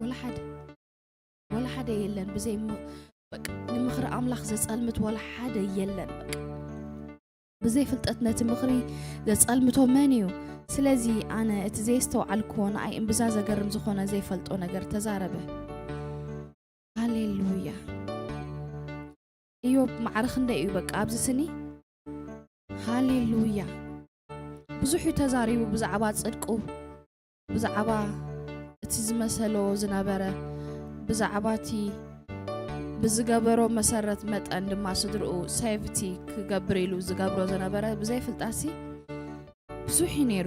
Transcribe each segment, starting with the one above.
ወላ ሓደ፣ ወላ ሓደ የለን። ብዘይ ም-፣ በቃ፣ ንምኽሪ ኣምላኽ ዘጸልምት ወላ ሓደ የለን። በቃ፣ ብዘይ ፍልጠት ነቲ ምኽሪ ዘጸልምቶ መን እዩ? ስለዚ ኣነ እቲ ዘየስተውዓልክዎ ንኣይ እምብዛ ዘገርም ዝኾነ ዘይፈልጦ ነገር ተዛረበ። ሃሌሉያ። ኢዮብ ማዕረ ክንደይ እዩ በቃ ኣብዚ ስኒ? ሃሌሉያ። ብዙሕ እዩ ተዛሪቡ ብዛዕባ ጽድቁ፣ ብዛዕባ እቲ ዝመሰሎ ዝነበረ፣ ብዛዕባ እቲ ብዝገበሮ መሰረት መጠን ድማ ስድርኡ ሴፍቲ ክገብር ኢሉ ዝገብሮ ዝነበረ ብዘይ ፍልጣሲ ብዙሕ እዩ ነይሩ።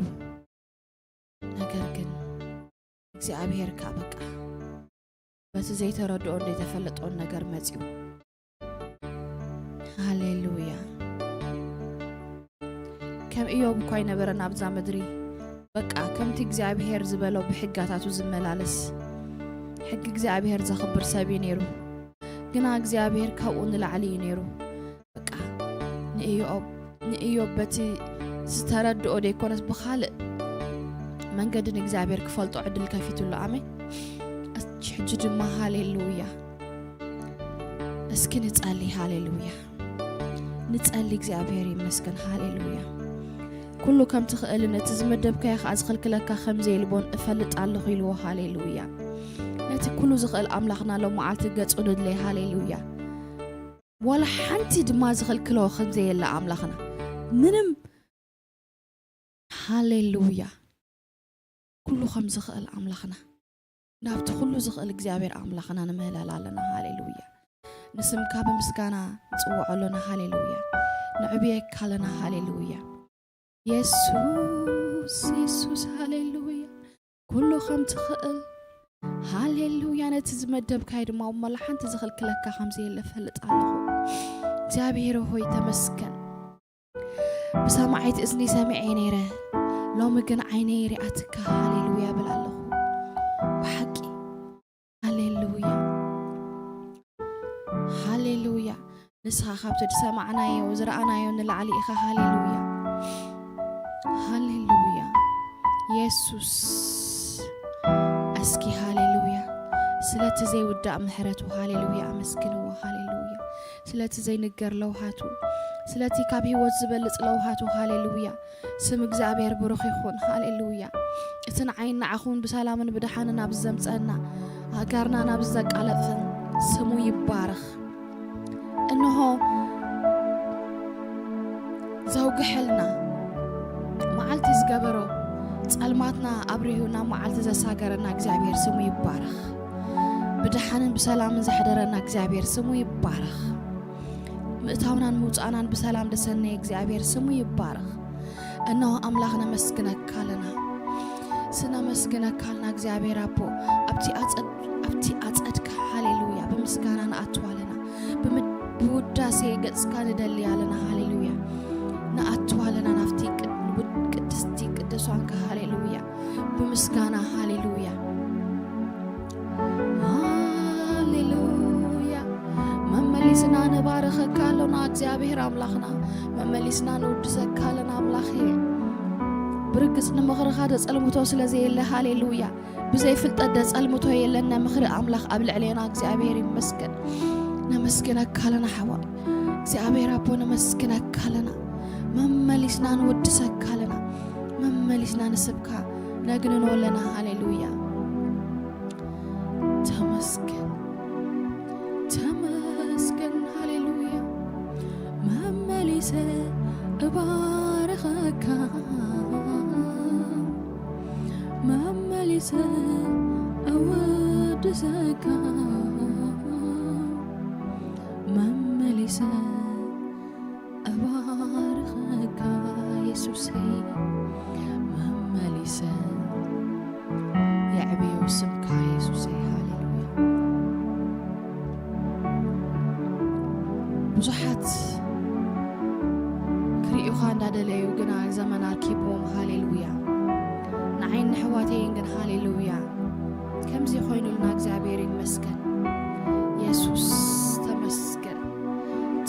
ነገር ግን እግዚኣብሔር ከኣ በቃ በቲ ዘይተረድኦን ዘይተፈለጦን ነገር መጺኡ። ሃሌሉያ። ከም ኢዮብ እኳ ኣይነበረን ኣብዛ ምድሪ። በቃ ከምቲ እግዚኣብሔር ዝበሎ ብሕጋታቱ ዝመላለስ፣ ሕጊ እግዚኣብሔር ዘኽብር ሰብ እዩ ነይሩ። ግና እግዚኣብሔር ካብኡ ንላዕሊ እዩ ነይሩ። በቃ ንኢዮብ፣ ንኢዮብ በቲ ዝተረድኦ ደይኮነስ ብኻልእ መንገዲ ንእግዚኣብሔር ክፈልጦ ዕድል ከፊቱሉ። ኣሜን። እሺ፣ ሕጂ ድማ ሃሌሉያ። እስኪ ንጸሊ። ሃሌሉያ። ንጸሊ። እግዚኣብሔር ይመስገን። ሃሌሉያ። ኩሉ ከም ትኽእልን እቲ ዝመደብካዮ ከኣ ዝኽልክለካ ከም ዘየልቦን እፈልጥ ኣለኹ ኢልዎ። ሃሌሉያ። ነቲ ኩሉ ዝኽእል ኣምላኽና ሎም መዓልቲ ገጹ ንድለይ። ሃሌሉያ። ዋላ ሓንቲ ድማ ዝኽልክሎ ከም ዘየለ ኣምላኽና ምንም። ሃሌሉያ። ኩሉ ከም ዝኽእል ኣምላኽና፣ ናብቲ ኩሉ ዝኽእል እግዚኣብሔር ኣምላኽና ንምህለል ኣለና። ሃሌሉያ። ንስምካ ብምስጋና ንጽውዖ ኣለና። ሃሌሉያ። ንዕብየካ ኣለና። ሃሌሉያ። የሱስ፣ የሱስ፣ ሃሌሉያ። ኩሉ ከም ትኽእል፣ ሃሌሉያ። ነቲ ዝመደብካይ ድማ እሞ ሓንቲ ዝኽልክለካ ከም ዘየለ እፈልጥ ኣለኹ። እግዚኣብሔር ሆይ ተመስገን። ብሰማዒት እዝኒ ሰሚዐ ነይረ፣ ሎሚ ግን ዓይነይ ሪኣትካ። ሃሌሉያ ብል ኣለኹ። ብሓቂ ሃሌሉያ፣ ሃሌሉያ። ንስኻ ካብቲ ዝሰማዕናዮ ዝረኣናዮ ንላዕሊ ኢኻ። ሃሌሉያ፣ ሃሌሉያ። የሱስ፣ እስኪ ሃሌሉያ። ስለቲ ዘይውዳእ ምሕረቱ ሃሌሉያ ኣመስግንዎ። ሃሌሉያ። ስለቲ ዘይንገር ለውሃቱ፣ ስለቲ ካብ ህይወት ዝበልጽ ለውሃቱ። ሃሌሉያ። ስም እግዚኣብሔር ብሩኽ ይኹን። ሃሌሉያ። እቲ ንዓይን ንዓኹን ብሰላምን ብደሓንን ኣብ ዘምጸና፣ ኣጋርና ናብ ዘቃለጥን ስሙ ይባረኽ። እንሆ ዘውግሐልና፣ መዓልቲ ዝገበሮ ጸልማትና ኣብሪሁ ናብ መዓልቲ ዘሳገረና እግዚኣብሔር ስሙ ይባረኽ። ብደሓንን ብሰላምን ዘሕደረና እግዚኣብሔር ስሙ ይባረኽ። ምእታውናን ምውጻእናን ብሰላም ዘሰነየ እግዚኣብሔር ስሙ ይባረኽ። እነሆ ኣምላኽ ነመስግነካ ኣለና፣ ስነመስግነካ ኣለና እግዚኣብሔር ኣቦ። ኣብቲ ኣጸድ-፣ ኣብቲ ኣጸድካ ሃሌሉያ ብምስጋና ንኣቱ ኣለና፣ ብምድ-፣ ብውዳሴ ገጽካ ንደሊ ኣለና። ሃሌሉያ ንኣቱ ኣለና ናብቲ ቅድ-፣ ውድ-፣ ቅድስቲ ቅዱሳንካ። ሃሌሉያ ብምስጋና። ሃሌሉያ፣ ሃሌሉያ። መመሊስና ንባረኸካ ኣሎና እግዚኣብሔር ኣምላኽና፣ መመሊስና ንውድሰካ ኣለና ኣምላኽ። ብርግጽ ንምኽርኻ ደጸልምቶ ስለ ዘየለ። ሃሌሉያ። ብዘይ ፍልጠት ደጸልምቶ የለን። ናይ ምኽሪ ኣምላኽ ኣብ ልዕሌና እግዚኣብሔር ይመስገን። ነመስግነካ ኣለና ሓዋ እግዚኣብሔር ኣቦ፣ ነመስግነካ ኣለና። መመሊስና ንውድሰካ ኣለና። መመሊስና ንስብካ ነግንኖ ኣለና። ሃሌሉያ። ተመስገን፣ ተመስገን። ሃሌሉያ። መመሊሰ እባርኸካ፣ መመሊሰ እወድሰካ፣ መመሊሰ እባርኸካ የሱሰይ፣ መመሊሰ የዕብዮ ስምካ የሱሰይ። ሃሌሉያ። ብዙሓት ክርእዩኻ እንዳደለዩ ግና ዘመን ኣርኪብዎም። ሃሌሉያ። ንዓይን ንሕዋተይን ግን ሃሌሉያ ከምዚ ኮይኑልና እግዚኣብሔር ይመስገን። የሱስ ተመስገን፣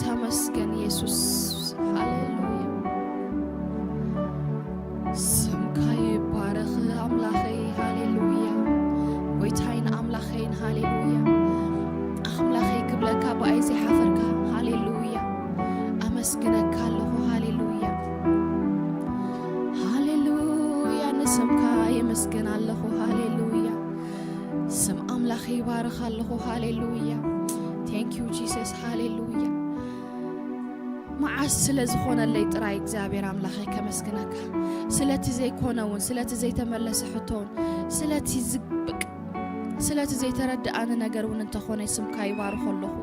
ተመስገን የሱስ። ሃሌሉያ። ስምካ ይባረኽ ኣምላኸይ። ሃሌሉያ። ጎይታይ ንኣምላኽ ይባርኽ ኣለኹ። ሃሌሉያ። Thank you Jesus። ሃሌሉያ። መዓስ ስለ ዝኾነለይ ጥራይ እግዚኣብሔር ኣምላኸይ ከመስግነካ። ስለቲ ዘይኮነ እውን፣ ስለቲ ዘይተመለሰ ሕቶ እውን፣ ስለቲ ዝብቅ፣ ስለቲ ዘይተረድኣኒ ነገር እውን እንተኾነ ስምካ ይባርኽ ኣለኹ።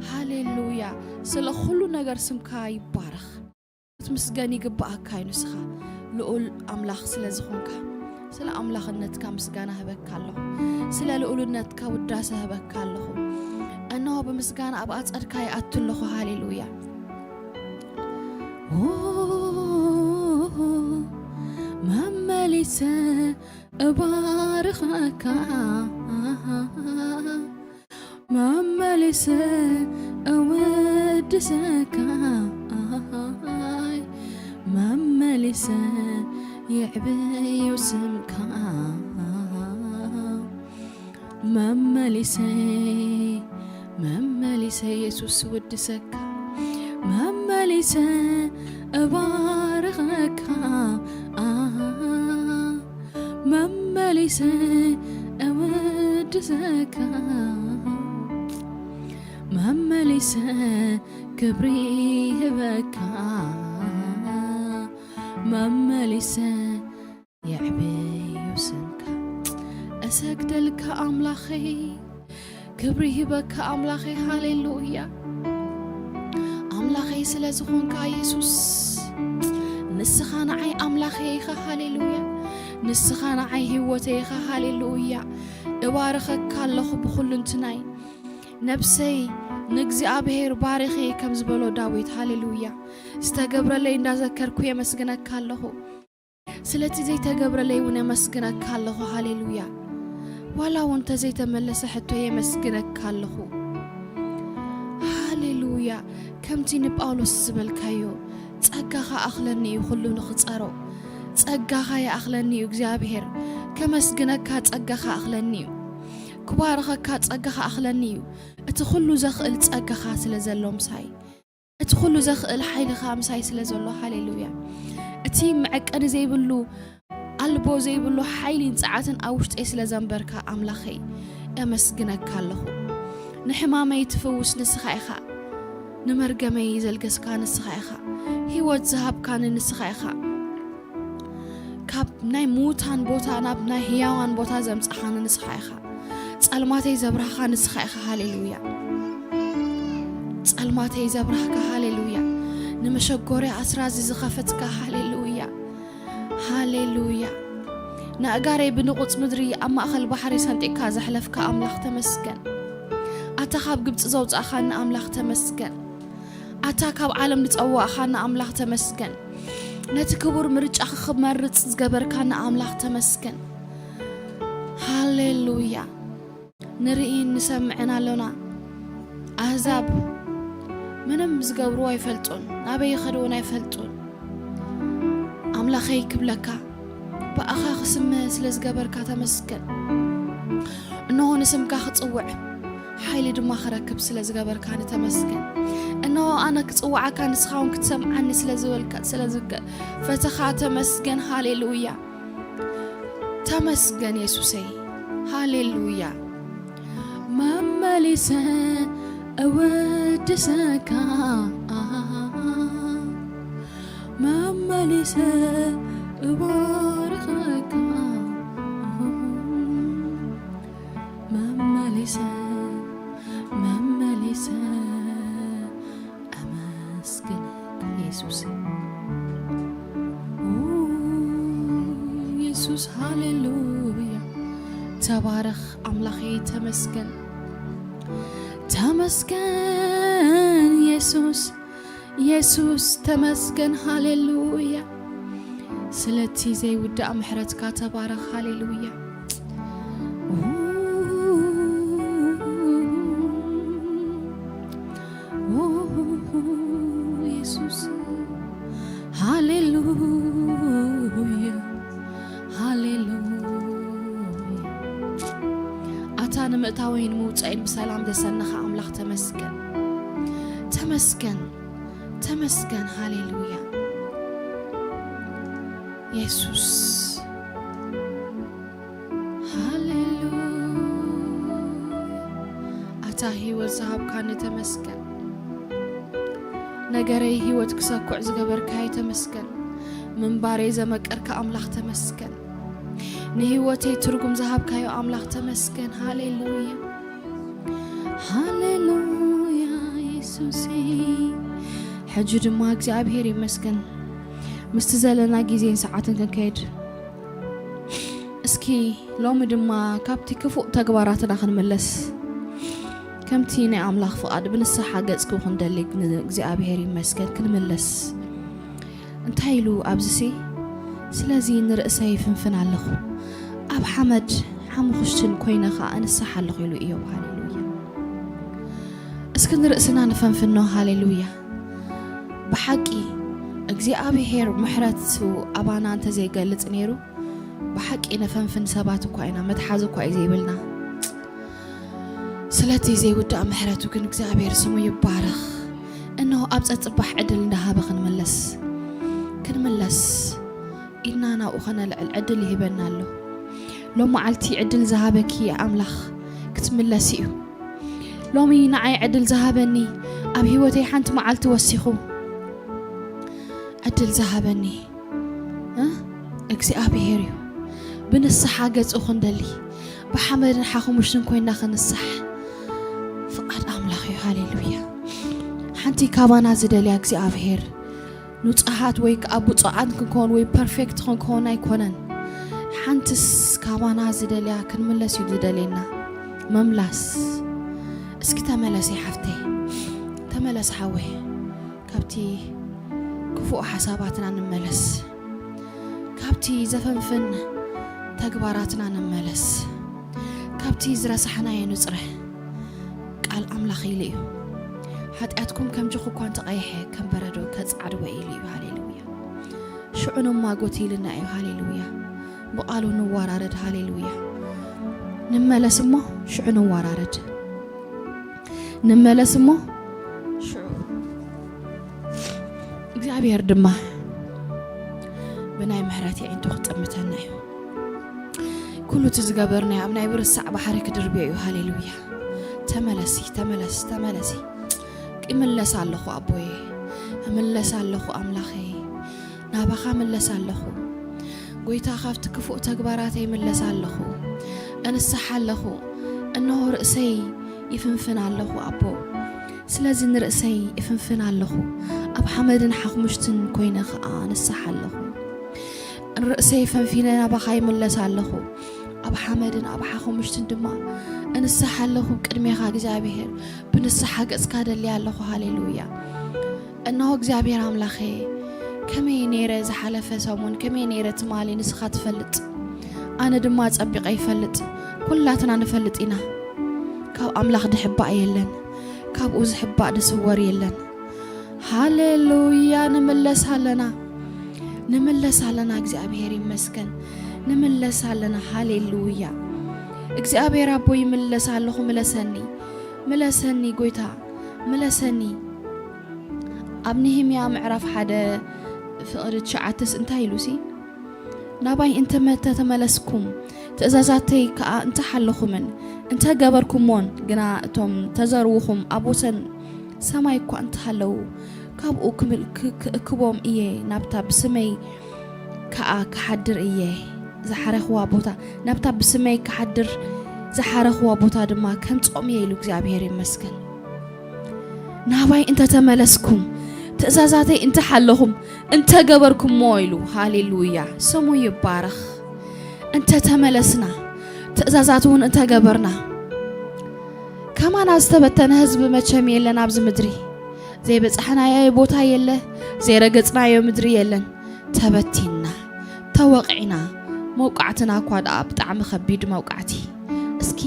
ሃሌሉያ። ስለ ኩሉ ነገር ስምካ ይባረኽ። ክትምስገን ይግብኣካ እዩ ንስኻ ልኡል ኣምላኽ ስለ ዝኾንካ። ስለ ኣምላኽነትካ ምስጋና ህበካ ኣለኹ። ስለ ልኡልነትካ ውዳሰ ህበካ ኣለኹ። እነሆ ብምስጋና ኣብ ኣጸድካ ይኣቱ ኣለኹ። ሃሌሉያ። ኦ፣ መመሊሰ እባርኸካ፣ መመሊሰ እወድሰካ፣ መመሊሰ የዕብዩ ስምካ፣ መመሊሰ፣ መመሊሰ የሱስ እወድሰካ፣ መመሊሰ እባርኸካ፣ መመሊሰ እወድሰካ፣ መመሊሰ ክብሪ ህበካ፣ መመሊሰ የዕብዩ ስምካ። እሰግደልካ ኣምላኸይ፣ ክብሪ ሂበካ ኣምላኸይ። ሃሌሉያ። ኣምላኸይ ስለ ዝኾንካ የሱስ፣ ንስኻ ንዓይ ኣምላኸይ ኢኻ። ሃሌሉያ። ንስኻ ንዓይ ህይወተይ ኢኻ። ሃሌሉያ። እባርኸካ ኣለኹ ብኹሉ እንትናይ። ነብሰይ ንእግዚኣብሔር ባርኺ ከም ዝበሎ ዳዊት። ሃሌሉያ። ዝተገብረለይ እንዳዘከርኩ የመስግነካ ኣለኹ። ስለቲ ዘይተገብረለይ እውን የመስግነካ ኣለኹ። ሃሌሉያ። ዋላ እውን እንተዘይተመለሰ ሕቶ የመስግነካ ኣለኹ። ሃሌሉያ። ከምቲ ንጳውሎስ ዝበልካዮ፣ ጸጋኻ ኣኽለኒ እዩ ኩሉ ንኽጸሮ። ጸጋኻ ይኣኽለኒ እዩ እግዚኣብሔር። ከመስግነካ ጸጋኻ ኣኽለኒ እዩ። ክባርኸካ ጸጋኻ ኣኽለኒ እዩ። እቲ ኩሉ ዘኽእል ጸጋኻ ስለ ዘሎ ምሳይ። እቲ ኩሉ ዘኽእል ሓይልኻ ምሳይ ስለ ዘሎ፣ ሃሌሉያ። እቲ መዐቀኒ ዘይብሉ፣ ኣልቦ ዘይብሉ ሓይሊን ጸዓትን ኣብ ውሽጠይ ስለ ዘንበርካ፣ ኣምላኸይ፣ የመስግነካ ኣለኹ። ንሕማመይ ትፍውስ ንስኻ ኢኻ። ንመርገመይ ዘልገስካ ንስኻ ኢኻ። ህይወት ዝሃብካኒ ንስኻ ኢኻ። ካብ ናይ ምዉታን ቦታ ናብ ናይ ህያዋን ቦታ ዘምጻኻኒ ንስኻ ኢኻ። ጸልማተይ ዘብራህካ ንስኻ ኢኻ። ሃሌሉያ። ጸልማተይ ዘብራህካ። ሃሌሉያ። ንመሸጎርያ ኣስራዚ ዝኸፈትካ። ሃሌሉያ። ሃሌሉያ። ንኣእጋረይ ብንቑጽ ምድሪ ኣብ ማእከል ባሕሪ ሰንጢቕካ ዘሕለፍካ ኣምላኽ ተመስገን። ኣታ ካብ ግብጺ ዘውጻእኻኒ ኣምላኽ ተመስገን። ኣታ ካብ ዓለም ዝጸዋእኻኒ ኣምላኽ ተመስገን። ነቲ ክቡር ምርጫ ክመርጽ ዝገበርካኒ ኣምላኽ ተመስገን። ሃሌሉያ። ንርእይን ንሰምዕን ኣሎና። ኣህዛብ ምንም ዝገብርዎ ኣይፈልጡን፣ ናበይ ይኸድውን ኣይፈልጡን። ኣምላኸይ ክብለካ፣ ብኣኻ ክስመ ስለ ዝገበርካ ተመስገን። እንሆ ንስምካ ክጽውዕ፣ ሓይሊ ድማ ክረክብ ስለ ዝገበርካኒ ተመስገን። እንሆ ኣነ ክጽውዓካ፣ ንስኻ እውን ክትሰምዓኒ ስለ ዝበልካ፣ ስለ ዝገ-፣ ፈተኻ ተመስገን። ሃሌሉያ። ተመስገን የሱሰይ። ሃሌሉያ። መመሊሰ እወድሰካ፣ መመሊሰ እባርኸካ፣ መመሊሰ፣ መመሊሰ ኣመስግነካ የሱስ። ኦ፣ የሱስ፣ ሃሌሉያ። ተባረኽ ኣምላኸይ፣ ተመስገን። ተመስገን የሱስ፣ የሱስ ተመስገን። ሃሌሉያ። ስለቲ ዘይውዳእ ምሕረትካ ተባረኽ። ሃሌሉያ። የሱስ፣ ሃሌሉያ፣ ሃሌሉያ። ኣታ ንምእታወይን ምውጻእን ብሰላም ዘሰነኻ ኣምላኽ ተመስገን፣ ተመስገን፣ ተመስገን። ሃሌሉያ የሱስ፣ ሃሌሉያ። እታ ህይወት ዝሃብካኒ ተመስገን። ነገረይ ህይወት ክሰኩዕ ዝገበርካይ ተመስገን። ምንባረይ ዘመቀርካ ኣምላኽ ተመስገን። ንህይወተይ ትርጉም ዝሃብካዮ ኣምላኽ ተመስገን። ሃሌሉያ፣ ሃሌሉያ የሱሰይ። ሕጂ ድማ እግዚኣብሔር ይመስገን ምስቲ ዘለና ግዜን ሰዓትን ክንከይድ፣ እስኪ ሎሚ ድማ ካብቲ ክፉእ ተግባራትና ክንምለስ፣ ከምቲ ናይ ኣምላኽ ፍቓድ ብንስሓ ገጽኩ ክንደሊ ንእግዚኣብሔር ይመስገን ክንምለስ። እንታይ ኢሉ ኣብዚሲ? ስለዚ ንርእሰይ ይፍንፍን ኣለኹ፣ ኣብ ሓመድ ሓሙኽሽትን ኮይነ ኸኣ እንስሕ ኣለኹ ኢሉ እዮብ። ሃሌሉያ። እስኪ ንርእስና ንፈንፍኖ። ሃሌሉያ። ብሓቂ እግዚኣብሔር ምሕረቱ ኣባና እንተዘይገልጽ ነይሩ፣ ብሓቂ ነፈንፍን ሰባት እኳ ኢና፣ መትሓዚ እኳ እዩ ዘይብልና። ስለቲ ዘይውዳእ ምሕረቱ ግን እግዚኣብሔር ስሙ ይባረኽ። እነሆ ኣብ ጸጽባሕ ዕድል እንዳሃበ ክንምለስ፣ ክንምለስ ኢልና ናብኡ ከነልዕል ዕድል ይህበና ኣሎ። ሎም መዓልቲ ዕድል ዝሃበኪ ኣምላኽ ክትምለሲ እዩ። ሎሚ ንዓይ ዕድል ዝሃበኒ፣ ኣብ ህይወተይ ሓንቲ መዓልቲ ወሲኹ ዕድል ዝሃበኒ፣ እ? እግዚኣብሔር እዩ። ብንስሓ ገጹ ክንደሊ፣ ብሓመድን ሓኹሙሽትን ኮይና ክንሳሕ ፍቓድ ኣምላኽ እዩ። ሃሌሉያ። ሓንቲ ካባና ዝደልያ እግዚኣብሔር ንጹሃት ወይ ከኣ ብጹዓት ክንከውን ወይ ፐርፌክት ክንከውን ኣይኮነን። ሓንትስ ካባና ዝደልያ ክንምለስ እዩ ዝደልየና። ምምላስ። እስኪ ተመለሲ ሓፍተይ፣ ተመለስ ሓወይ። ካብቲ ክፉእ ሓሳባትና ንመለስ። ካብቲ ዘፈንፍን ተግባራትና ንመለስ። ካብቲ ዝረሳሕናዮ ንጽረ። ቃል ኣምላኽ ኢሉ እዩ፣ "ሓጢኣትኩም ከም ጅኹ እኳ እንተቐይሐ፣ ከም በረዶ ከጻዕድዎ" ኢሉ እዩ። ሃሌሉያ። ሽዑ ንማጎት ኢልና እዩ። ሃሌሉያ። ብቓሉ ንወራረድ። ሃሌሉያ። ንመለስ እሞ ሽዑ ንወራረድ። ንመለስ እሞ ሽዑ እግዚኣብሔር ድማ ብናይ ምሕረት የዒንቱ ክጥምተና እዩ። ኩሉ እቲ ዝገበርናዮ ኣብ ናይ ብርሳዕ ባሕሪ ክድርብዮ እዩ። ሃሌሉያ። ተመለሲ፣ ተመለስ፣ ተመለሲ። ይምለስ ኣለኹ ኣቦየ፣ እምለስ ኣለኹ ኣምላኸይ፣ ናባኻ እምለስ ኣለኹ። ጎይታ፣ ካብቲ ክፉእ ተግባራተይ እምለስ ኣለኹ፣ እንስሓ ኣለኹ። እንሆ ርእሰይ ይፍንፍን ኣለኹ ኣቦ። ስለዚ ንርእሰይ እፍንፍን ኣለኹ፣ ኣብ ሓመድን ሓኹምሽትን ኮይነ ኸኣ እንስሓ ኣለኹ። ንርእሰይ ፈንፊነ ናባኻ ይምለስ ኣለኹ፣ ኣብ ሓመድን ኣብ ሓኹምሽትን ድማ እንስሓ ኣለኹ ቅድሜኻ እግዚኣብሔር፣ ብንስሓ ገጽካ ደልየ ኣለኹ። ሃሌሉያ። እነሆ እግዚኣብሔር ኣምላኸ፣ ከመይ ነይረ ዝሓለፈ ሰሙን፣ ከመይ ነይረ ትማሊ ንስኻ ትፈልጥ፣ ኣነ ድማ ጸቢቐ ይፈልጥ። ኩላትና ንፈልጥ ኢና። ካብ ኣምላኽ ድሕባእ የለን፣ ካብኡ ዝሕባእ ድስወር የለን። ሃሌሉያ። ንምለስ ኣለና፣ ንምለስ ኣለና። እግዚኣብሔር ይመስገን። ንምለስ ኣለና። ሃሌሉያ። እግዚኣብሔር ኣቦ ይምለስ ኣለኹ፣ ምለሰኒ፣ ምለሰኒ ጎይታ፣ ምለሰኒ። ኣብ ነህምያ ምዕራፍ ሓደ ፍቕዲ ትሽዓተስ እንታይ ኢሉሲ? ናባይ እንተ መ-፣ ተተመለስኩም፣ ትእዛዛተይ ከኣ እንተ ሓለኹምን እንተ ገበርኩሞን፣ ግና እቶም ተዘርውኹም ኣብ ወሰን ሰማይ እኳ እንተሃለዉ፣ ካብኡ ክምል-፣ ክ-፣ ክእክቦም እየ፣ ናብታ ብስመይ ከኣ ክሓድር እየ ዝሓረኽዋ ቦታ፣ ናብታ ብስመይ ክሓድር ዝሓረኽዋ ቦታ ድማ ከምጽኦም እየ ኢሉ እግዚኣብሔር ይመስገን። ናባይ እንተ ተመለስኩም፣ ትእዛዛተይ እንተ ሓለኹም፣ እንተ ገበርኩሞ ኢሉ። ሃሌሉያ፣ ስሙ ይባረኽ። እንተ ተመለስና፣ ትእዛዛት እውን እንተ ገበርና፣ ከማና ዝተበተነ ህዝቢ መቸም የለን ኣብዚ ምድሪ። ዘይበጻሕናዮ ቦታ የለ፣ ዘይረገጽናዮ ምድሪ የለን። ተበቲንና፣ ተወቒዕና፣ መውቃዕትና እኳ ደኣ ብጣዕሚ ከቢድ መውቃዕቲ። እስኪ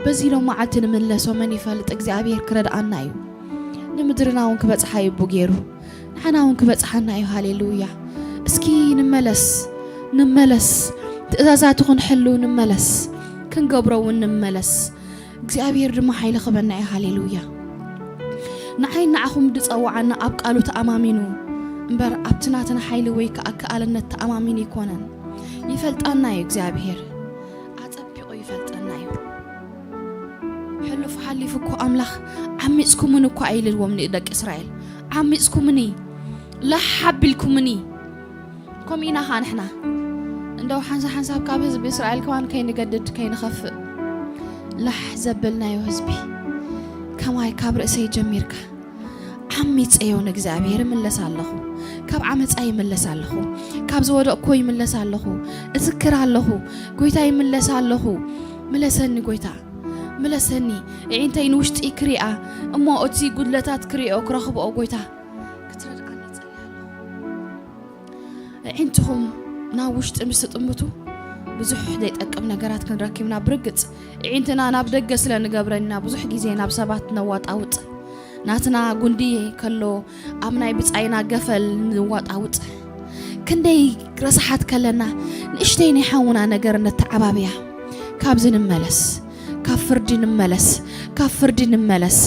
በዚ ሎም መዓልቲ ንምለሶ መን ይፈልጥ፣ እግዚኣብሔር ክረድኣና እዩ። ንምድርና እውን ክበጽሓ እዩ ገይሩ፣ ንዓና እውን ክበጽሓና እዩ። ሃሌሉያ። እስኪ ንመለስ፣ ንመለስ፣ ትእዛዛቱ ክንሕሉ ንመለስ፣ ክንገብሮ እውን ንመለስ። እግዚኣብሔር ድማ ሓይሊ ክበና እዩ። ሃሌሉያ። ንዓይ ንዓኹም ድጸውዓና ኣብ ቃሉ ተኣማሚኑ እምበር ኣብቲ ናትና ሓይሊ ወይ ከኣ ከኣልነት ተኣማሚኑ ኣይኮነን። ይፈልጣና እዩ እግዚኣብሔር። ኣጸቢቑ ይፈልጠና እዩ። ሕሉፍ ሓሊፉ እኮ ኣምላኽ ዓሚጽኩምኒ እኮ ኣይልዎም ንደቂ እስራኤል። ዓሚጽኩምኒ፣ ላሕ ኣቢልኩምኒ። ከምኡ ኢና ኸዓ ንሕና። እንደው ሓንሳብ ሓንሳብ ካብ ህዝቢ እስራኤል ከማን ከይንገድድ ከይንኸፍእ። ላሕ ዘበልናዮ ህዝቢ። ከማይ ካብ ርእሰይ ጀሚርካ። ዓሚጸዮ ንእግዚኣብሔር እምለስ ኣለኹ። ካብ ዓመጻ ይምለስ ኣለኹ። ካብ ዝወደቕኮ ይምለስ ኣለኹ። እዝክር ኣለኹ። ጎይታ ይምለስ ኣለኹ። ምለሰኒ ጎይታ። ምለሰኒ። እዒንተይ ንውሽጢ ክሪኣ። እሞ እቲ ጉድለታት ክሪኦ ክረኽብኦ ጎይታ። ክትረድኣኒ እጸሊ ኣለኹ። ኣዒንትኹም ናብ ውሽጢ ምስ ትጥምቱ ብዙሕ ዘይጠቅም ነገራት ክንረክብ ኢና። ብርግጽ ኣዒንትና ናብ ደገ ስለ ንገብረን ኢና ብዙሕ ግዜ ናብ ሰባት ነዋጣውጥ። ናትና ጉንዲ ከሎ ኣብ ናይ ብጻይና ገፈል ንዋጣውጥ። ክንደይ ረሳሓት ከለና ንእሽተይ ናይ ሓውና ነገር ነተዓባብያ። ካብዚ ንመለስ፣ ካብ ፍርዲ ንመለስ፣ ካብ ፍርዲ ንመለስ።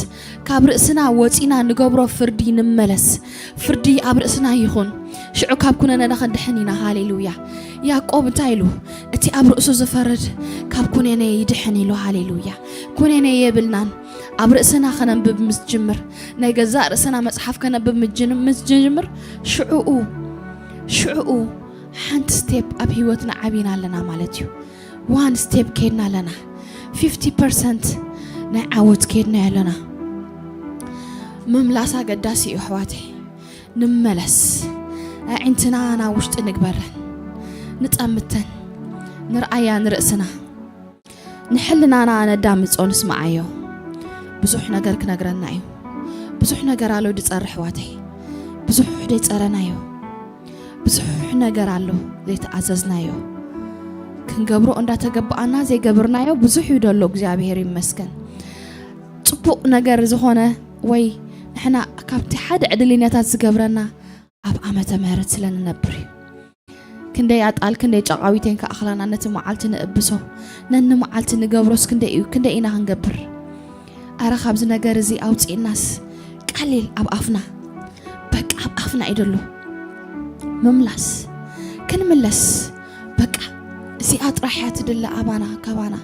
ካብ ርእስና ወጺና ንገብሮ ፍርዲ ንመለስ። ፍርዲ ኣብ ርእስና ይኹን። ሽዑ ካብ ኩነኔ ክንድሕን ኢና። ሃሌሉያ። ያዕቆብ እንታይ ኢሉ? እቲ ኣብ ርእሱ ዝፈርድ ካብ ኩነኔ ይድሕን ኢሉ። ሃሌሉያ። ኩነኔ የብልናን። ኣብ ርእስና ከነንብብ ምስ ጅምር፣ ናይ ገዛእ ርእስና መጽሓፍ ከነንብብ ምስ ጅን-፣ ምስ ጅምር፣ ሽዑኡ፣ ሽዑኡ ሓንቲ ስቴፕ ኣብ ህይወትና ዓቢና ኣለና ማለት እዩ። ዋን ስቴፕ ከይድና ኣለና። ፊፍቲ ፐርሰንት ናይ ዓወት ከይድና ኣለና። ምምላስ ኣገዳሲ እዩ ኣሕዋተይ። ንመለስ። ኣዒንትና ናብ ውሽጢ ንግበረን። ንጠምተን። ንርኣያ ንርእስና። ንሕልናና ነዳምጾ ንስምዓዮ። ብዙሕ ነገር ክነግረና እዩ። ብዙሕ ነገር ኣሎ ድጸረ ኣሕዋተይ። ብዙሕ ደይጸረናዮ። ብዙሕ ነገር ኣሎ ዘይተኣዘዝናዮ። ክንገብሮ እንዳተገባኣና ዘይገበርናዮ ብዙሕ እዩ ደሎ። እግዚኣብሔር ይመስገን። ጽቡቕ ነገር ዝኾነ ወይ ንሕና ካብቲ ሓደ ዕድልኛታት ዝገብረና ኣብ ዓመተ ምህረት ስለ ንነብር እዩ። ክንደይ ኣጣል፣ ክንደይ ጨቓዊቴን ከኣኽላና ነቲ መዓልቲ ንእብሶ። ነኒ መዓልቲ ንገብሮስ ክንደይ እዩ፣ ክንደይ ኢና ክንገብር? ኣረ ካብዚ ነገር እዚ ኣውፂእናስ ቀሊል ኣብ ኣፍና፣ በቃ ኣብ ኣፍና እዩ ደሎ። ምምላስ፣ ክንምለስ፣ በቃ እዚኣ ጥራሕ እያ ትድለ ኣባና፣ ካባና።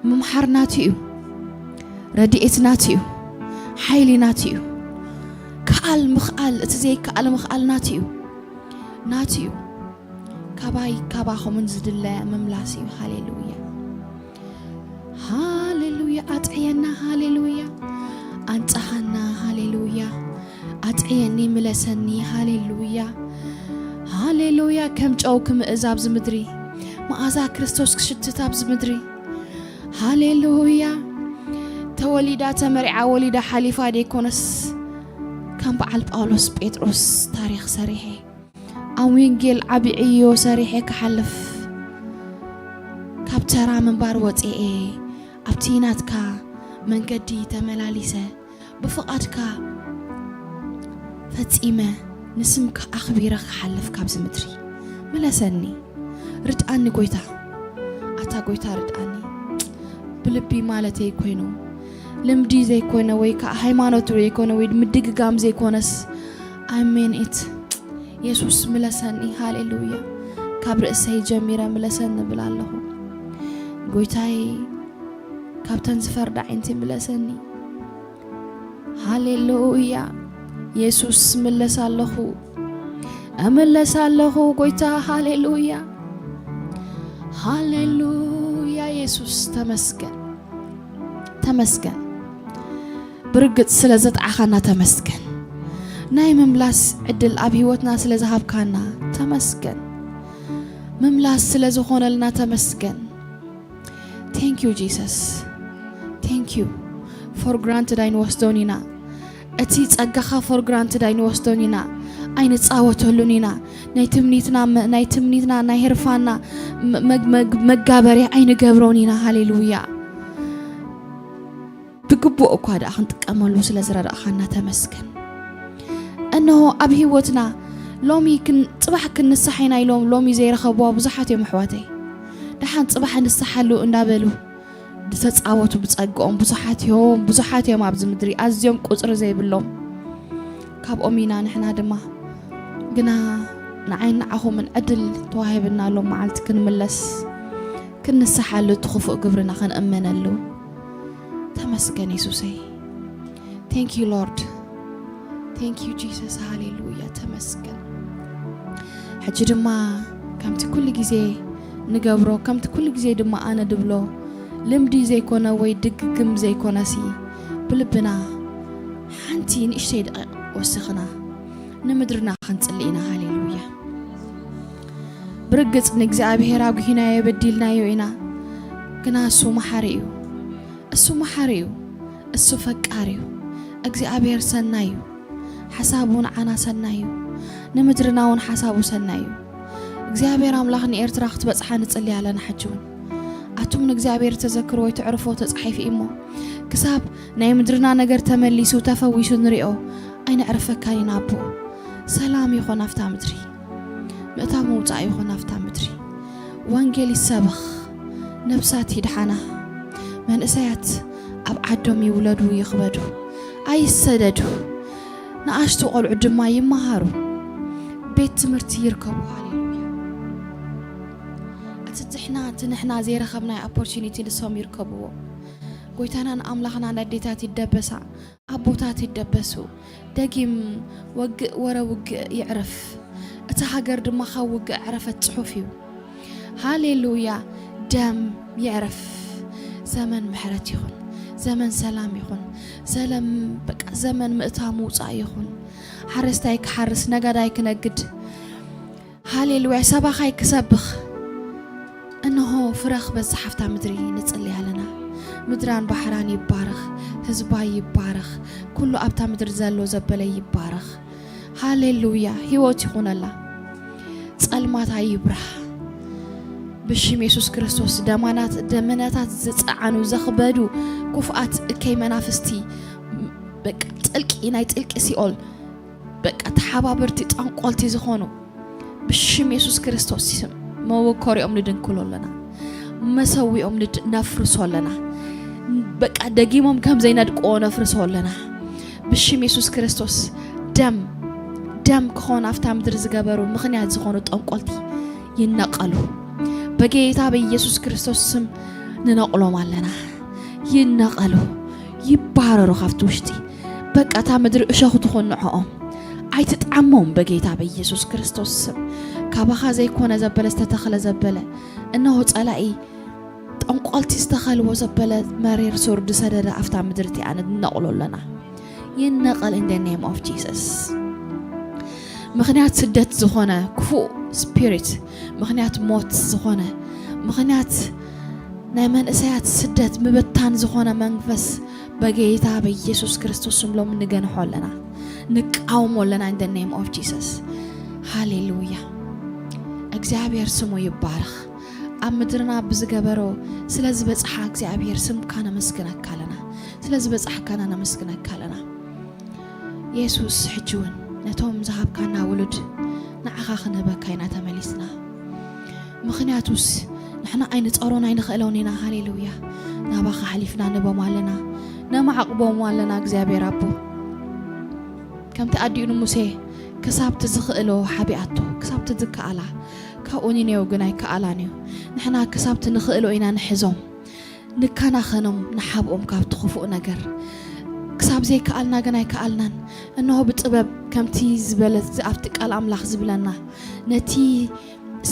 ምምሓር ናቱ እዩ፣ ረድኤት ናቱ እዩ፣ ሓይሊ ናቱ እዩ። ከኣል ምኽኣል፣ እቲ ዘይከኣል ምኽኣል ናቱ እዩ፣ ናቱ እዩ። ካባይ ካባኹምን ዝድለ ምምላስ እዩ። ሃሌሉያ፣ ሃሌሉያ። ኣጥዕየና፣ ሃሌሉያ። ኣንጻሃና፣ ሃሌሉያ። ኣጥዕየኒ፣ ምለሰኒ፣ ሃሌሉያ፣ ሃሌሉያ። ከም ጨው ክምእዝ ኣብዚ ምድሪ፣ መኣዛ ክርስቶስ ክሽትት ኣብዚ ምድሪ። ሃሌሉያ። ተወሊዳ፣ ተመሪዓ፣ ወሊዳ ሓሊፋ ደይኮነስ፣ ከም በዓል ጳውሎስ ጴጥሮስ ታሪኽ ሰሪሐ፣ ኣብ ወንጌል ዓቢ ዕዮ ሰሪሐ ክሓልፍ፣ ካብ ተራ ምንባር ወጺኤ፣ ኣብቲ ናትካ መንገዲ ተመላሊሰ፣ ብፍቓድካ ፈጺመ፣ ንስምካ ኣኽቢረ ክሓልፍ ካብዚ ምድሪ። ምለሰኒ፣ ርድኣኒ ጎይታ፣ ኣታ ጎይታ ርድኣኒ። ብልቢ ማለተይ ኮይኑ፣ ልምዲ ዘይኮነ ወይ ከዓ ሃይማኖት ዘይኮነ ወይ ምድግጋም ዘይኮነስ፣ I mean it። የሱስ ምለሰኒ፣ ሃሌሉያ። ካብ ርእሰይ ጀሚረ ምለሰኒ እብል ኣለኹ። ጎይታይ፣ ካብተን ዝፈርዳ ኣዒንቲ ምለሰኒ። ሃሌሉያ። የሱስ ምለስ ኣለኹ። እምለስ ኣለኹ ጎይታ። ሃሌሉያ። ሃሌሉያ። የሱስ ተመስገን። ተመስገን። ብርግጽ ስለ ዘጥዓኻና ተመስገን። ናይ ምምላስ ዕድል ኣብ ህይወትና ስለ ዝሃብካና ተመስገን። ምምላስ ስለ ዝኾነልና ተመስገን። Thank you Jesus። Thank you። For granted ኣይንወስዶን ኢና። እቲ ጸጋኻ for granted ኣይንወስዶን ኢና። ኣይንጻወተሉን ኢና። ናይ ትምኒትና መ-፣ ናይ ትምኒትና፣ ናይ ህርፋና መ-፣ መግ-፣ መግ-፣ መጋበርያ ኣይንገብሮን ኢና። ሃሌሉያ። ብግቡእ እኳ ደኣ ክንጥቀመሉ ስለ ዝረዳእኻና ተመስገን። እነሆ ኣብ ህይወትና ሎሚ ክን-፣ ጽባሕ ክንንሳሕ ኢና ኢሎም ሎሚ ዘይረኸብዋ ብዙሓት እዮም ኣሕዋተይ። ደሓን ጽባሕ ንስሓሉ እንዳበሉ ዝተጻወቱ ብጸግኦም ብዙሓት እዮም፣ ብዙሓት እዮም ኣብዚ ምድሪ ኣዝዮም ቁጽሪ ዘይብሎም። ካብኦም ኢና ንሕና ድማ። ግና ንዓይን ንዓኹምን ዕድል ተዋሂብና ሎም መዓልቲ ክንምለስ፣ ክንንስሓሉ፣ እቲ ክፉእ ግብርና ክንእመነሉ። ተመስገን የሱሰይ። Thank you Lord, thank you Jesus። ሃሌሉያ፣ ተመስገን። ሕጂ ድማ ከምቲ ኩሉ ግዜ ንገብሮ፣ ከምቲ ኩሉ ግዜ ድማ ኣነ ድብሎ፣ ልምዲ ዘይኮነ ወይ ድግግም ዘይኮነሲ፣ ብልብና ሓንቲ ንእሽተይ ደቂቕ ወሲኽና ንምድርና ክንጽሊ ኢና። ሃሌሉያ። ብርግጽ ንእግዚኣብሔር ኣጉሂናዮ በዲልናዮ ኢና፣ ግና እሱ መሓሪ እዩ። እሱ መሓሪ እዩ። እሱ ፈቃር እዩ። እግዚኣብሔር ሰናይ እዩ። ሓሳቡ ንዓና ሰናይ እዩ። ንምድርና እውን ሓሳቡ ሰናይ እዩ። እግዚኣብሔር ኣምላኽ ንኤርትራ ክትበጽሓ ንጽሊ ኣለና። ሕጂ እውን ኣቱም ንእግዚኣብሔር ተዘክርዎ ወይ ተዕርፎ ተጻሒፉ እዩ እሞ፣ ክሳብ ናይ ምድርና ነገር ተመሊሱ ተፈዊሱ ንሪኦ ኣይነዕርፈካን ኢና ኣቦ። ሰላም ይኹን ኣብታ ምድሪ፣ ምእታው ምውጻእ ይኹን ኣብታ ምድሪ። ወንጌል ይሰበኽ፣ ነብሳት ይድሓና፣ መንእሰያት ኣብ ዓዶም ይውለዱ ይኽበዱ፣ ኣይሰደዱ፣ ንኣሽቱ ቆልዑ ድማ ይመሃሩ፣ ቤት ትምህርቲ ይርከቡ። ሃሌሉያ። እቲ ትሕና፣ እቲ ንሕና ዘይረኸብናዮ ኦፖርቹኒቲ ንሶም ይርከብዎ። ጎይታናን ኣምላኽናን ኣዴታት ይደበሳ፣ ኣቦታት ይደበሱ። ደጊም ወግእ ወረ ውግእ ይዕረፍ። እታ ሃገር ድማ ካብ ውግእ ዕረፈት ጽሑፍ እዩ። ሃሌሉያ። ደም ይዕረፍ። ዘመን ምሕረት ይኹን። ዘመን ሰላም ይኹን። ዘለም-፣ በቃ ዘመን ምእታ ምውጻእ ይኹን። ሓረስታይ ክሓርስ፣ ነጋዳይ ክነግድ። ሃሌሉያ። ሰባኻይ ክሰብኽ። እንሆ ፍረ ክበዝሕ ኣብታ ምድሪ ንጽሊ ኣለና። ምድራን ባሕራን ይባረኽ፣ ህዝባ ይባረኽ፣ ኩሉ ኣብታ ምድሪ ዘሎ ዘበለ ይባረኽ። ሃሌሉያ። ህይወት ይኹነላ። ጸልማታ ይብራህ። ብሽም የሱስ ክርስቶስ ደማናት፣ ደመናታት ዝጸዓኑ ዘኽበዱ ክፉኣት እከይ መናፍስቲ፣ በቃ ጥልቂ፣ ናይ ጥልቂ ሲኦል፣ በቃ ተሓባበርቲ ጠንቆልቲ ዝኾኑ ብሽም የሱስ ክርስቶስ ስም መወኮሪኦም ንድንክሎ ኣለና። መሰዊኦም ንድ-፣ ነፍርሶ ኣለና። በቃ ደጊሞም ከም ዘይነድቅዎ ነፍርሶ ኣለና። ብሽም የሱስ ክርስቶስ ደም፣ ደም ክኾን ኣብታ ምድሪ ዝገበሩ ምኽንያት ዝኾኑ ጠንቆልቲ ይነቀሉ። በጌታ በኢየሱስ ክርስቶስ ስም ንነቕሎም ኣለና። ይነቐሉ፣ ይባረሩ ካብቲ ውሽጢ። በቃ እታ ምድሪ እሾኽ ትኹን ንዕኦም። ኣይትጥዓሞም በጌታ በኢየሱስ ክርስቶስ ስም። ካባኻ ዘይኮነ ዘበለ ዝተተኽለ ዘበለ። እነሆ ጸላኢ ጠንቆልቲ ዝተኸልዎ ዘበለ መሪር ሱር ዝሰደደ ኣብታ ምድሪ እቲኣ ንነቕሎ ኣለና። ይነቐል in the name of Jesus። ምኽንያት ስደት ዝኾነ ክፉእ ስፒሪት፣ ምኽንያት ሞት ዝኾነ፣ ምኽንያት ናይ መንእሰያት ስደት ምብታን ዝኾነ መንፈስ በጌታ በኢየሱስ ክርስቶስ ስም ሎም ንገንሖ ኣለና፣ ንቃወሞ ኣለና in the name of Jesus። ሃሌሉያ። እግዚኣብሔር ስሙ ይባረኽ። ኣብ ምድርና ብዝገበሮ ስለ ዝበጽሓ እግዚኣብሔር ስምካ ነመስግነካ ኣለና። ስለ ዝበጽሕካና ነመስግነካ ኣለና። የሱስ፣ ሕጂ እውን ነቶም ዝሃብካና ውሉድ ንዓኻ ክንህበካ ኢና ተመሊስና። ምኽንያቱስ ንሕና ኣይንጸሮን ኣይንኽእሎን ኢና። ሃሌሉያ። ናባኻ ሓሊፍና ንቦም ኣለና፣ ነማዕቕቦም ኣለና። እግዚኣብሔር ኣቦ፣ ከምቲ ኣዲኡ ንሙሴ ክሳብቲ ዝኽእሎ ሓቢኣቶ፣ ክሳብቲ ዝከኣላ፣ ካብኡ ኒኔው ግን ኣይከኣላን እዩ። ንሕና ክሳብቲ ንኽእሎ ኢና ንሕዞም፣ ንከናኸኖም፣ ንሓብኦም ካብቲ ክፉእ ነገር። ክሳብ ዘይከኣልና ግን ኣይከኣልናን። እንሆ ብጥበብ ከምቲ ዝበለት ኣብቲ ቃል ኣምላኽ ዝብለና፣ ነቲ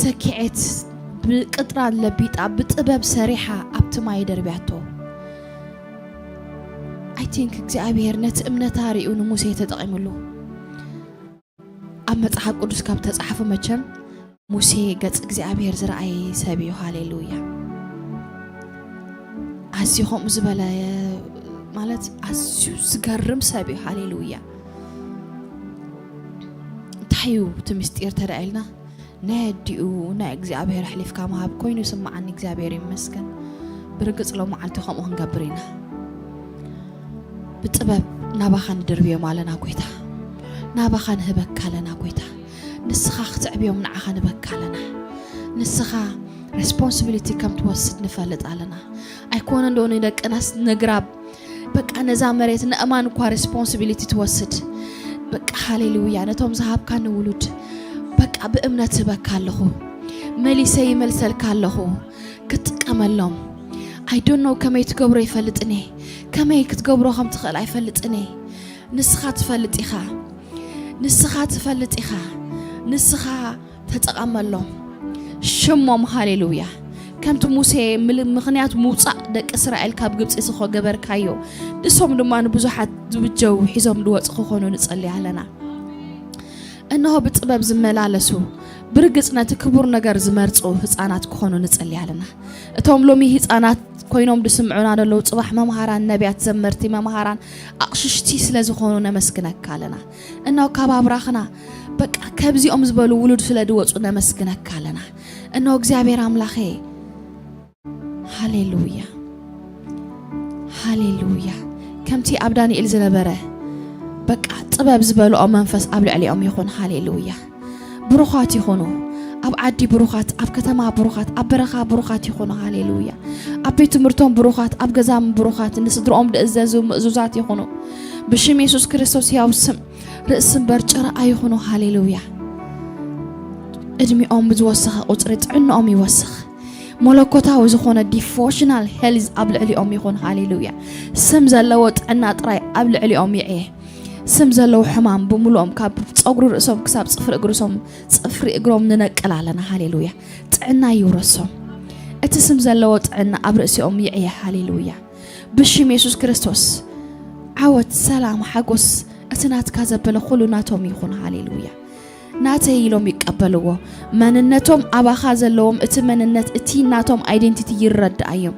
ሰኪዔት ብቅጥራን ለቢጣ ብጥበብ ሰሪሓ ኣብቲ ማይ ደርብያቶ። I think እግዚኣብሔር ነቲ እምነታ ሪኡ ንሙሴ ተጠቒምሉ። ኣብ መጽሓፍ ቅዱስ ካብ ተጻሕፉ መቸም ሙሴ ገጽ እግዚኣብሔር ዝረኣየ ሰብ እዩ። ሃሌሉያ። ኣዝዩ ከምኡ ዝበለ ማለት ኣዝዩ ዝገርም ሰብ እዩ። ሃሌሉያ። እንታይ እዩ እቲ ምስጢር ተዳ ኢልና፣ ናይ ኣዲኡ ናይ እግዚኣብሔር ኣሕሊፍካ ምሃብ ኮይኑ ይስምዓኒ። እግዚኣብሔር ይመስገን። ብርግጽ ሎመዓልቲ ከምኡ ክንገብር ኢና። ብጥበብ ናባኻ ንድርብዮም ኣለና ጎይታ። ናባኻ ንህበካ ኣለና ጎይታ። ንስኻ ክትዕብዮም ንዓኻ ንበካ ኣለና። ንስኻ ሬስፖንሲቢሊቲ ከም ትወስድ ንፈልጥ ኣለና። ኣይኮነ እንዶ ንደቅናስ ነግራብ፣ በቃ ነዛ መሬት ንእማን እኳ ሬስፖንሲቢሊቲ ትወስድ። በቃ ሃሌሉያ። ነቶም ዝሃብካኒ ውሉድ በቃ ብእምነት ህበካ ኣለኹ። መሊሰ ይመልሰልካ ኣለኹ። ክትጥቀመሎም። I don't know ከመይ ትገብሮ ይፈልጥን እየ። ከመይ ክትገብሮ ከም ትኽእል ኣይፈልጥን እየ። ንስኻ ትፈልጥ ኢኻ። ንስኻ ትፈልጥ ኢኻ። ንስኻ ተጠቐመሎም። ሽሞም፣ ሃሌሉያ። ከምቲ ሙሴ ምል-፣ ምኽንያት ምውጻእ ደቂ እስራኤል ካብ ግብጺ ዝኸ-፣ ገበርካዮ፣ ንሶም ድማ ንብዙሓት ዝብጀው ሒዞም ዝወጹ ክኾኑ ንጸሊ ኣለና። እንሆ ብጥበብ ዝመላለሱ፣ ብርግጽ ነቲ ክቡር ነገር ዝመርጹ ህጻናት ክኾኑ ንጸሊ ኣለና። እቶም ሎሚ ህጻናት ኮይኖም ዝስምዑና ዘለዉ፣ ጽባሕ መምሃራን፣ ነቢያት፣ ዘመርቲ፣ መምሃራን፣ ኣቕሽሽቲ ስለ ዝኾኑ ነመስግነካ ኣለና። እንሆ ካብ ኣብራኽና በቃ ከብዚኦም ዝበሉ ውሉድ ስለ ዝወጹ ነመስግነካ ኣለና። እንሆ እግዚኣብሔር ኣምላኸ፣ ሃሌሉያ፣ ሃሌሉያ። ከምቲ ኣብ ዳንኤል ዝነበረ በቃ ጥበብ ዝበልኦ መንፈስ ኣብ ልዕሊኦም ይኹን። ሃሌሉያ። ብሩኻት ይኹኑ። ኣብ ዓዲ ብሩኻት፣ ኣብ ከተማ ብሩኻት፣ ኣብ በረኻ ብሩኻት ይኹኑ። ሃሌሉያ። ኣብ ቤት ትምህርቶም ብሩኻት፣ ኣብ ገዛም ብሩኻት፣ ንስድርኦም ዝእዘዙ ምእዙዛት ይኹኑ። ብሽም የሱስ ክርስቶስ ሕያው ስም፣ ርእሲ እምበር ጭራ ኣይኹኑ። ሃሌሉያ። ዕድሚኦም ብዝወሰኸ ቁጽሪ ጥዕንኦም ይወስኽ። መለኮታዊ ዝኾነ ዲቮሽናል ሄልዝ ኣብ ልዕሊኦም ይኹን። ሃሌሉያ። ስም ዘለዎ ጥዕና ጥራይ ኣብ ልዕሊኦም ይዕየ። ስም ዘለዎ ሕማም ብምሉኦም ካብ ጸጉሪ ርእሶም ክሳብ ጽፍሪ እግርሶም፣ ጽፍሪ እግሮም ንነቅል ኣለና። ሃሌሉያ። ጥዕና ይውረሶም። እቲ ስም ዘለዎ ጥዕና ኣብ ርእሲኦም ይዕየ። ሃሌሉያ። ብሽም የሱስ ክርስቶስ ዓወት፣ ሰላም፣ ሓጎስ እቲ ናትካ ዘበለ ኩሉ ናቶም ይኹን። ሃሌሉያ። ናተይ ኢሎም ይቀበልዎ። መንነቶም ኣባኻ ዘለዎም እቲ መንነት፣ እቲ ናቶም ኣይደንቲቲ ይረድኣዮም።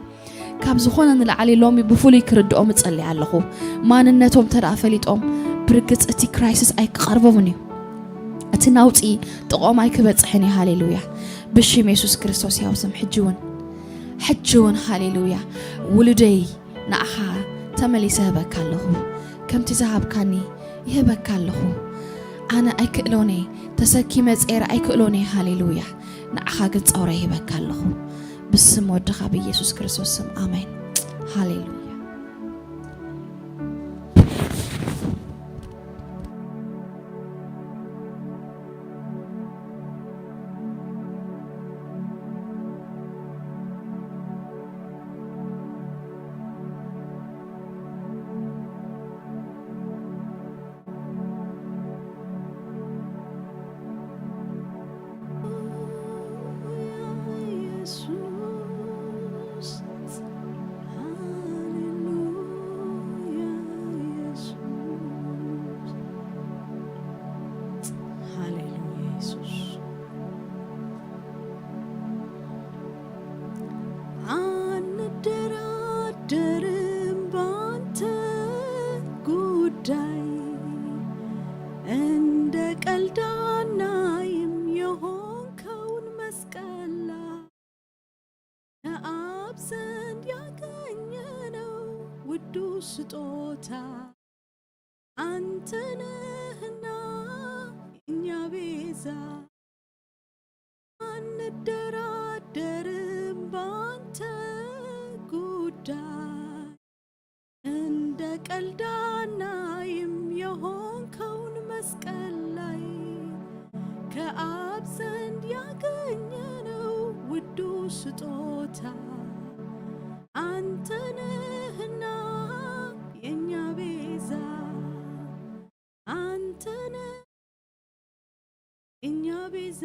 ካብ ዝኾነ ንላዕሊ ሎሚ ብፍሉይ ክርድኦም እጸሊ ኣለኹ። ማንነቶም ተደኣ ፈሊጦም፣ ብርግጽ እቲ ክራይሲስ ኣይክቐርቦምን እዩ። እቲ ናውጺ ጥቕኦም ኣይክበጽሕን እዩ። ሃሌሉያ። ብሽም የሱስ ክርስቶስ ያው ስም ሕጂ እውን፣ ሕጂ እውን፣ ሃሌሉያ። ውሉደይ ንዓኻ ተመሊሰ እህበካ ኣለኹ። ከምቲ ዝሃብካኒ ይህበካ ኣለኹ። ኣነ ኣይክእሎን እየ፣ ተሰኪመ ጸይረ ኣይክእሎን እየ። ሃሌሉያ። ንዓኻ ግን ጸውረ ይህበካ ኣለኹ። ብስም ወድኻ ብኢየሱስ ክርስቶስ ስም፣ ኣሜን። ሃሌሉያ። ሃሌሉያ ኢየሱስ። አንደራደርም ባንተ ጉዳይ፣ እንደ ቀልድ አናይም የሆንከውን መስቀል ላይ ከአብ ዘንድ ያገኘነው ውዱ ስጦታ አንተ ነህና የእኛ ቤዛ። አንደራደርም ባንተ ጉዳይ፣ እንደ ቀልድ አናይም የሆንከውን መስቀል ላይ ከአብ ዘንድ ያገኘነው ውዱ ስጦታ አንተ ነህና የእኛ ቤዛ። አንተ ነህ የእኛ ቤዛ፣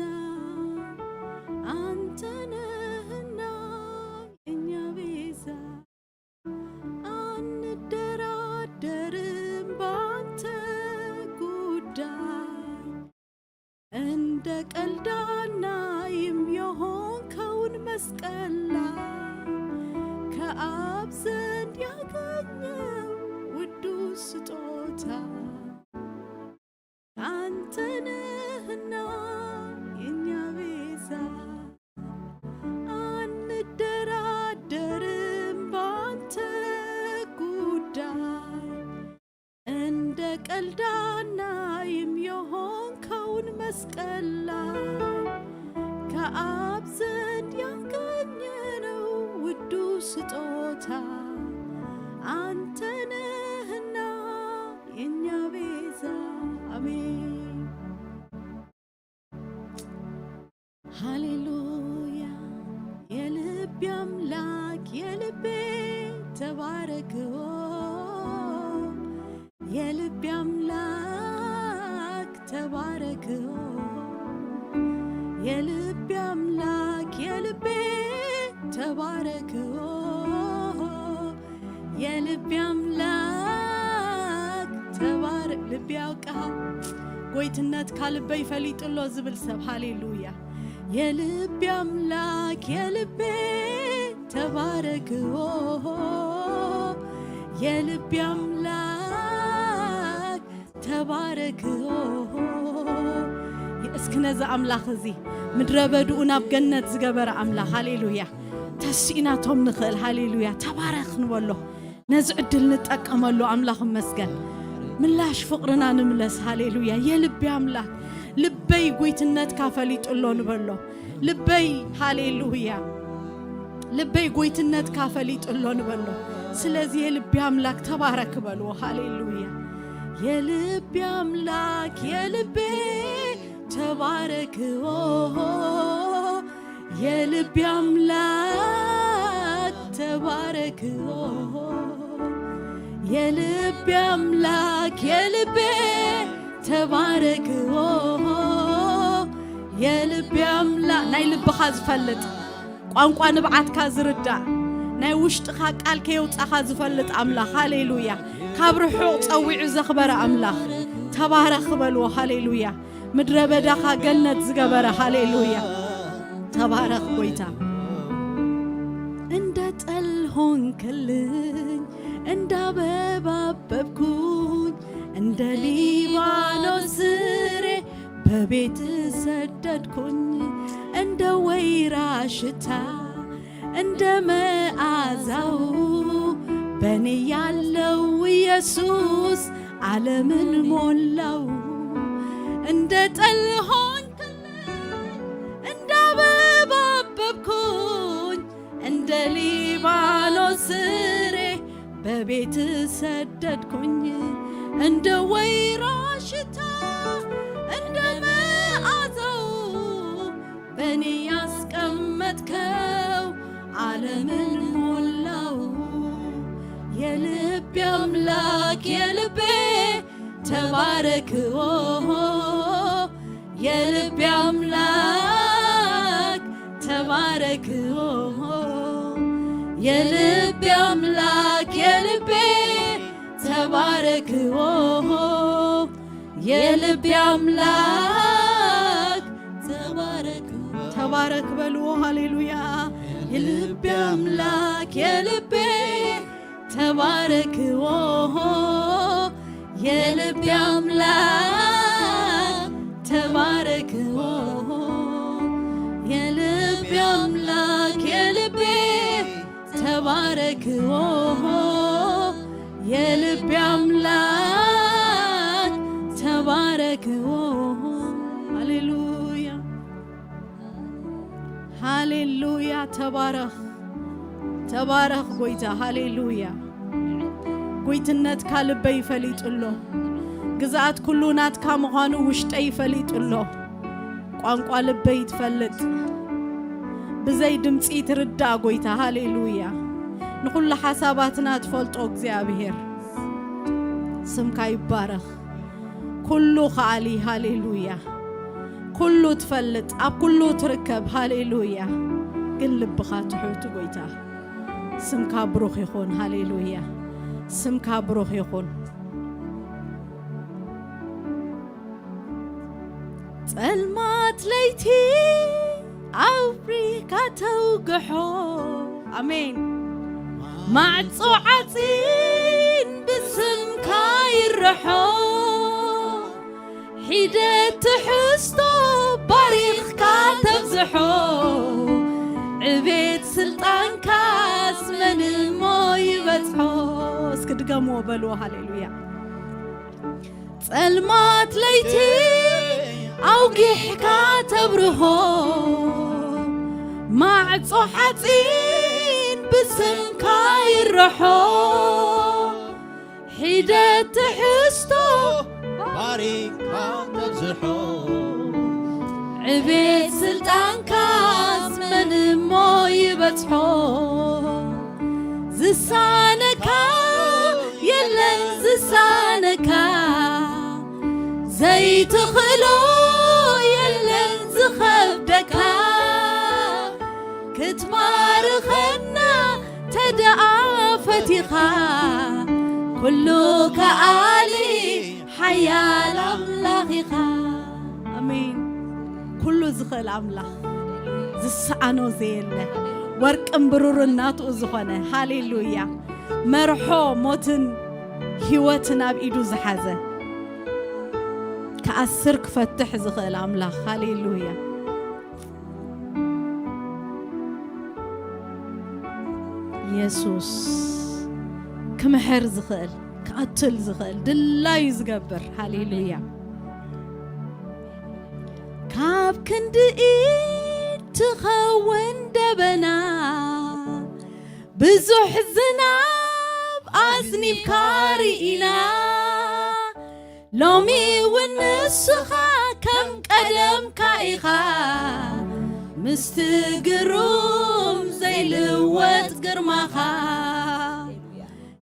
አንተ ነህና የእኛ ቤዛ። አንደራደርም ባንተ ጉዳይ፣ እንደ ቀልድ አናይም የሆንከውን መስቀል ላይ ከአብ ዘንድ ያገኘው ውዱ ስጦታ አንተ ነህና የእኛ ቤዛ። አንደራደርም ባንተ ጉዳይ፣ እንደ ቀልድ አናይም የሆንከውን መስቀል ላይ ከአብ ዘንድ ያገኘነው ውዱ ስጦታ አንተ ነህና የእኛ ቤዛ። አሜን። ሃሌሉያ። የልቤ አምላክ፣ የልቤ ተባረክ የልቤ ኣምላክ ተባረክ፣ የልቤ ኣምላክ የልቤ ተባረክ፣ የልቤ ኣምላክ ተባረክ። ልቢ ያውቃ ጎይትነትካ ልበይ ፈሊጡ ኣሎ ዝብል ሰብ ሃሌሉያ። የልቤ ኣምላክ የልቤ ተባረክ፣ የልቤ ኣምላክ ተባረክ። እስኪ ነዚ ኣምላኽ እዚ ምድረ በድኡ ናብ ገነት ዝገበረ ኣምላኽ ሃሌሉያ። ተሲእናቶም ንኽእል ሃሌሉያ። ተባረኽ ንበሎ። ነዚ ዕድል ንጠቀመሉ ኣምላኽ መስገን። ምላሽ ፍቕርና ንምለስ ሃሌሉያ። የልቤ ኣምላኽ ልበይ ጉይትነትካ ፈሊጡ ኣሎ ንበሎ። ልበይ ሃሌሉያ። ልበይ ጎይትነትካ ፈሊጡ ኣሎ ንበሎ። ስለዚ የልቤ ኣምላክ ተባረክ በልዎ። ሃሌሉያ። የልቤ ኣምላክ የልቤ ተባረክ፣ ኦሆ፣ የልቤ ኣምላክ ተባረክ፣ ኦሆ፣ የልቤ ኣምላክ የልቤ ተባረክ፣ ኦሆ፣ የልቤ ኣምላክ። ናይ ልብኻ ዝፈልጥ፣ ቋንቋ ንብዓትካ ዝርዳእ፣ ናይ ውሽጥኻ ቃል ከየውጻኻ ዝፈልጥ ኣምላኽ። ሃሌሉያ። ካብ ርሑቕ ጸዊዑ ዘኽበረ ኣምላኽ። ተባረኽ በልዎ። ሃሌሉያ። ምድረ በዳኻ ገነት ዝገበረ። ሃሌሉያ። ተባረኽ ጎይታ። እንደ ጠል ሆንክልኝ፣ እንደ አበባ አበብኩኝ፣ እንደ ሊባኖስ ስሬ በቤት ሰደድኩኝ። እንደ ወይራ ሽታ እንደ መዓዛው በኔ ያለው ኢየሱስ ዓለምን ሞላው። እንደ ጠል ሆንክልኝ፣ እንደ አበባ አበብኩኝ፣ እንደ ሊባኖስ ስሬ በቤት ሰደድኩኝ። እንደ ወይራ ሽታ እንደ መዓዛው በኔ ያስቀመጥከው ዓለምን ሞላው። የልቤ አምላክ የልቤ ተባረክ፣ ኦሆ፣ የልቤ አምላክ ተባረክ፣ ኦሆ፣ የልቤ አምላክ የልቤ ተባረክ፣ ኦሆ፣ የልቤ አምላክ ተባረክ። ተባረክ በልዎ። ሃሌሉያ። የልቤ አምላክ የልቤ ተባረክ፣ ኦሆ፣ የልቤ አምላክ ተባረክ፣ ኦሆ፣ የልቤ አምላክ የልቤ ተባረክ፣ ኦሆ፣ የልቤ አምላክ ተባረክ፣ ኦሆ። ሃሌሉያ፣ ሃሌሉያ። ተባረኽ፣ ተባረኽ ጎይታ። ሃሌሉያ። ጎይትነትካ ልበይ ፈሊጡ ኣሎ። ግዝኣት ኩሉ ናትካ ምዃኑ ውሽጠይ ፈሊጡ ኣሎ። ቋንቋ ልበይ ትፈልጥ፣ ብዘይ ድምፂ ትርዳእ ጎይታ። ሃሌሉያ። ንኹሉ ሓሳባትና ትፈልጦ እግዚኣብሔር፣ ስምካ ይባረኽ። ኩሉ ከኣሊ። ሃሌሉያ። ኩሉ ትፈልጥ፣ ኣብ ኩሉ ትርከብ። ሃሌሉያ። ግን ልብኻ ትሑት ጎይታ። ስምካ ብሩኽ ይኹን። ሃሌሉያ። ስምካ ብሩኽ ይኹን። ጸልማት ለይቲ ኣብሪካ ተውግሖ። ኣሜን። ማዕጾ ዓጺን ብስምካ ይርሖ። ሒደት ትሕዝቶ ባሪኽካ ተብዝሖ። ዕቤት ስልጣንካስ መን እሞ ይበጽሖ? እስኪ ድገምዎ በልዎ። ሃሌሉያ። ጸልማት ለይቲ ኣውጊሕካ ተብርሆ። ማዕጾ ሓጺን ብስምካ ይርሖ። ሒደት ትሕዝቶ ባሪኻ ተብዝሖ። ዕቤት ስልጣንካስ መን እሞ ይበጽሖ? ዝሳነ ትኽእሎ የለን ዝኸብደካ ክትባርኸና ተደኣ ፈቲኻ ኩሉ ከኣሊ ሓያል ኣምላኽ ኢኻ። ኣሜን። ኩሉ ዝኽእል ኣምላኽ ዝሰኣኖ ዘየለ ወርቅን ብሩርን ናትኡ ዝኾነ ሃሌሉያ መርሖ ሞትን ህይወትን ኣብ ኢዱ ዝሓዘ ክኣስር ክፈትሕ ዝኽእል ኣምላኽ ሃሌሉያ። የሱስ ክምሕር ዝኽእል ክቐትል ዝኽእል ድላዩ ዝገብር ሃሌሉያ። ካብ ክንዲ ኢድ ትኸውን ደበና ብዙሕ ዝናብ ኣዝኒብካ ርኢና ሎሚ እውን ንስኻ ከም ቀደምካ ኢኻ ምስቲ ግሩም ዘይልወጥ ግርማኻ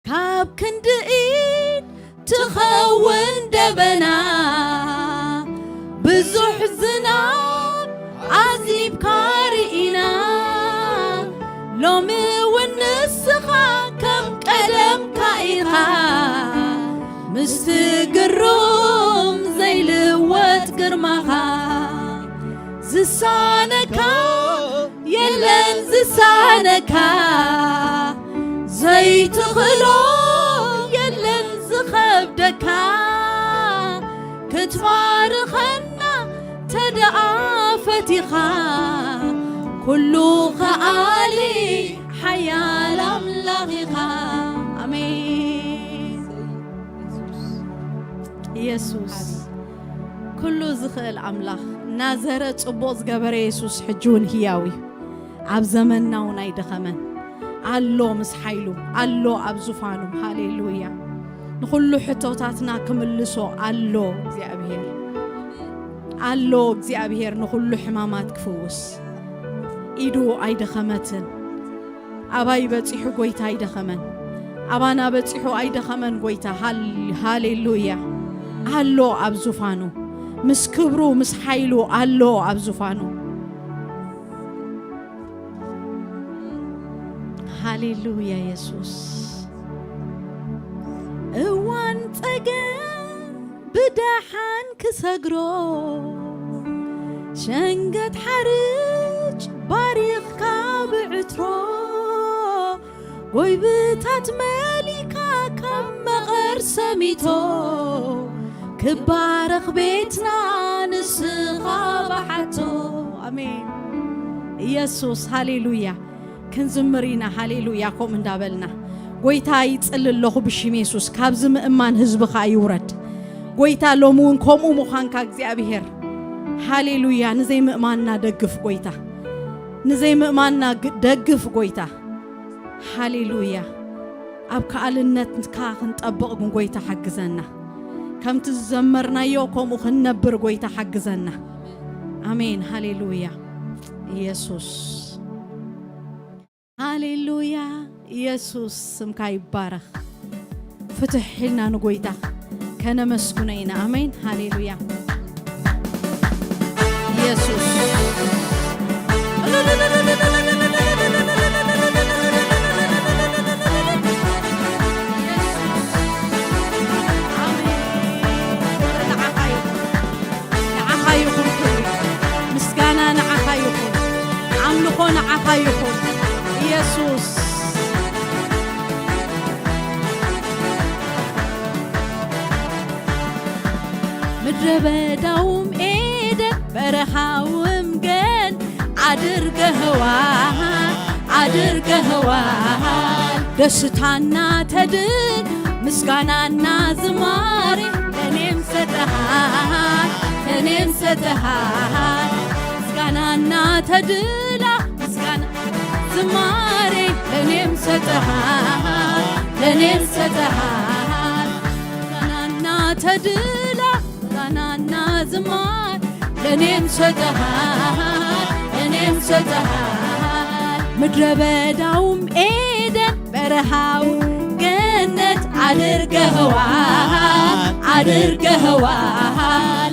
ካብ ክንዲ ኢድ ትኸውን ደበና ብዙሕ ዝናብ ኣዝኒብካ ርኢና ሎሚ እውን ንስኻ ከም ቀደምካ ኢኻ ምስቲ ግሩም ዘይልወጥ ግርማኻ ዝሳነካ የለን ዝሳነካ ዘይትኽእሎ የለን ዝኸብደካ ክትባርኸና ተደኣ ፈቲኻ ኩሉ ከኣሊ ሓያል ኣምላኽ ኢኻ። ኣሜን። ኢየሱስ ኩሉ ዝኽእል ኣምላኽ ናዘረ ጽቡቕ ዝገበረ የሱስ ሕጂ እውን ህያው እዩ። ኣብ ዘመንና እውን ኣይደኸመን ኣሎ ምስ ሓይሉ ኣሎ ኣብ ዙፋኑ። ሃሌሉያ። ንኹሉ ሕቶታትና ክምልሶ ኣሎ እግዚኣብሔር ኣሎ እግዚኣብሔር ንኹሉ ሕማማት ክፍውስ ኢዱ ኣይደኸመትን። ኣባይ በጺሑ ጎይታ ኣይደኸመን። ኣባና በጺሑ ኣይደኸመን ጎይታ። ሃል- ሃሌሉያ። ኣሎ ኣብ ዙፋኑ ምስ ክብሩ ምስ ሓይሉ ኣሎ ኣብ ዙፋኑ። ሃሌሉያ የሱስ። እዋን ጸገም ብደሓን ክሰግሮ ሸንገት ሓርጭ ባሪኽካ ብዕትሮ ጎይብታት መሊካ ካብ መቐር ሰሚቶ ክባረኽ ቤትና ንስኻ ብሓቶ። ኣሜን። ኢየሱስ ሃሌሉያ። ክንዝምር ኢና ሃሌሉያ። ከምኡ እንዳበልና ጎይታ ይጽሊ ኣለኹ ብሽም የሱስ ካብዚ ምእማን ህዝብኻ ይውረድ። ጎይታ ሎሚ እውን ከምኡ ምዃንካ እግዚኣብሔር ሃሌሉያ። ንዘይምእማንና ደግፍ ጎይታ፣ ንዘይምእማንና ግ- ደግፍ ጎይታ። ሃሌሉያ። ኣብ ከኣልነትካ ክንጠብቕ ግን ጎይታ ሓግዘና። ከምቲ ዝዘመርናዮ ከምኡ ክንነብር ጎይታ ሓግዘና። ኣሜን። ሃሌሉያ። ኢየሱስ ሃሌሉያ። ኢየሱስ ስምካ ይባረኽ። ፍትሕ ኢልና ንጎይታ ከነመስግኖ ኢና። ኣሜን። ሃሌሉያ። ኢየሱስ ንዓኻ ይኹን ክብሪ፣ ምስጋና ንዓኻ ይኹን፣ ኣምልኾ ንዓኻ ይኹን ኢየሱስ። ምድረ በዳውም ኤደን በረኻውም ገን አድርገኸዋል፣ አድርገኸዋል። ደስታና ተድላ ምስጋናና ዝማሬ ለኔም ሰጠሃል፣ ለኔም ሰጠሃል። ምስጋናና ተድላ ምስጋና ዝማሬ ለኔም ሰጠሃል፣ ለኔም ሰጠሃል። ምስጋናና ተድላ ምስጋናና ዝማሬ ለኔም ሰጠሃል፣ ለኔም ሰጠሃል። ምድረ በዳውም ኤደን በረሃው ገነት አድርገኸዋል፣ አድርገኸዋል።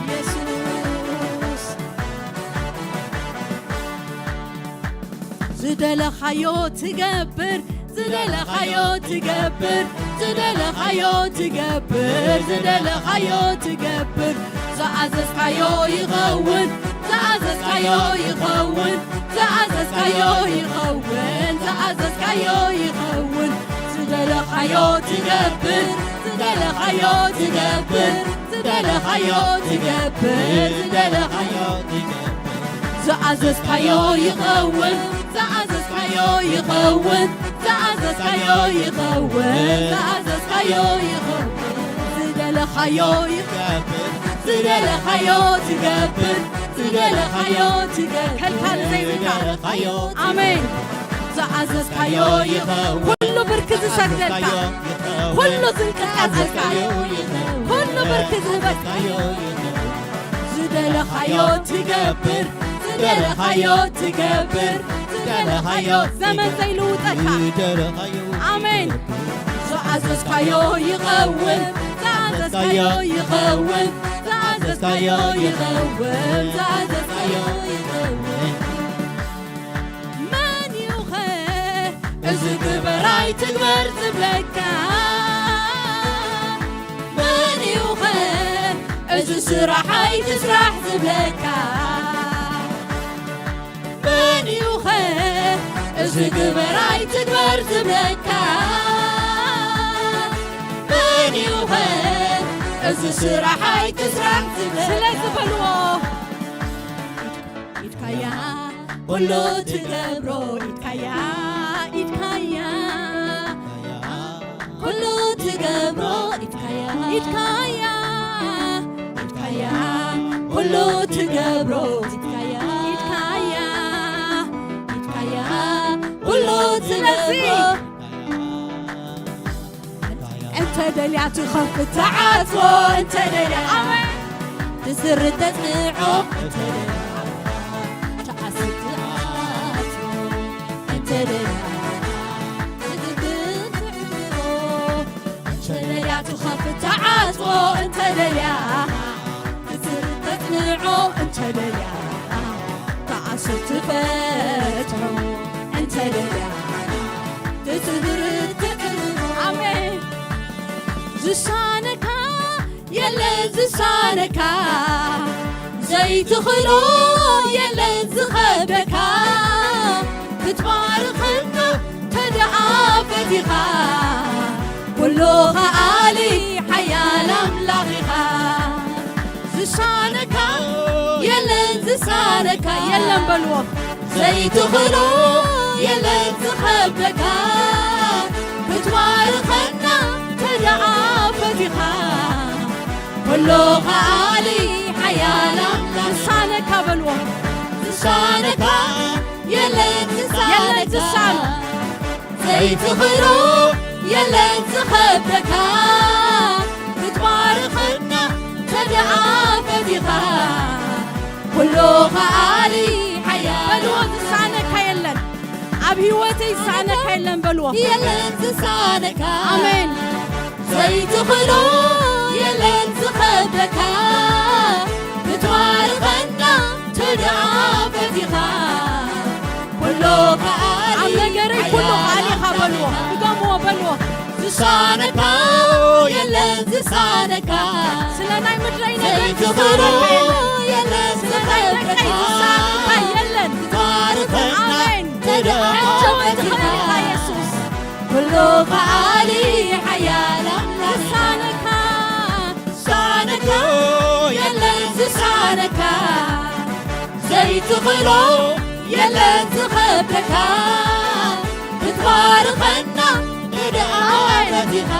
ኢየሱስ ዝደለኻዮ ትገብር፣ ዝደለኻዮ ትገብር፣ ዝደለኻዮ ትገብር፣ ዝደለኻዮ ትገብር። ዝኣዘዝካዮ ይኸውን፣ ዝኣዘዝካዮ ይኸውን፣ ዝኣዘዝካዮ ይኸውን፣ ዝኣዘዝካዮ ይኸውን። ዝደለኻዮ ትገብር፣ ዝደለኻዮ ትገብር፣ ዝደለኻዮ ትገብር፣ ዝደለኻዮ ትገብር። ዝኣዘዝካዮ ይኸውን፣ ዝኣዘዝካዮ ይኸውን፣ ዝኣዘዝካዮ ይኸውን፣ ዝኣዘዝካዮ ይኸውን። ዝደለኻዮ ይገብር፣ ዝደለኻዮ ትገብር፣ ዝደለኻዮ ትገብር። ከልካል ዘይብልካ። ዝደለኻዮ ኣሜን። ዝኣዘዝካዮ ይኸውን። ኩሉ ብርኪ ዝሰግደልካ፣ ዝኣዘዝካዮ ይኸውን። ኩሉ ዝንቀጥቀጠልካ፣ ዝኣዘዝካዮ ይኸውን። ኩሉ ብርኪ ዝህበካ። ዝኣዘዝካዮ ይኸውን። ዝደለኻዮ ትገብር፣ ዝደለኻዮ ትገብር፣ ዝደለኻዮ ዘመን ትገብር። ዘይልውጠካ። ዝደለኻዮ ኣሜን። ዝኣዘዝካዮ ይኸውን፣ ዝኣዘዝካዮ ይኸውን፣ ዝኣዘዝካዮ ይኸውን፣ ዝኣዘዝካዮ ይኸውን። መን እዩ ኸ እዚ ግበር ኣይትግበር ዝብለካ? መን እዩ ኸ እዚ ስራሕ ኣይትስራሕ ዝብለካ? መን እዩ ኸ እዚ ግበር ኣይትግበር ዝብለካ? መን እዩ ኸ እዚ ስራሕ ኣይትስራሕ ዝብለካ? ስለዚ በልዎ። ኢድካያ፣ ኩሉ ትገብሮ ኢድካያ፣ ኢድካያ፣ ኩሉ ትገብሮ ኢድካያ፣ ኢድካያ፣ ኢድካያ፣ ኩሉ ትገብሮ ኢድካያ፣ ኢድካያ፣ ኢድካያ፣ ኩሉ ስለዚ ትገብሮ እንተ ደልያ ትኸፍት ትዓጽዎ፣ እንተ ደልያ ኣሜን። ትስር ተጽንዖ፣ እንተ ደልያ ትኣስር ትዓጽዎ፣ እንተ ደልያ ትግብር ትዕብሮ፣ እንተ ደልያ ትኸፍት ትዓጽዎ፣ እንተ ደልያ ትስር ተጽንዖ፣ እንተ ደልያ ትኣስር ትፈትሖ፣ እንተ ደልያ ትስህር ትዕብሮ። ኣሜን። ዝሳነካ የለን ዝሳነካ፣ ዘይትኽእሎ የለን ዝኸብደካ፣ ክትባርኸና ተደኣ ፈቲኻ፣ ኩሉ ከኣሊ ሓያል ኣምላኽ ኢኻ። ዝሳነካ የለን ዝሳነካ፣ የለን በልዎ። ዘይትኽእሎ የለን ዝኸብደካ፣ ክትባርኸና ተደኣ ፈቲኻ፣ ኩሉ ከኣሊ ሓያል ኣምላኽ ዝሳነካ በልዎ። ዝሳነካ የለን የለን ዝሳነካ፣ ዝሳኖ። ዘይትኽእሎ የለን ዝኸብደካ፣ ክትባርኸና ተደኣ ፈቲኻ፣ ኩሉ ከኣሊ ሓያል በልዎ። ዝሳነካ የለን፣ ኣብ ህይወተይ ዝሳነካ የለን በልዎ። የለን ዝሳነካ። ኣሜን። ዘይትኽእሎ የለን ዝኸብደካ፣ ክትባርኸና ተደኣ ፈቲኻ፣ ኩሉ ከኣሊ ኣብ ነገረይ ኩሉ ሓያል ከኣሊ ኢኻ በልዎ። ኣምላኽ። ድገምዎ በልዎ። ዝሳነካ የለን ዝሳነካ። ስለ ናይ ምድረይ ነገር ዘይትኽእሎ ዝሳነካ የለን። የለን ስለ ናይ ደቀይ ዝኸብደካ። ዝሳነካ የለን። ክትባርኸና ኣሜን። ተደኣ ሕጂ እውን ፈቲኻ። ትኽእል ኢኻ የሱስ። ኩሉ ከኣሊ ሓያል ኣምላኽ። ዝሳነካ። ዝሳነካ የለን ዝሳነካ። ዘይትኽእሎ የለን ዝኸብደካ። ክትባርኸና ተደኣ ኣሜን። ፈቲኻ።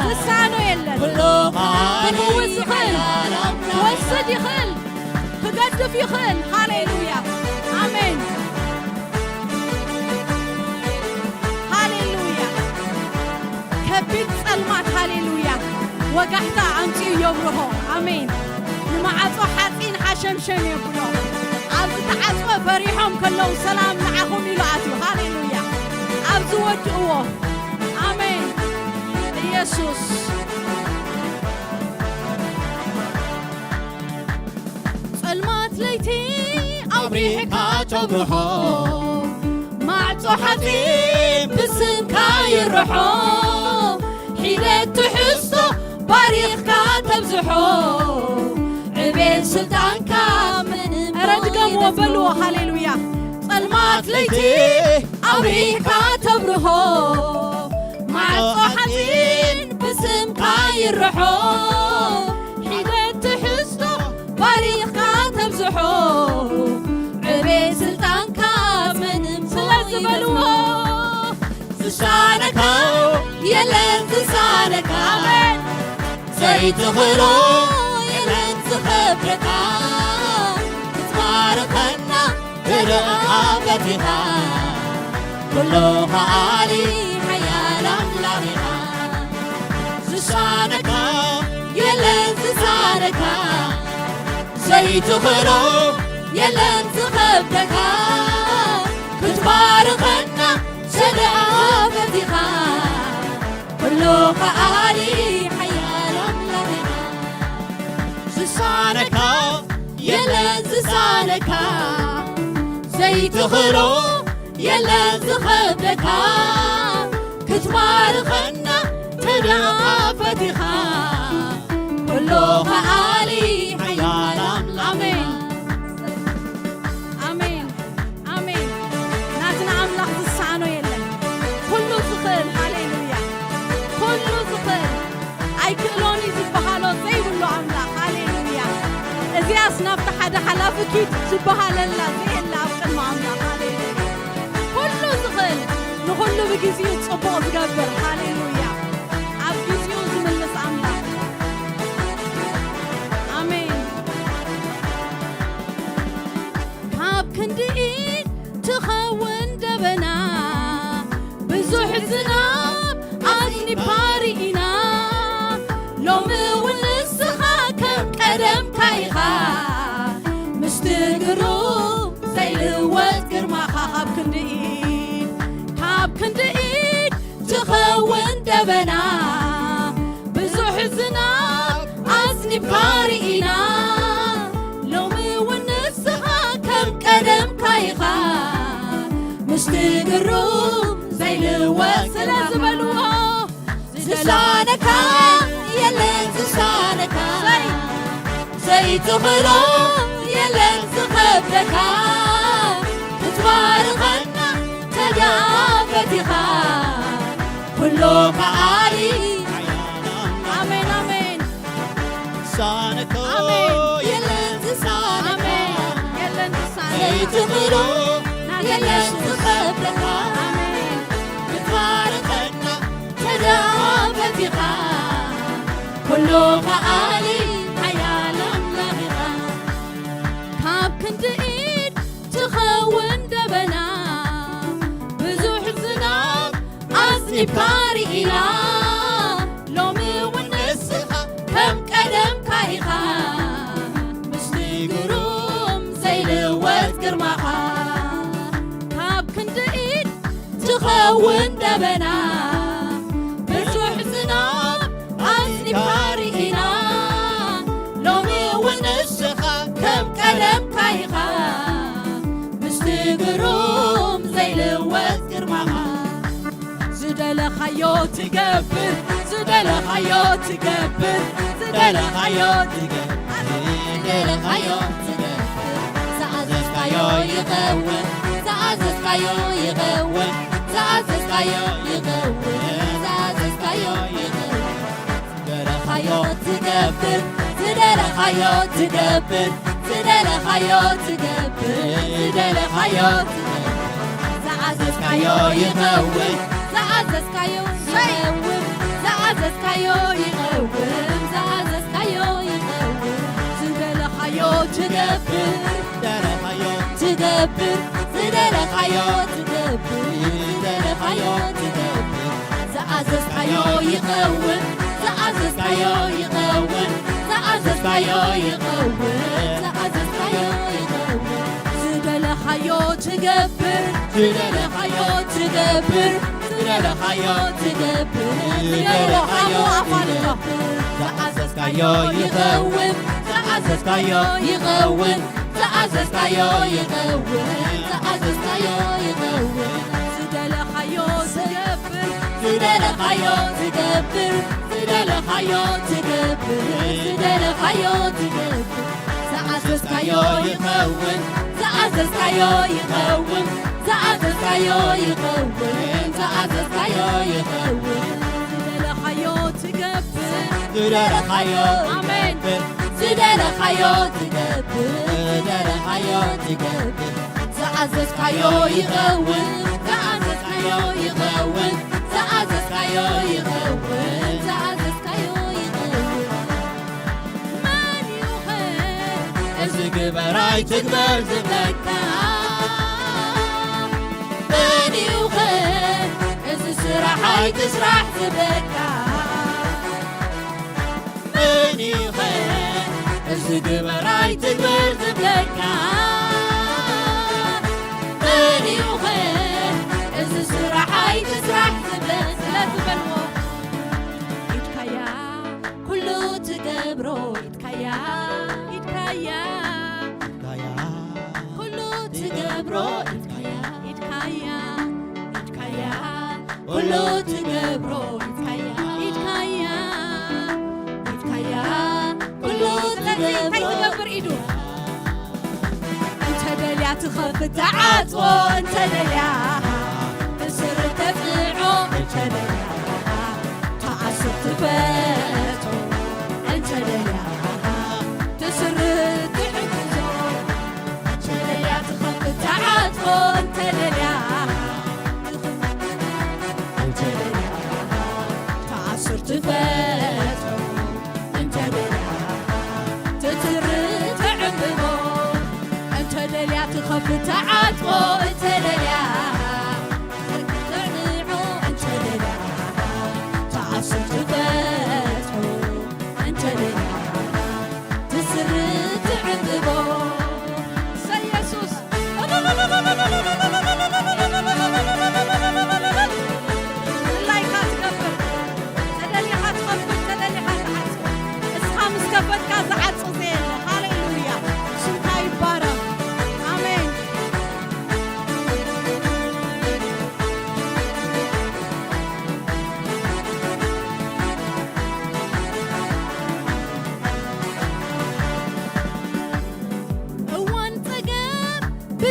ዝሳኖ የለን። ኩሉ ከኣሊ ክፍውስ ይኽእል። ሓያል ኣምላኽ። ክወስድ ይኽእል። ክገድፍ ይኽእል። ሃሌሉያ። ኣሜን። ሃሌሉያ። ከቢድ ጸልማት፣ ሃሌሉያ፣ ወጋሕታ ኣምጺኡ የብርሆ። ኣሜን። ንመዓጾ ሓጺን ሓሸምሸም የብሎ። ኣብ ዝተዓጽወ ፈሪሖም ከለዉ ሰላም ንዓኹም ኢሉ ኣትዩ። ሃሌሉያ። ኣብ ዝወድእዎ። ኣሜን። ኢየሱስ። ጸልማት ለይቲ ኣብሪህካ ተብርሆ፣ ማዕጾ ሓጺን ብስምካ ይርሖ፣ ሒደት ትሕዝቶ ባሪኽካ ተብዝሖ፣ ዕቤት ስልጣንካ ምንም ኧረ ድገምዎ በልዎ፣ ሃሌሉያ። ጸልማት ለይቲ ኣብሪህካ ተብርሆ፣ ማዕጾ ሓጺን ብስምካ ይርሖ፣ ሒደት ትሕዝቶ ባሪኽካ ተብዝሖ፣ ዕቤት ስልጣንካ ምንም ስለዚ በልዎ። ዝሳነካ የለን ዝሳነካ። ኣሜን። ዘይትኽእሎ የለን ዝኸብደካ። ክትባርኸና ተደኣ ፈቲኻ። ኩሉ ከኣሊ ሓያል ኣምላኽ ኢኻ። ዝሳነካ የለን ዝሳነካ። ዘይትኽእሎ የለን ዝኸብደካ። ክትባርኸና ተደኣ ፈቲኻ። ኩሉ ከኣሊ ሓያል ኣምላኽና። ዝሳነካ የለን ዝሳነካ። ዘይትኽእሎ የለን ዝኸብደካ። ክትባርኸና ተደኣ ፈቲኻ። ኩሉ ከኣሊ ሓያል ኣምላኽ። ኣሜን። ኣሜን። ኣሜን። ናትና ኣምላኽ ዝሰኣኖ የለን። ኩሉ ዝኽእል፣ ሃሌሉያ። ኩሉ ዝኽእል፣ ኣይክእሎን እዩ ዝበሃሎ ዘይብሉ ኣምላኽ፣ ሃሌሉያ። እዚኣስ ናብቲ ሓደ ሓላፊ ኪድ ዝበሃለላ ዘየላ ኩሉ ብግዜኡ ጽቡቕ ዝገብር፣ ሃሌሉያ፣ ኣብ ግዜኡ ዝምልስ ኣምላኽ። ኣሜን። ካብ ክንዲ ኢድ ትኸውን ደበና፣ ብዙሕ ዝናብ ኣጽኒፋ ርኢና፣ ሎሚ እውን ንስኻ ከም ቀደምካ ኢኻ፣ ምስቲ ግሩም ዘይልወጥ ግርማኻ። ካብ ክንዲ ኢድ፣ ካብ ክንዲ ኢድ ትኸውን ደበና፣ ብዙሕ ዝናብ ኣጽኒፍካ ርኢና፣ ሎሚ እውን ንስኻ ከም ቀደምካ ኢኻ፣ ምስቲ ግሩም ዘይልወጥ ስለ ዝበልዎ፣ ዝሳነካ የለን፣ ዝሳነካ ዘይትኽእሎ የለን ዝኸብደካ፣ ክትባርኸና ተድኣ ፈቲኻ፣ ኩሉ ከኣሊ። ኣሜን፣ ኣሜን። ዝሳነካ ኣሜን። የለን ዝሳነካ፣ ኣሜን። የለን ዝሳነካ። ዘይትኽእሎ ናተይ የለን ኢየሱስ። ዝኸብደካ፣ ኣሜን። ክትባርኸና ተድኣ ፈቲኻ፣ ኩሉ ከኣሊ ሓያል ኣምላኽ ኢኻ። ካብ ክንዲ ኢድ ትኸውን ደበና፣ ብዙሕ ዝናብ ኣጽኒፍካ ርኢና፣ ሎሚ እውን ንስኻ ከም ቀደምካ ኢኻ፣ ምስቲ ግሩም ዘይልወጥ ግርማኻ። ካብ ክንዲ ኢድ ትኸውን ደበና፣ ብዙሕ ዝናብ ኣጽኒፍካ ርኢና፣ ሎሚ እውን ንስኻ ከም ቀደምካ ኢኻ፣ ምስቲ ግሩም ዘይልወጥ ግርማኻ። ዝደለኻዮ ትገብር፣ ዝደለኻዮ ትገብር፣ ዝደለኻዮ ትገብር፣ ዝደለኻዮ ትገብር። ዝኣዘዝካዮ ይኸውን፣ ዝኣዘዝካዮ ይኸውን፣ ዝኣዘዝካዮ ይኸውን፣ ዝኣዘዝካዮ ይኸውን። ዝደለኻዮ ትገብር፣ ዝደለኻዮ ትገብር፣ ዝደለኻዮ ትገብር፣ ዝደለኻዮ ትገብር። ዝኣዘዝካዮ ይኸውን፣ ዝኣዘዝካዮ ይኸውን፣ ዝኣዘዝካዮ ይኸውን፣ ዝኣዘዝካዮ ይኸውን። ዝደለኻዮ ትገብር፣ ዝደለኻዮ ትገብር፣ ዝደለኻዮ ትገብር፣ ዝደለኻዮ ትገብር። ዝኣዘዝካዮ ይኸውን፣ ዝኣዘዝካዮ ይኸውን፣ ዝኣዘዝካዮ ይኸውን፣ ዝኣዘዝካዮ ይኸውን። ዝደለኻዮ ትገብር፣ ዝደለኻዮ ትገብር፣ ዝደለኻዮ ትገብር፣ ዝደለኻዮ ትገብር። ዝኣዘዝካዮ ይኸውን፣ ዝኣዘዝካዮ ይኸውን፣ ዝኣዘዝካዮ ይኸውን፣ ዝኣዘዝካዮ ይኸውን። ዝደለኻዮ ትገብር፣ ዝደለኻዮ ትገብር፣ ዝደለኻዮ ትገብር፣ ዝደለኻዮ ትገብር። ዝኣዘዝካዮ ይኸውን፣ ዝኣዘዝካዮ ይኸውን፣ ዝኣዘዝካዮ ይኸውን፣ ዝኣዘዝካዮ ይኸውን። ዝደለኻዮ ትገብር። ዝደለኻዮ ኣሜን። ትገብር፣ ዝደለኻዮ ትገብር፣ ዝደለኻዮ ትገብር። ዝኣዘዝካዮ ይኸውን፣ ዝኣዘዝካዮ ይኸውን፣ ዝኣዘዝካዮ ይኸውን፣ ዝኣዘዝካዮ ይኸውን። መን እዩ ኸ እዚ ግበር ኣይትግበር ዝብለካ? መን እዩ ኸ እዚ ስራሕ ኣይትስራሕ ዝብለካ? መን እዩ ኸ እዚ ግበር ኣይትግበር ዝብለካ? መን እዩ ኸ እዚ ስራሕ ኣይትስራሕ ዝብለካ? ስለ ዝበልዎ ኢድካያ ኩሉ ትገብሮ፣ ኢድካያ፣ ኢድካያ፣ ኢድካያ ኩሉ ትገብሮ፣ ኢድካያ፣ ኢድካያ፣ ኢድካያ ኩሉ ትገብሮ፣ ኢድካያ፣ ኢድካያ፣ ኢድካያ ኩሉ ስለዚ እንታይ ትገብሮ። ትገብር ኢዱ? እንተ ደልያ ትኸፍት ትዓጽዎ፣ እንተ ደልያ ብስሪ ተጽንዖ፣ እንተ ደልያ ተኣስር ትፈቶ፣ እንተ ደልያ ትስሪ ትሕግዞ፣ እንተ ደልያ ትኸፍት ትዓጽዎ፣ እንተ ደልያ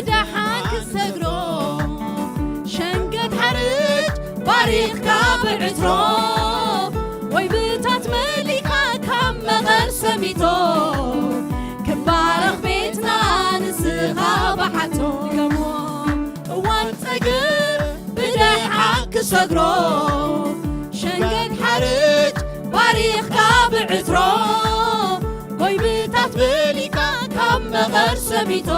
ደሓን ክሰግሮ ሸንገት ሓርጭ ባሪኽካ ብዕትሮ ወይ ብታት መሊኻ ካብ መቐር ሰሚቶ ክባረኽ ቤትና ንስኻ ብሓቶ ገሞ እዋን ጸግብ ብደሓን ክሰግሮ ሸንገት ሓርጭ ባሪኽካ ብዕትሮ ጎይብታት ብሊካ ካብ መቐር ሰሚቶ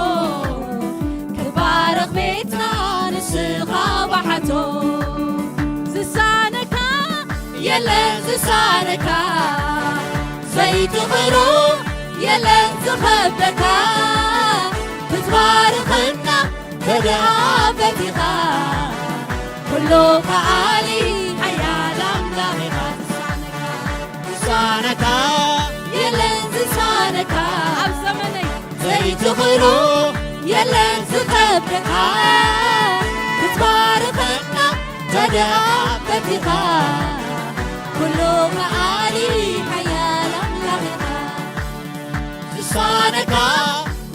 ክባረኽ ቤትና ንስኻ ባሓቶ ዝሳነካ የለን ዝሳነካ ዘይትኽእሎ የለን ዝኸብደካ ክትባርኸና ተደኣ ፈቲኻ ኩሉ ከኣሊ ሓያል ኣምላኽ ኢኻ ዝሳነካ ዝሳነካ የለን ዝሳነካ ኣብ ዘመነይ ዘይትኽእሎ የለን ዝኸብደካ ክትባርኸና ተደኣ ፈቲኻ ኩሉ ከኣሊ ሓያል ኣምላኽ ኢኻ ዝሳነካ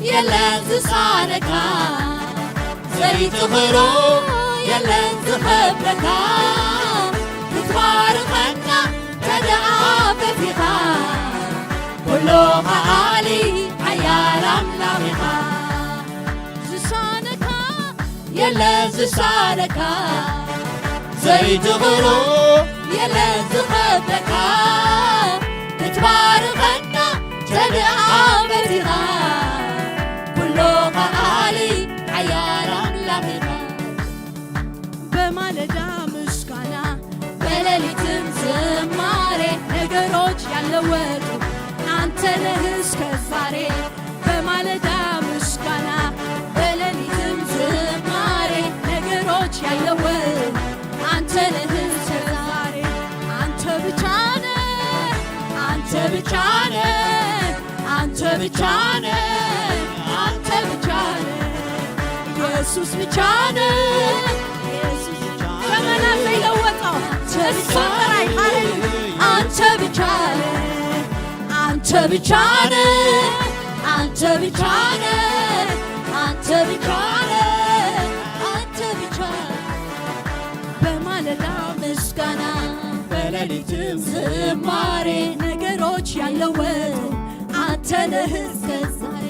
የለን ዝሳነካ ዘይትኽእሎ የለን ዝኸብደካ ክትባርኸና ተደኣ ፈቲኻ ኩሉ ከኣሊ ሓያል ኣምላኽ ኢኻ ዝሳነካ የለን ዝሳነካ ዘይትኽእሎ የለን ዝኸብደካ ክትባርኸና ተደኣ ፈቲኻ ኩሉ ከኣሊ ሓያል ኣምላኽ ኢኻ በማለዳ ምስጋና በሌሊትም ዝማሬ ነገሮች ያለወጡ አንተ ነህ እስከ ዛሬ በማለዳ ምስጋና በሌሊትም ዝማሬ ነገሮች ያለወጡ አንተ ነህ እስከ ዛሬ አንተ ብቻ ነህ አንተ ብቻ ነህ አንተ ብቻ ነህ አንተ ብቻ ነህ ኢየሱስ ብቻ ነህ ኢየሱስ ብቻ ነህ። ዘመናት ዘይለወጠው እሱ ጥራይ ሃሌሉያ አንተ ብቻ ነህ አንተ ብቻ ነህ አንተ ብቻ ነህ አንተ ብቻ ነህ አንተ ብቻ ነህ በማለዳ ምስጋና በሌሊትም ዝማሬ ነገሮች ያለወጡ አንተ ነህ እስከ ዛሬ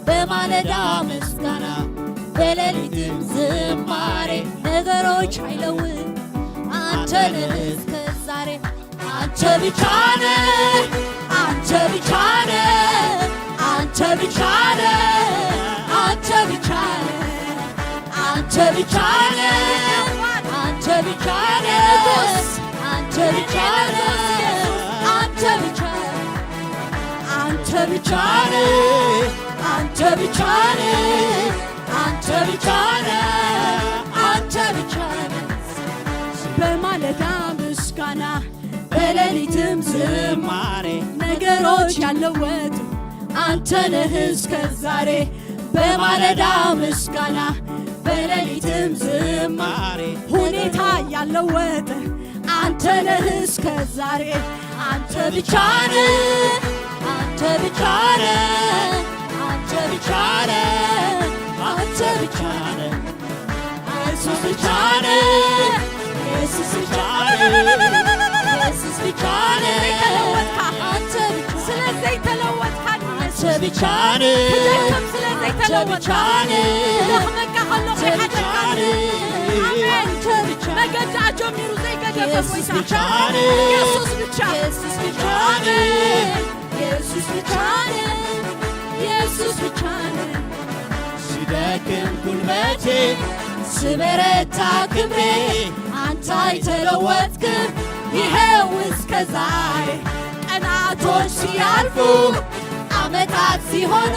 በማለዳ ምስጋና በሌሊትም ዝማሬ ነገሮች አይለውጥ አንተ ነህ እስከ ዛሬ አንተ ብቻ ነህ አንተ ብቻ ነህ አንተ ብቻ ነህ አንተ ብቻ ነህ አንተ ብቻ ነህ አንተ ብቻ ነህ አንተ ብቻ ነህ አንተ ብቻ አንተ ብቻ ነህ አንተ ብቻ ነህ አንተ ብቻ ነህ አንተ ብቻ ነህ በማለዳ ምስጋና በሌሊትም ዝማሬ ነገሮች ያለወጡ አንተ ነህ እስከ ዛሬ በማለዳ ምስጋና በሌሊትም ዝማሬ ሁኔታ ያለወጠ አንተ ነህ እስከ ዛሬ አንተ ብቻ ነህ አንተ ብቻ ነህ አንተ ብቻ ነህ አንተ ብቻ ነህ ኢየሱስ ብቻ ነህ ኢየሱስ ብቻ ነህ ኢየሱስ ብቻ ነህ አንተ ብቻ ስለዚህ ተለወጥካ አንተ ብቻ ነህ ክደክም ስለዚህ ተለወጥካ ክደኽመካ ከሎ ከይሓደካ ኣሜን መገዲ ኣጀሚሩ ዘይገደፈ ጎይታ ኢየሱስ ብቻ ኢየሱስ ብቻ ኢየሱስ ብቻ ኢየሱስ ብቻ ስደክም ጉልበቴ ስበረታ ክብሬ አንተ አይተለወጥክም ይኸው እስከ ዛሬ ቀናቶች ሲያልፉ ዓመታት ሲሆኑ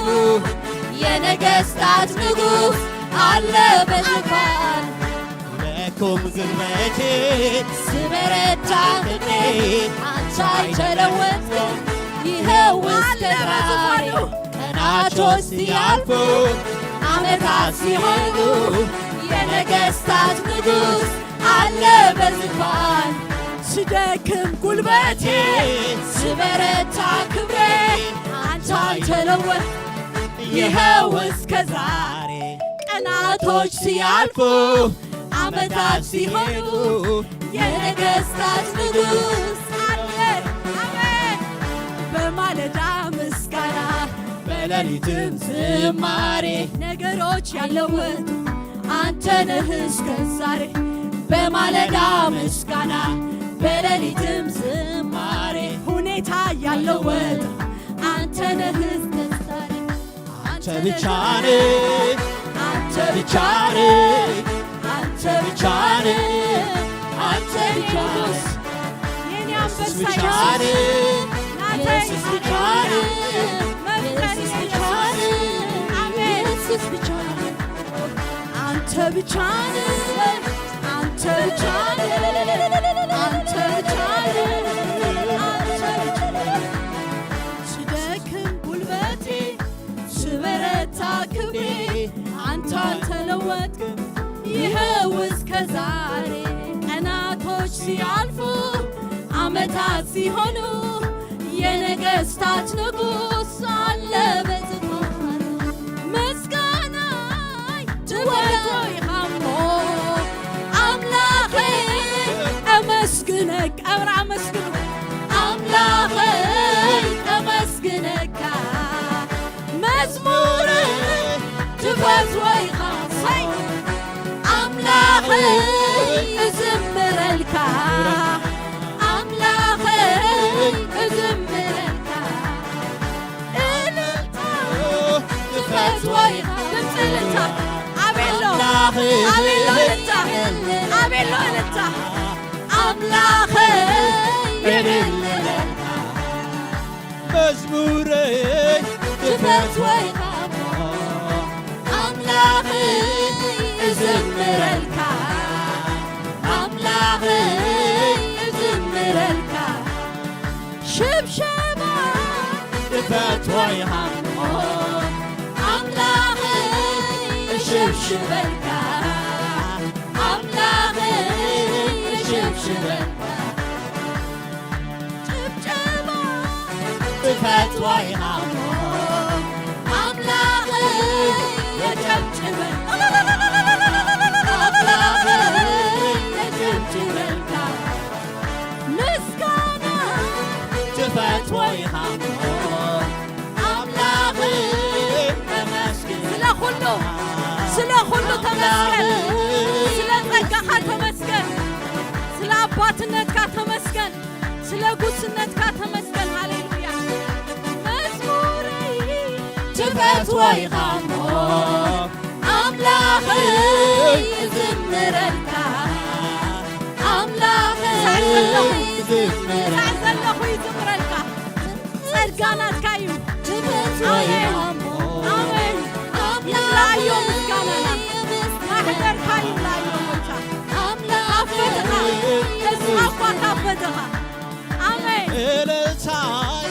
የነገስታት ንጉስ አለ በዙፋን ለኩም ጉልበቴ ስበረታ ክብሬ አንተ አይተለወጥክም ይኸው እስከ ዛሬ ቀናቶች ሲያልፉ ዓመታት ሲሆኑ የነገስታት ንጉስ አለ በዙፋን ስደክም ጉልበቴ ስበረታ ክብሬ አንተ አይተለወጥ ይኸው እስከ ዛሬ ቀናቶች ሲያልፉ ዓመታት ሲሆኑ የነገስታት ንጉስ አለ። አሜን። በማለዳ ምስጋና በሌሊትም ዝማሬ ነገሮች ያለወጥ አንተ ነህ እስከ ዛሬ። በማለዳ ምስጋና በሌሊትም ዝማሬ ሁኔታ ያለወጥ አንተ ነህ እስከ ዛሬ። አንተ ብቻ ነህ፣ አንተ ብቻ ነህ፣ አንተ ብቻ ነህ፣ አንተ ብቻ ነህ። የኔ አንበሳ ኢየሱስ ብቻ ነህ፣ ኢየሱስ ብቻ ነህ፣ ኢየሱስ ብቻ ነህ። አሜን። ኢየሱስ ብቻ ነህ። አንተ ብቻ ነህ፣ አንተ ብቻ ነህ፣ አንተ ብቻ ነህ፣ አንተ ብቻ ነህ። ስደክም ጉልበቴ ስበረታ ክብሬ አንተ አልተለወጥክም። ይኸው እስከ ዛሬ ቀናቶች ሲያልፉ ዓመታት ሲሆኑ የነገስታት ንጉስ አለ በዙፋኑ። ምስጋናይ ትወቶ ይኻሞ ኣምላኸይ ኣመስግነካ። ኣብራ ኣመስግኑ ኣምላኸይ ኣመስግነካ። መዝሙር ትፈትዎ ኢኻ ኣምላኸይ እዝምረልካ ኣምላኸይ እዝምረልካ። እልልታ ትፈትዎ ኢኻ። ድምፂ እልልታ ኣቤሎ ኣቤሎ እልልታ ኣቤሎ እልልታ ኣምላኸይ እልልታ። መዝሙረይ ትፈትዎ ኢኻ እሞ ኣምላኸይ እዝምረልካ ኣምላኸይ እዝምረልካ። ሽብሸባ ትፈትዎ ኢኻ እሞ ኣምላኸይ እሽብሽበልካ ኣምላኸይ እሽብሽበልካ። ጭብጨባ ትፈትዎ ኢኻ እሞ ኣምላኸይ የጨብጭበል ኣምላኸይ የጨብጭበልካ። ምስጋና ትፈትዎ ኢኻ እሞ ኣምላኸይ ተመስገን። ስለ ኩሉ ስለ ኩሉ ተመስገን። ስለ ጸጋኻ ተመስገን። ስለ ኣባትነትካ ተመስገን። ስለ ጉስነትካ ተመስገን። ሃሌሉያ። መዝሙረይ ትፈትዎ ኢኻ እሞ ኣምላኸይ እዝምረልካ ኣምላኸይ ሳዕ ዘለኹ እዝምረልካ ሳዕ ዘለኹ ይዝምረልካ። ጸጋ ናትካ እዩ። ትፈትዎ ኢኻ እሞ ኣሜን ኣሜን። ይብላዮ ምስጋናና ማሕደርካ ይብላዮ ጎይታ። ኣምላኸይ ኣፈትኻ ተስፋ እኳ ካፈትኻ ኣሜን። እልልታይ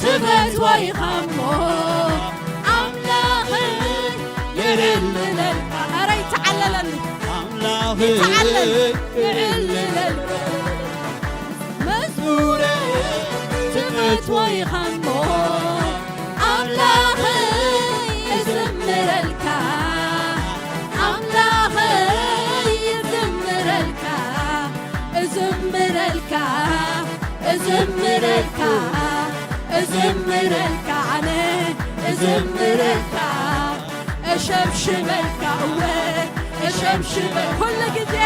ትፈትዎ ኢኻ እሞ ኣምላኸይ የዕልለልካ። ኧረ ይተዓለለሉ ኣምላኸይ ይተዓለል የዕልለልካ። መዝሙረይ ትፈትዎ ኢኻ እሞ ኣምላኸይ እዝምረልካ ኣምላኸይ እዝምረልካ እዝምረልካ እዝምረልካ እዝምረልካ ኣነ እዝምረልካ እሸብሽበልካ እወ እሸብሽበል ኩሉ ግዜ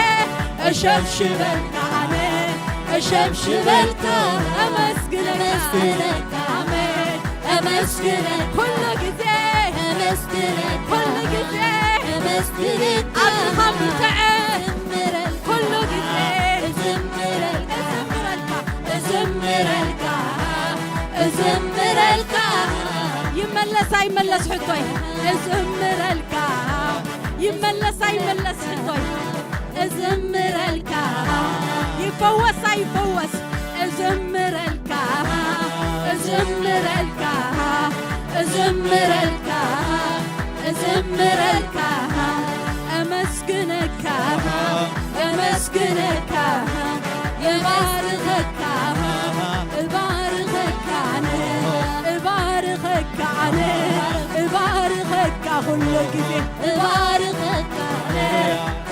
እሸብሽበልካ ኣነ እሸብሽበልካ እመስግነካ ኣሜን እመስግነካ ኩሉ ግዜ እመስግነካ ኩሉ ግዜ እመስግነካ ኣዝኻ ብርትዐ ኩሉ ግዜ እዝምረልካ እዝምረልካ እዝምረልካ ይመለስ ኣይመለስ ሕቶይ እዝምረልካ ይመለስ ኣይመለስ ሕቶይ እዝምረልካ ይፈወስ ኣይፈወስ እዝምረልካ እዝምረልካ እዝምረልካ እዝምረልካ እመስግነካ እመስግነካ እባርኸካ እባርኸካ ኣነ እባርኸካ ኣነ እባርኸካ ኩሉ ግዜ እባርኸካ፣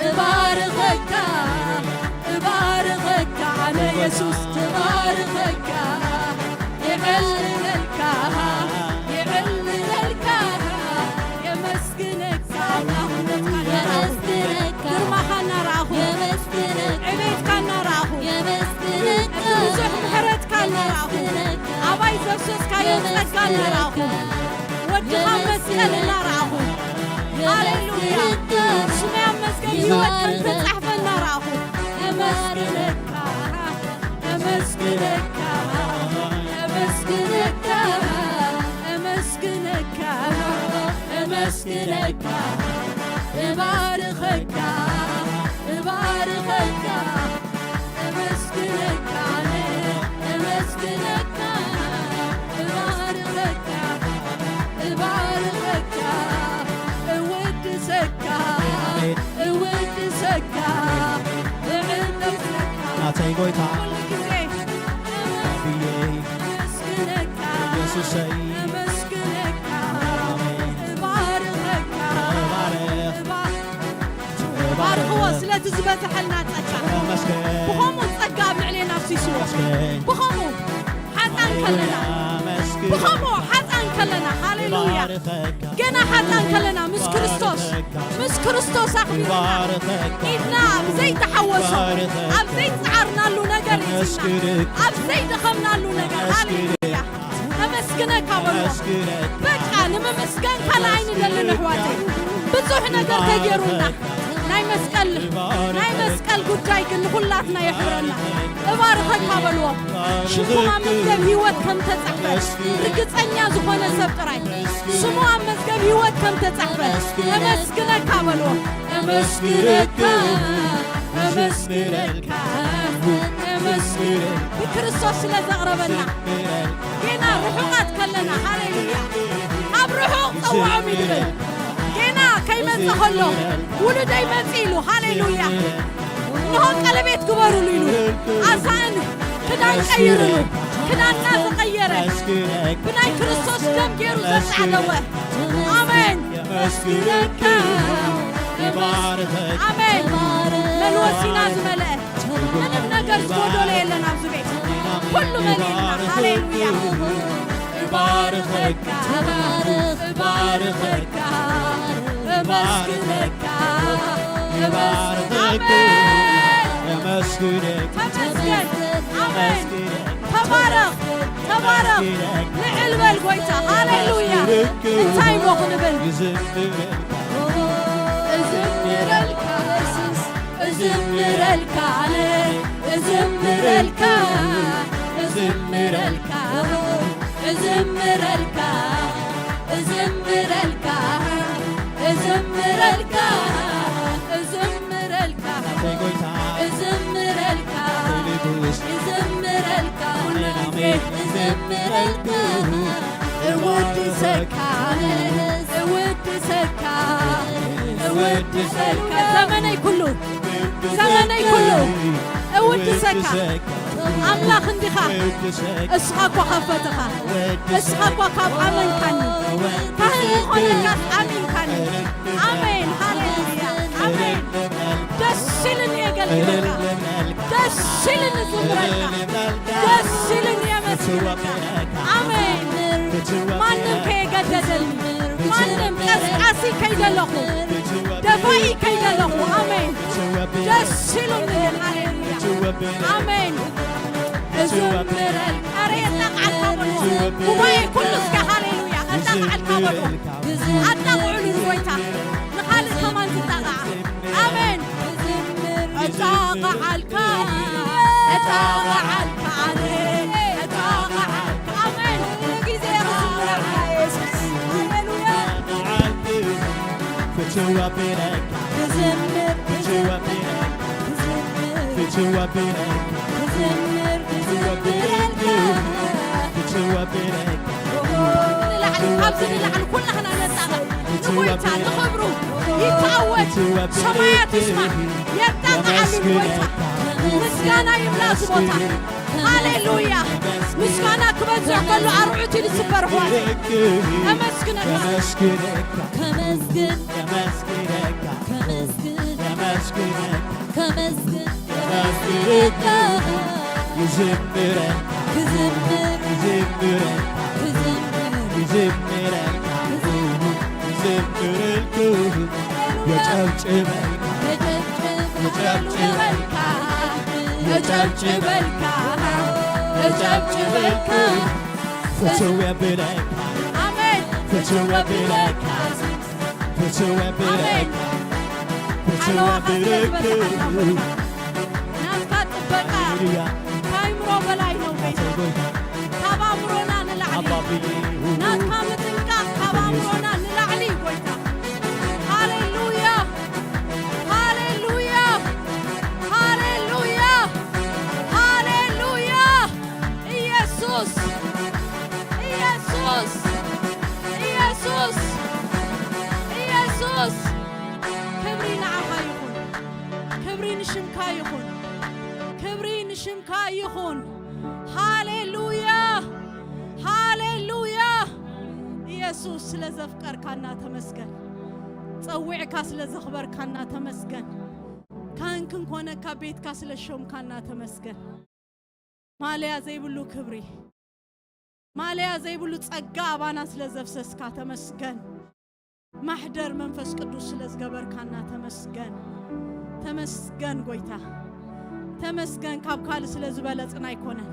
እባርኸካ፣ እባርኸካ፣ ኣነ የሱስ እባርኸካ፣ የዕልለልካ፣ የዕልለልካ፣ የመስግነካ፣ የመስግነካ፣ ግርማኻ እናረኣኹ፣ የመስግነካ፣ ዕቤትካ እናረኣኹ፣ የመስግነካ፣ እቲ ብዙሕ ምሕረትካ እናረኣኹ፣ የመስግነካ፣ ኣባይ ዘፍሰስካዮ ጸጋ እናረኣኹ፣ ወድኻ መስቀል እናረኣኹ፣ ሃሌሉያ፣ ስመይ ኣብ መዝገብ ህይወት ከም ተጻሕፈ እናረኣኹ፣ የመስግነካ፣ የመስግነካ፣ የመስግነካ፣ የመስግነካ፣ የመስግነካ፣ እባርኸካ፣ እባርኸካ፣ እመስግነካ፣ እመስግነካ፣ እባርኸካ፣ እባርኸካ፣ እውድሰካ፣ እውድሰካ፣ እዕለልካ። ናተይ ጎይታ ኩሉ ግዜ ብዬ እመስግነካ፣ ኢየሱሰይ። እመስግነካ፣ ኣሜን። እባርኸካ፣ እባርኽ። እባ- ባርኽዎ ስለቲ ዝበዝሐልና ጸጋ። ብኸምኡ ጸጋ ኣብ ልዕሌና ኣፍሲስዎ። ብኸምኡ ሓጣን ከለና፣ ብኸምኡ ሓጣን ከለና፣ ሃሌሉያ። ገና ሓጣን ከለና ምስ ክርስቶስ፣ ምስ ክርስቶስ ኣኽቢርና ኢድና ኣብ ዘይተሓወሶ፣ ኣብ ዘይጸዓርናሉ ነገር ኢድና ኣብ ዘይደኸምናሉ ነገር፣ ሃሌሉያ። ነመስግነካ በልዎ። በቃ ንምምስጋን ካልእ ኣይንደልን ኣሕዋተይ። ብዙሕ ነገር ተገይሩና። ናይ መስቀል፣ ናይ መስቀል ጉዳይ ግን ንኹላትና የሕብረና። እባርኸካ በልዎ። ሽምኩም ኣብ መዝገብ ህይወት ከም ተጻሕፈ ርግጸኛ ዝኾነ ሰብ ጥራይ። ስሙ ኣብ መዝገብ ህይወት ከም ተጻሕፈ ነመስግነካ በልዎ። ነመስግነካ፣ ነመስግነካ፣ ነመስግነካ። ብክርስቶስ ስለ ዘቕረበና ጌና ርሑቓት ከለና፣ ሃሌሉያ፣ ካብ ርሑቕ ጸውዖም እዩ ዝብል። ጌና ከይመጸ ከሎ ውሉደይ መጺ ኢሉ፣ ሃሌሉያ። እንሆ ቀለቤት ግበሩሉ ኢሉ፣ ኣሳእን ክዳን ቀይርሉ፣ ክዳንና ዝቐየረ፣ ብናይ ክርስቶስ ደም ገይሩ ዘጻዕደወ። ኣሜን። ኣመስግነካ፣ ኣሜን። መልወሲና ዝመልአ ምንም ነገር ዝጎደሎ የለን ኣብዚ ቤት። ኩሉ መሊእና። ሃሌሉያ። እባርኸካ፣ እባርኸካ፣ እመስግነካ። ኣሜን። ተመስገን። ኣሜን። ተባረኽ፣ ተባረኽ። ልዕል በል ጎይታ። ሃሌሉያ። እንታይ እሞ ክንብል? እዝምረልካ የሱስ፣ እዝምረልካ ኣነ፣ እዝምረልካ፣ እዝምረልካ፣ እዝምረልካ፣ እዝምረልካ፣ እዝምረልካ፣ እዝምረልካ፣ እዝምረልካ፣ እዝምረልካ፣ እዝምረልካ፣ እዝምረልካ፣ እውድሰካ፣ እውድሰካ፣ እውድሰካ፣ ዘመነይ ኩሉ፣ ዘመነይ ኩሉ እውድሰካ። ኣምላኽ እንዲኻ፣ እስኻ እኳ ካብ ፈተኻ፣ እስኻ እኳ ካብ ኣመንካኒ፣ ካህን ምኾነካስ ኣሚንካኒ። ኣሜን፣ ሃሌሉያ፣ ኣሜን። ደስ ኢሉኒ የገልግለካ፣ ደስ ኢሉኒ ዝምረካ፣ ደስ ኢሉኒ የመስግነካ። ኣሜን። ማንም ከየገደደኒ፣ ማንም ቀስቃሲ ከይደለኹ፣ ደፋኢ ከይደለኹ፣ ኣሜን። ደስ ኢሉኒ ግን፣ ሃሌሉያ፣ ኣሜን። እዝምረልካ፣ ኧረ የጣቕዓልካ በልዎ። ጉባኤ ኩሉ እስከ ሃሌሉያ፣ ኣጣቕዓልካ በልዎ። ኣጣቕዑሉ ንጎይታ፣ ንኻልእ ከማን ትጣቕዓ። ኣሜን። እጣቕዓልካ፣ እጣቕዓልካ ኣነ፣ እጣቕዓልካ። ኣሜን። ኩሉ ግዜ ክዝምረልካ የሱስ። ሃሌሉያ። ክዝምር፣ ክዝምር፣ ክዝምር፣ ክዝምር፣ ክዝምረልካ። ንላዕሊ፣ ካብዚ ንላዕሊ ኩላህና ነጣቕዕ። ንጎይታ፣ ንኽብሩ ይተኣወጅ። ሰማያት ይስማዕ፣ የጣቕዓሉ ንጎይታ። ምስጋና ይምላ እዚ ቦታ። ሃሌሉያ። ምስጋና ክበዝሕ ከሎ ኣርዑት እዩ ዝስበር። ኳ ተመስግነካ። ከመስግን ከመስግነካ ከመስግን ከመስግን ከመስግን ከመስግነካ ይዝምረካ ክዝምር ይዝምረካ ክዝምር ይዝምረካ ይዝምረልኩ የጨብጭበልካ የጨብጭበልካ የጨብጭበልካ የጨብጭበልካ ፍትው የብለካ አሜን ፍትው የብለካ ፍትው የብለካ ፍትው የብለካ ናትካ ጥበቃ ካይምሮ በላይ ነው ጌታ። ካብ ኣእምሮና ንላዕሊ ናትካ ምጥንቃቕ ካብ ኣእምሮና ንላዕሊ ጎይታ። ሃሌሉያ ሃሌሉያ ሃሌሉያ ሃሌሉያ ኢየሱስ ኢየሱስ ኢየሱስ ኢየሱስ ክብሪ ንዓኻ ይኹን። ክብሪ ንሽምካ ይኹን። ክብሪ ንሽምካ ይኹን። ሃሌሉያ ሃሌሉያ። ኢየሱስ ስለ ዘፍቀርካና ተመስገን። ጸዊዕካ ስለ ዘኽበርካና ተመስገን። ካህን ክንኮነካ ቤትካ ስለ ሾምካና ተመስገን። ማለያ ዘይብሉ ክብሪ ማለያ ዘይብሉ ጸጋ ኣባና ስለ ዘፍሰስካ ተመስገን። ማሕደር መንፈስ ቅዱስ ስለ ዝገበርካና ተመስገን። ተመስገን ጎይታ ተመስገን። ካብ ካልእ ስለ ዝበለጽና ኣይኮነን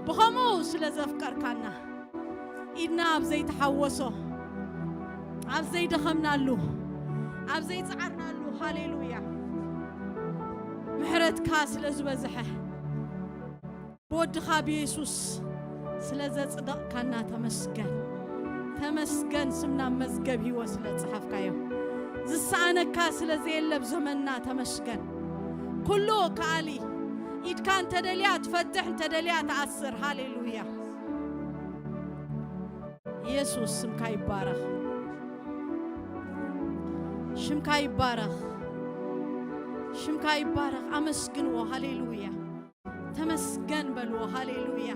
ብኸምኡ ስለ ዘፍቀርካና ኢድና ኣብ ዘይተሓወሶ ኣብ ዘይደኸምናሉ ኣብ ዘይጸዓርናሉ ሃሌሉያ ምሕረትካ ስለ ዝበዝሐ ብወድኻ ብየሱስ ስለ ዘጽደቕካና ተመስገን። ተመስገን ስምና መዝገብ ህይወት ስለ ዝጸሓፍካዮ ዝሰኣነካ ስለ ዘየለ ኣብ ዘመንና ተመስገን። ኩሉ ከኣሊ ኢድካ እንተደልያ ትፈትሕ እንተደልያ ትኣስር። ሃሌሉያ ኢየሱስ ስምካ ይባረኽ። ሽምካ ይባረኽ። ሽምካ ይባረኽ። ኣመስግንዎ። ሃሌሉያ ተመስገን በልዎ። ሃሌሉያ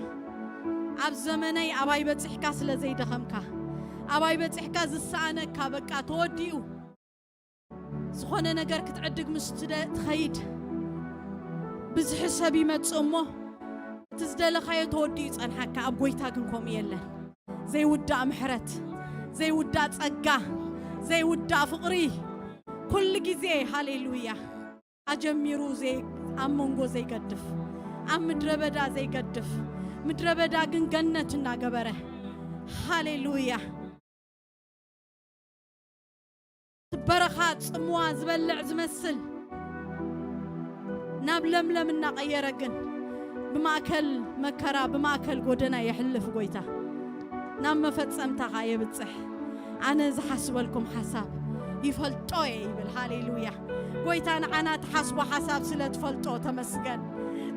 ኣብ ዘመነይ ኣባይ በጺሕካ ስለ ዘይደኸምካ ኣባይ በጺሕካ ዝሰኣነካ በቃ ተወዲኡ ዝኾነ ነገር ክትዕድግ ምስ ትደ- ትኸይድ ብዝሒ ሰብ ይመጽእ እሞ እቲ ዝደለኻዮ ተወዲኡ ይጸንሓካ። ኣብ ጎይታ ግን ከምኡ የለን። ዘይውዳእ ምሕረት፣ ዘይውዳእ ጸጋ፣ ዘይውዳእ ፍቕሪ ኩሉ ግዜ ሃሌሉያ ኣጀሚሩ ዘይ- ኣብ መንጎ ዘይገድፍ ኣብ ምድረ በዳ ዘይገድፍ ምድረ በዳ ግን ገነት እናገበረ ሃሌሉያ በረኻ ጽምዋ ዝበልዕ ዝመስል ናብ ለምለም እናቐየረ ግን ብማእከል መከራ ብማእከል ጎደና የሕልፍ ጎይታ ናብ መፈጸምታኻ የብጽሕ። ኣነ ዝሓስበልኩም ሓሳብ ይፈልጦ እየ ይብል። ሃሌሉያ ጎይታ ንዓና ትሓስቦ ሓሳብ ስለ ትፈልጦ ተመስገን።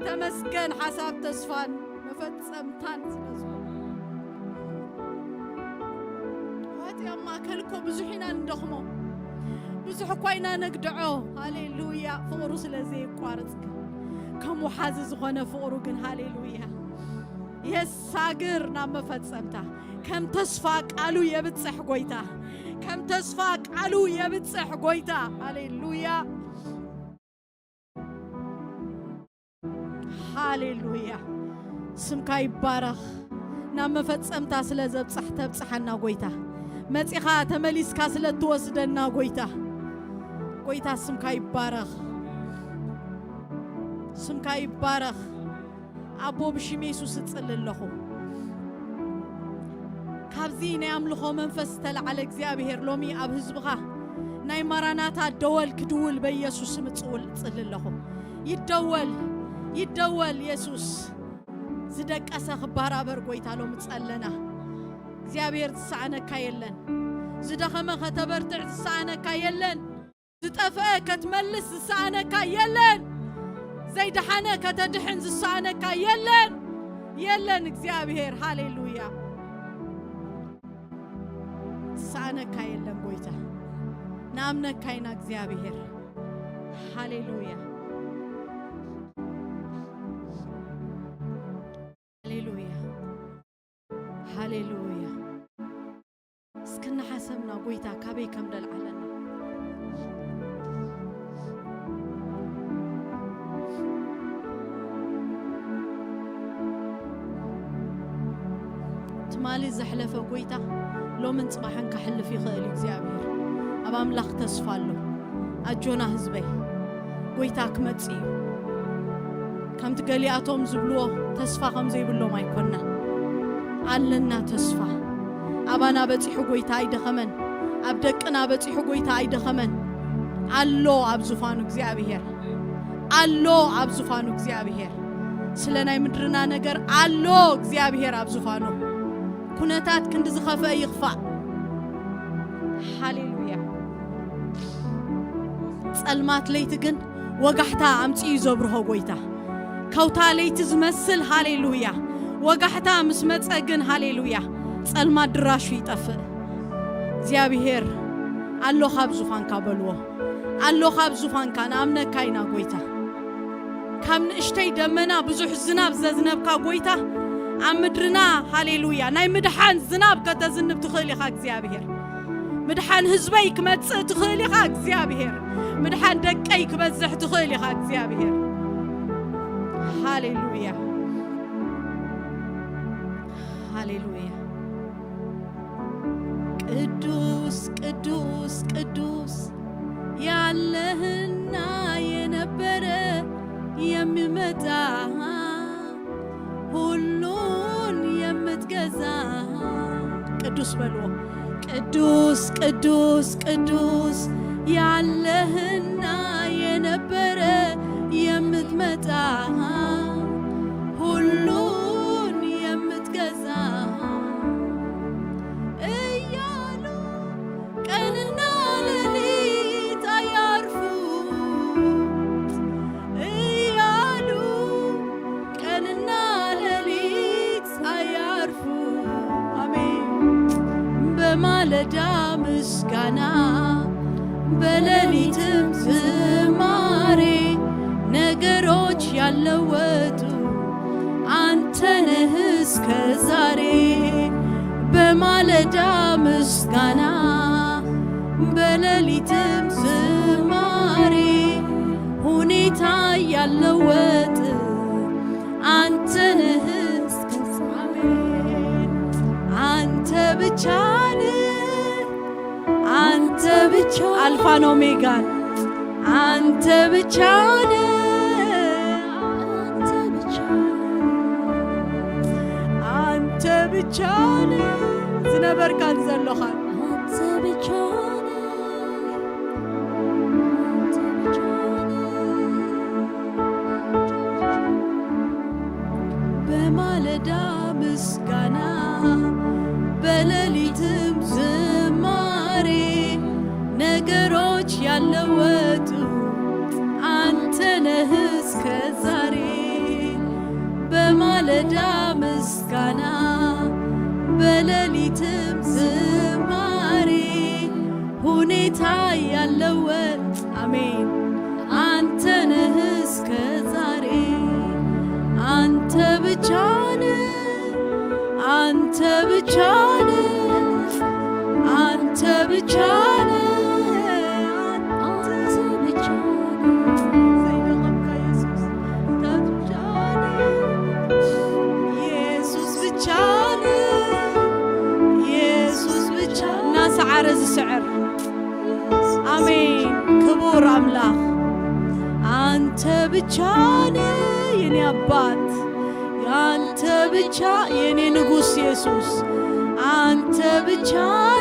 ተመስገን ሓሳብ ተስፋን መፈጸምታን ስለ ዝኾነ። ዋት ኣብ ማእከል እኮ ብዙሕ ኢና ንደኽሞ ብዙሕ እኳ ኢና ነግድዖ። ሃሌሉያ ፍቕሩ ስለ ዘየቋርጽ ግን ከም ውሓዚ ዝኾነ ፍቕሩ ግን ሃሌሉያ የሳግር ናብ መፈጸምታ ከም ተስፋ ቃሉ የብጽሕ ጎይታ ከም ተስፋ ቃሉ የብጽሕ ጎይታ ሃሌሉያ ሃሌሉያ ስምካ ይባረኽ ናብ መፈጸምታ ስለ ዘብጻሕ ተብጽሓና ጎይታ መጺኻ ተመሊስካ ስለ እትወስደና ጎይታ ጎይታ ስምካ ይባረኽ ስምካ ይባረኽ ኣቦ ብሽም የሱስ እጽሊ ኣለኹ ካብዚ ናይ ኣምልኾ መንፈስ ዝተለዓለ እግዚኣብሔር ሎሚ ኣብ ህዝብኻ ናይ ማራናታ ደወል ክድውል በኢየሱስ ስም እጽውል እጽሊ ኣለኹ ይደወል ይደወል የሱስ ዝደቀሰ ክባራበር ጎይታ ሎሚ ጸለና እግዚኣብሔር ዝሰኣነካ የለን ዝደኸመ ከተበርትዕ ዝሰኣነካ የለን ዝጠፍአ ከትመልስ ዝሰኣነካ የለን ዘይደሓነ ከተድሕን ዝሰኣነካ የለን የለን እግዚኣብሔር ሃሌሉያ ዝሰኣነካ የለን ጎይታ ንኣምነካ ኢና እግዚኣብሔር ሃሌሉያ ሃሌሉያ። እስክናሓሰብና ጎይታ ካበይ ከም ደልዓለና። ትማሊ ዘሕለፈ ጎይታ ሎምን ጽባሕን ካሕልፍ ይኽእል እዩ እግዚኣብሔር። ኣብ ኣምላኽ ተስፋ ኣሎ። ኣጆና ህዝበይ፣ ጎይታ ክመጽእ እዩ። ከምቲ ገሊኣቶም ዝብልዎ ተስፋ ከም ዘይብሎም ኣይኮንና። ኣለና ተስፋ። ኣባና በጺሑ ጎይታ ኣይደኸመን። ኣብ ደቅና በጺሑ ጎይታ ኣይደኸመን። ኣሎ ኣብ ዙፋኑ እግዚኣብሔር። ኣሎ ኣብ ዙፋኑ እግዚኣብሔር። ስለ ናይ ምድርና ነገር ኣሎ እግዚኣብሔር ኣብ ዙፋኑ። ኩነታት ክንዲ ዝኸፍአ ይኽፋእ። ሃሌሉያ። ጸልማት ለይቲ ግን ወጋሕታ ኣምጺኡ ዘብርሆ ጎይታ። ከውታ ለይቲ ዝመስል ሃሌሉያ። ወጋሕታ ምስ መጸ ግን ሃሌሉያ። ጸልማት ድራሹ ይጠፍእ። እግዚኣብሔር ኣሎ ካብ ዙፋንካ በልዎ። ኣሎ ካብ ዙፋንካ ንኣምነካ ኢና ጎይታ። ካብ ንእሽተይ ደመና ብዙሕ ዝናብ ዘዝነብካ ጎይታ ኣብ ምድርና ሃሌሉያ ናይ ምድሓን ዝናብ ከተዝንብ ትኽእል ኢኻ እግዚኣብሔር። ምድሓን ህዝበይ ክመጽእ ትኽእል ኢኻ እግዚኣብሔር። ምድሓን ደቀይ ክበዝሕ ትኽእል ኢኻ እግዚኣብሔር። ሃሌሉያ። ሃሌሉያ። ቅዱስ ቅዱስ ቅዱስ ያለህና የነበረ የሚመጣ ሁሉን የምትገዛ ቅዱስ በልዎ። ቅዱስ ቅዱስ ቅዱስ ያለህና የነበረ የምትመጣ ሁሉን የምትገዛ እያሉ ቀንና ሌሊት አያርፉ እያሉ ቀንና ሌሊት አያርፉ። አሜን። በማለዳ ምስጋና በሌሊትም ዝማሬ ነገሮች ያለወጡ አንተ ነህ እስከ ዛሬ። በማለዳ ምስጋና በሌሊትም ዝማሬ ሁኔታ ያለወጥ አንተ ነህ እስከ ዛሬ። አንተ ብቻ ነህ፣ አንተ ብቻ አልፋን ኦሜጋን አንተ ብቻ ነህ። አንተ ብቻ ነህ። አንተ ብቻ ነህ። ዝነበርካን ዘሎኻን። አንተ ብቻ ነህ። አንተ ብቻ ነህ። በማለዳ ምስጋና በሌሊትም ዝማሬ ነገሮች ያለወጡ አንተ ነህ እስከ ዛሬ። በማለዳ ምስጋና በሌሊትም ዝማሬ ሁኔታ ያለወጥ አሜን አንተ ነህ እስከ ዛሬ። አንተ ብቻ ነህ፣ አንተ ብቻ ነህ፣ አንተ ብቻ ነህ። አንተ ብቻ ነህ። ዘይደኸምካ ኢየሱስ፣ ኢየሱስ ብቻ ነህ፣ ኢየሱስ ብቻ። እናሰዓረ ዝስዕር። አሜን። ክቡር አምላኽ አንተ ብቻ ነህ የኔ አባት፣ አንተ ብቻ የኔ ንጉሥ ኢየሱስ፣ አንተ ብቻ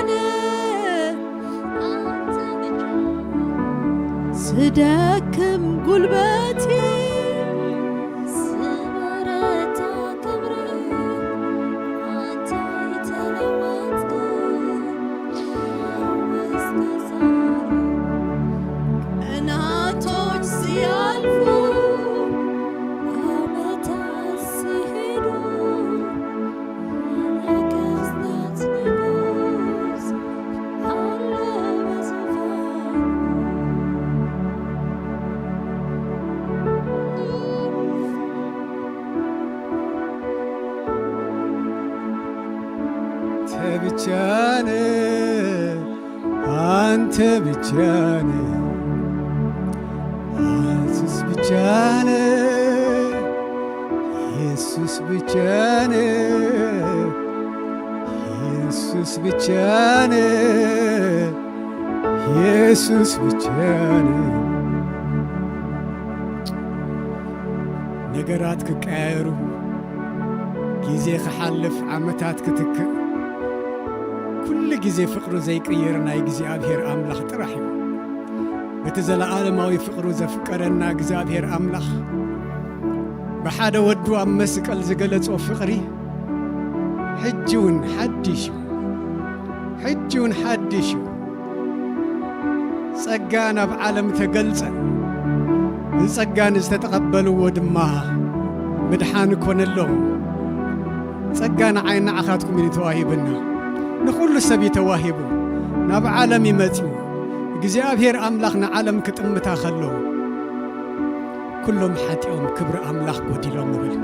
ነህ። ስደክም ጉልበቴ ስበረታ ክብር አንተ የተለወጥክ። ቀናቶች ሲያልፉ ዓመታት ሲሄዱ የነገስታት ንጉስ አለ በዙፋኑ። አንተ ብቻ ነህ፣ አንተ ብቻ ነህ፣ ኢየሱስ ብቻ ነህ፣ ኢየሱስ ብቻ ነህ፣ ኢየሱስ ብቻ ነህ፣ ኢየሱስ ብቻ ነህ። ነገራት ክቀያየሩ፣ ግዜ ክሓልፍ፣ ዓመታት ክትክእ፣ ኩሉ ግዜ ፍቕሩ ዘይቅየር ናይ እግዚኣብሔር ኣምላኽ ጥራሕ እዩ። በቲ ዘለዓለማዊ ፍቕሩ ዘፍቀረና እግዚኣብሔር ኣምላኽ፣ ብሓደ ወዱ ኣብ መስቀል ዝገለጾ ፍቕሪ፣ ሕጂ እውን ሓድሽ እዩ። ሕጂ እውን ሓድሽ እዩ። ጸጋ ናብ ዓለም ተገልጸ። እዚ ጸጋ ንዝተተቐበልዎ ድማ ምድሓን ኮነሎም። ጸጋ ንዓይ ንዓኻትኩም እዩ ተዋሂብና። ንኹሉ ሰብ እዩ ተዋሂቡ። ናብ ዓለም እዩ መጺኡ። እግዚኣብሔር ኣምላኽ ንዓለም ክጥምታ ከሎ፣ ኩሎም ሓጢኦም ክብሪ ኣምላኽ ጎዲሎም ይብል።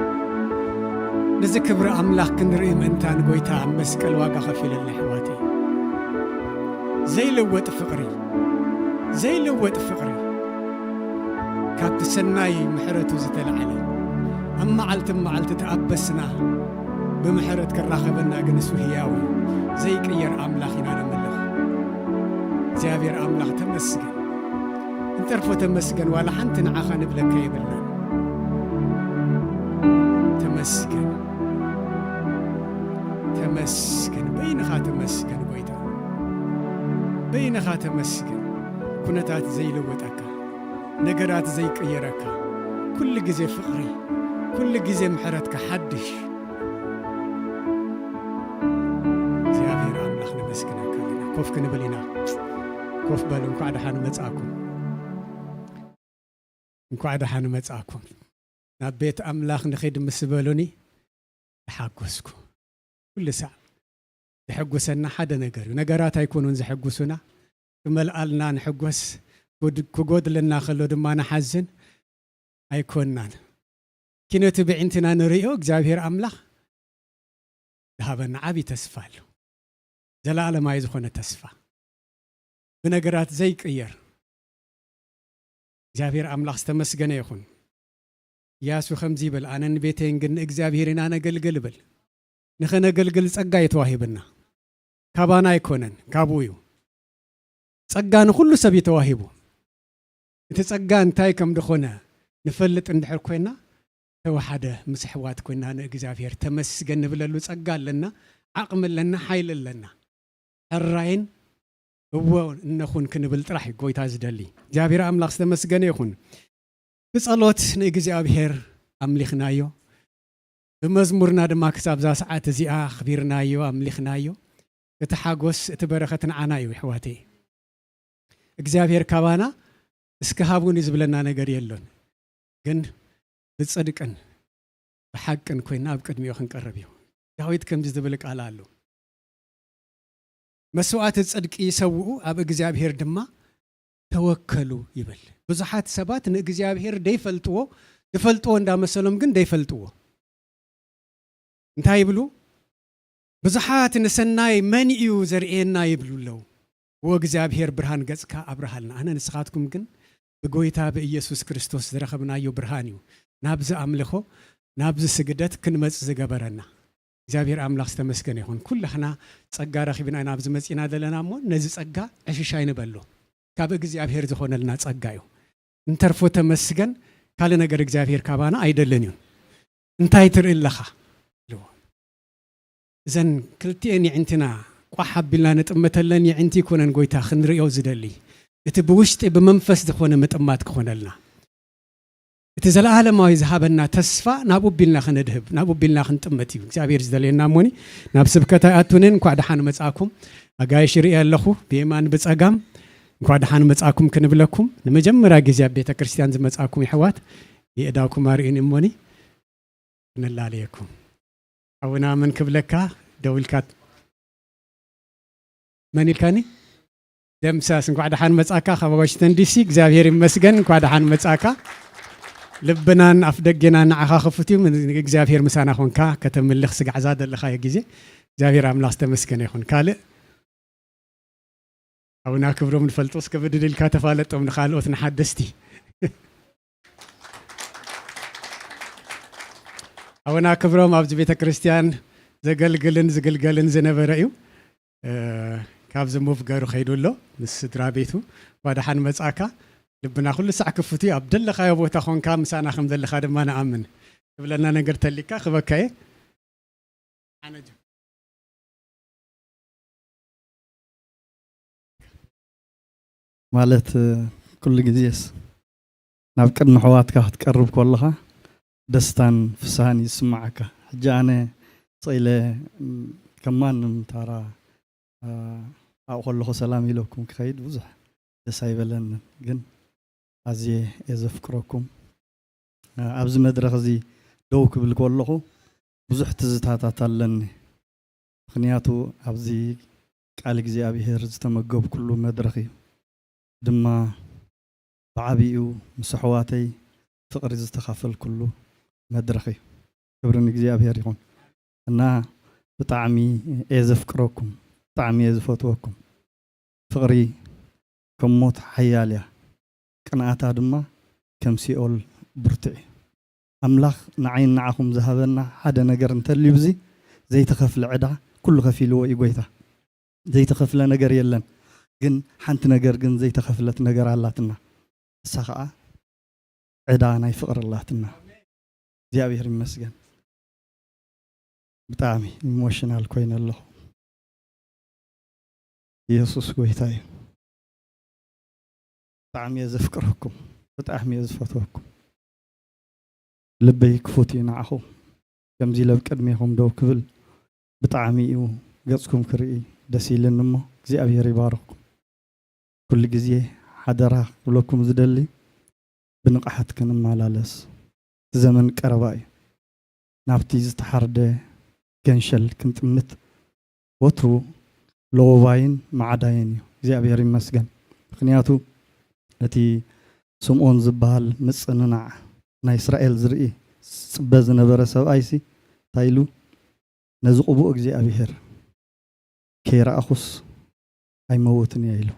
ነዚ ክብሪ ኣምላኽ ክንርኢ ምእንታን ጎይታ ኣብ መስቀል ዋጋ ከፊለልና ኣሕዋተይ። ዘይልወጥ ፍቕሪ፣ ዘይልወጥ ፍቕሪ፣ ካብቲ ሰናይ ምሕረቱ ዝተላዕለ፣ ኣብ መዓልቲ መዓልቲ ተኣበስና ብምሕረት ክራኸበና ግን እሱ ህያው እዩ። ዘይቅየር ኣምላኽ ኢና ነምልኽ። እግዚኣብሔር ኣምላኽ ተመስገን። እንተርፎ ተመስገን፣ ዋላ ሓንቲ ንዓኻ ንብለካ የብልናን። ተመስገን፣ ተመስገን፣ በይንኻ ተመስገን ጎይታ፣ በይንኻ ተመስገን። ኩነታት ዘይልወጠካ፣ ነገራት ዘይቅየረካ፣ ኩሉ ግዜ ፍቕሪ፣ ኩሉ ግዜ ምሕረትካ ሓድሽ። እግዚኣብሔር ኣምላኽ ነመስግነካ ኣለና። ኮፍ ክንብል ኢና። ኮፍ በሉ። እንኳዕ ደሓን መጻእኩም። እንኳዕ ደሓን መጻእኩም። ናብ ቤት ኣምላኽ ንኺድ ምስ በሉኒ፣ ተሓጎስኩ። ኩሉ ሳዕ ዘሐጉሰና ሓደ ነገር እዩ። ነገራት ኣይኮኑን ዘሐጉሱና። ክመልኣልና ንሕጎስ፣ ክጎድ-፣ ክጎድለና ከሎ ድማ ንሓዝን ኣይኮንናን። ኪነቲ ብዕንትና ንርእዮ እግዚኣብሔር ኣምላኽ ዝሃበና ዓብዪ ተስፋ ኣሎ። ዘለኣለማዊ ዝኾነ ተስፋ። ብነገራት ዘይቅየር። እግዚኣብሔር ኣምላኽ ዝተመስገነ ይኹን። ኢያሱ ከምዚ ይብል፣ "ኣነን ቤተይን ግን ንእግዚኣብሔር ኢና ነገልግል" ይብል። ንኸነገልግል ጸጋ እዩ ተዋሂብና። ካባና ኣይኮነን፣ ካብኡ እዩ። ጸጋ ንኹሉ ሰብ እዩ ተዋሂቡ። እቲ ጸጋ እንታይ ከም ዝኾነ ንፈልጥ እንድሕር ኮይና፣ ተወሓደ ምስ ኣሕዋት ኮይና ንእግዚኣብሔር ተመስገን ንብለሉ ጸጋ ኣለና፣ ዓቕሚ ኣለና፣ ሓይሊ ኣለና። ሕራይን እወ እነኹን ክንብል ጥራሕ እዩ ጎይታ ዝደሊ። እግዚኣብሔር ኣምላኽ ዝተመስገነ ይኹን። ብጸሎት ንእግዚኣብሔር ኣምሊኽናዮ። ብመዝሙርና ድማ ክሳብ እዛ ሰዓት እዚኣ ኣኽቢርናዮ፣ ኣምሊኽናዮ። እቲ ሓጎስ፣ እቲ በረኸት ንዓና እዩ፣ ኣሕዋተይ። እግዚኣብሔር ካባና እስከ ሃቡኒ ዝብለና ነገር የሎን። ግን ብጽድቅን ብሓቅን ኮይና ኣብ ቅድሚኡ ክንቀርብ እዩ። ዳዊት ከምዚ ዝብል ቃል ኣሎ፣ "መስዋዕቲ ጽድቂ ይሰውኡ፣ ኣብ እግዚኣብሔር ድማ ተወከሉ" ይብል። ብዙሓት ሰባት ንእግዚኣብሔር ደይፈልጥዎ፣ ዝፈልጥዎ እንዳመሰሎም ግን ደይፈልጥዎ። እንታይ ይብሉ? ብዙሓት ንሰናይ መን እዩ ዘርእየና ይብሉ ኣለዉ። "ወእግዚኣብሔር ብርሃን ገጽካ ኣብርሃልና።" ኣነ ንስኻትኩም ግን ብጎይታ ብኢየሱስ ክርስቶስ ዝረኸብናዮ ብርሃን እዩ ናብዚ ኣምልኾ፣ ናብዚ ስግደት ክንመጽእ ዝገበረና። እግዚኣብሔር ኣምላኽ ዝተመስገነ ይኹን። ኩላህና ጸጋ ረኺብና ኢና ኣብዚ መጺእና ዘለና እሞ፣ ነዚ ጸጋ ዕሽሽ ኣይንበሎ። ካብ እግዚኣብሔር ዝኾነልና ጸጋ እዩ። እንተርፎ ተመስገን፣ ካልእ ነገር እግዚኣብሔር ካባና ኣይደልን እዩ። "እንታይ ትርኢ ኣለኻ?" ኢልዎ። እዘን ክልቲኤን የዒንትና ቋሕ ኣቢልና ንጥመተለን የዒንቲ ይኮነን ጎይታ ክንርእዮ ዝደሊ። እቲ ብውሽጢ ብመንፈስ ዝኾነ ምጥማት ክኾነልና። እቲ ዘለኣለማዊ ዝሃበና ተስፋ ናብኡ ቢልና ክነድህብ፣ ናብኡ ቢልና ክንጥመት እዩ እግዚኣብሔር ዝደልየና። እሞኒ ናብ ስብከት ኣይኣቱንን። እንኳዕ ደሓን መጻእኩም። ኣጋይሽ ርኢ ኣለኹ ብየማን ብጸጋም። እንኳዕ ደሓን መጻእኩም ክንብለኩም፣ ንመጀመርያ ግዜ ኣብ ቤተ ክርስቲያን ዝመጻእኩም የሕዋት፣ የእዳውኩም ኣርእዩኒ እሞኒ ክነላለየኩም። ሓውና መን ክብለካ ደው ኢልካ፣ መን ኢልካኒ? ደምሳስ፣ እንኳዕ ደሓን መጻእካ ካብ ዋሽንግተን ዲሲ። እግዚኣብሔር ይመስገን፣ እንኳዕ ደሓን መጻእካ። ልብናን ኣፍ ደጌናን ንዓኻ ክፉት እዩ። እግዚኣብሔር ምሳና ኾንካ ከተምልኽ ስጋዕ እዛ ዘለኻዮ ግዜ እግዚኣብሔር ኣምላኽ ዝተመስገነ ይኹን። ካልእ ኣቡና ክብሮም ንፈልጦ እስከ ብድድ ኢልካ ተፋለጦም ንኻልኦት ንሓደስቲ። ኣቡና ክብሮም ኣብዚ ቤተ ክርስቲያን ዘገልግልን ዝግልገልን ዝነበረ እዩ። እ፣ ካብዚ ሙቭ ገሩ ከይዱ ኣሎ ምስ ስድራ ቤቱ። እንኳ ደሓን መጻእካ። ልብና ኩሉ ሳዕ ክፉት እዩ። ኣብ ደለኻዮ ቦታ ኾንካ ምሳና ከም ዘለኻ ድማ ንኣምን። ትብለና ነገር ተሊካ ክበካ እየ። ኣነ ጅ- ማለት እ፣ ኩሉ ግዜስ ናብ ቅድሚ ኣሕዋትካ ክትቀርብ ከለኻ ደስታን ፍስሃን ይስምዓካ። ሕጂ ኣነ ስቕ ኢለ ም፣ ከም ማንም ታራ እ፣ ኣብኡ ከለኹ ሰላም ኢለኩም ክኸይድ ብዙሕ ደስ ኣይበለንን፣ ግን ኣዝየ እየ ዘፍቅረኩም። እ፣ ኣብዚ መድረኽ እዚ ደው ክብል ከለኹ ብዙሕ ትዝታታት ኣለኒ። ምኽንያቱ ኣብዚ ቃል እግዚኣብሔር ዝተመገብኩሉ መድረኽ እዩ። ድማ ብዓቢኡ ምስ ኣሕዋተይ ፍቕሪ ዝተኻፈልኩሉ መድረኽ እዩ። ክብሪ ንእግዚኣብሔር ይኹን። እና ብጣዕሚ እየ ዘፍቅረኩም፣ ብጣዕሚ እየ ዝፈትወኩም። ፍቕሪ ከም ሞት ሓያል እያ፣ ቅንኣታ ድማ ከም ሲኦል ብርቱዕ እዩ። ኣምላኽ ንዓይን ንዓኹም ዝሃበና ሓደ ነገር እንተልዩ፣ ብዚ ዘይተኸፍለ ዕዳ ኩሉ ከፊልዎ እዩ ጎይታ። ዘይተኸፍለ ነገር የለን። ግን ሓንቲ ነገር ግን ዘይተኸፍለት ነገር ኣላትና። እሳ ኸዓ ዕዳ ናይ ፍቕሪ ኣላትና። እግዚኣብሔር ይመስገን። ብጣዕሚ ኢሞሽናል ኮይነ ኣለኹ። ኢየሱስ ጎይታ እዩ። ብጣዕሚ እየ ዘፍቅረኩም፣ ብጣዕሚ እየ ዝፈትወኩም። ልበይ ክፉት እዩ ንዓኹም። ከምዚ ኢለ ኣብ ቅድሜኹም ደው ክብል ብጣዕሚ እዩ ገጽኩም ክርኢ ደስ ኢልኒ እሞ እግዚኣብሔር ይባርኽኩም። ኩሉ ግዜ ሓደራ ክብለኩም ዝደሊ ብንቕሓት ክንመላለስ። እቲ ዘመን ቀረባ እዩ። ናብቲ ዝተሓርደ ገንሸል ክንጥምት ወትሩ ለወባይን ማዕዳይን እዩ። እግዚኣብሔር ይመስገን። ምኽንያቱ እቲ ስምዖን ዝበሃል ምጽንናዕ ናይ እስራኤል ዝርኢ ዝጽበ ዝነበረ ሰብኣይሲ እንታይ ኢሉ? ነዚ ቅቡእ እግዚኣብሔር ከይረኣኹስ ኣይመውትን እየ ኢሉ።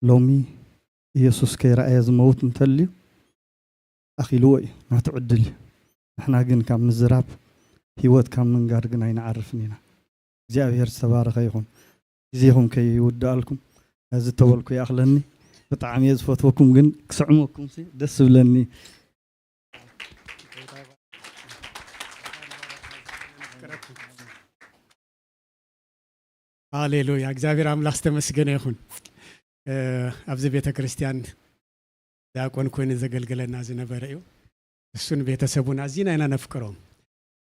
ሎሚ ኢየሱስ ከይረኣየ ዝመውት እንተልዩ ኣኺልዎ እዩ፣ ናቱ ዕድል እዩ። ንሕና ግን ካብ ምዝራብ ህይወት ካብ ምንጋር ግን ኣይንዓርፍን ኢና። እግዚኣብሔር ዝተባረኸ ይኹን። ግዜኹም ከይውድኣልኩም ነዚ እተበልኩ ይኣኽለኒ። ብጣዕሚ እየ ዝፈትወኩም፣ ግን ክስዕመኩም ሲ ደስ ዝብለኒ። ሃሌሉያ፣ እግዚኣብሔር ኣምላኽ ዝተመስገነ ይኹን። እ፣ ኣብዚ ቤተ ክርስቲያን ዲያቆን ኮይኑ ዘገልግለና ዝነበረ እዩ። እሱን ቤተሰቡን ኣዚና ኢና ነፍቅሮም።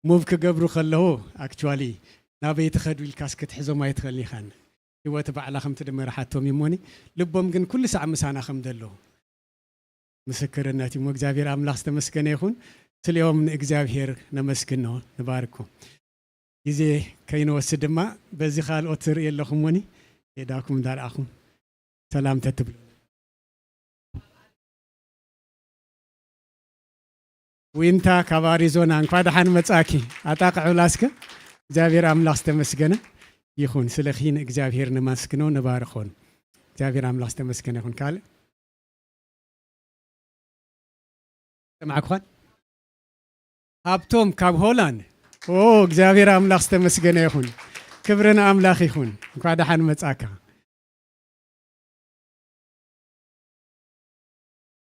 ሙቭ ክገብሩ ከለዉ ኣክቹዋሊ ናበይ ትኸዱ ኢልካስ ክትሕዞም ኣይትኽእልን ኢኻን። ህይወት ባዕላ ከምቲ ድመርሓቶም እዩ እሞኒ፣ ልቦም ግን ኩሉ ሳዕ ምሳና ከም ዘለዉ ምስክርነት እዩ። እግዚኣብሔር ኣምላኽ ዝተመስገነ ይኹን። ስሊኦም ንእግዚኣብሔር ነመስግኖ፣ ንባርኮ። ግዜ ከይንወስድ ድማ በዚ ካልኦት ትርኢ ኣለኹም ሞኒ፣ ሜዳኩም እንዳርኣኹም ሰላም ተትብሉ። ዊንታ ካብ ኣሪዞና እንኳ ደሓን መጻኪ። ኣጣቕዑላ እስከ። እግዚኣብሔር ኣምላኽ ዝተመስገነ ይኹን። ስለኺ ንእግዚኣብሔር ነመስግኖ፣ ንባርኾን። እግዚኣብሔር ኣምላኽ ዝተመስገነ ይኹን። ካልእ ሰማዕኩኻን? ሃብቶም ካብ ሆላንድ። ኦ፣ እግዚኣብሔር ኣምላኽ ዝተመስገነ ይኹን። ክብሪ ንኣምላኽ ይኹን። እንኳ ደሓን መጻካ።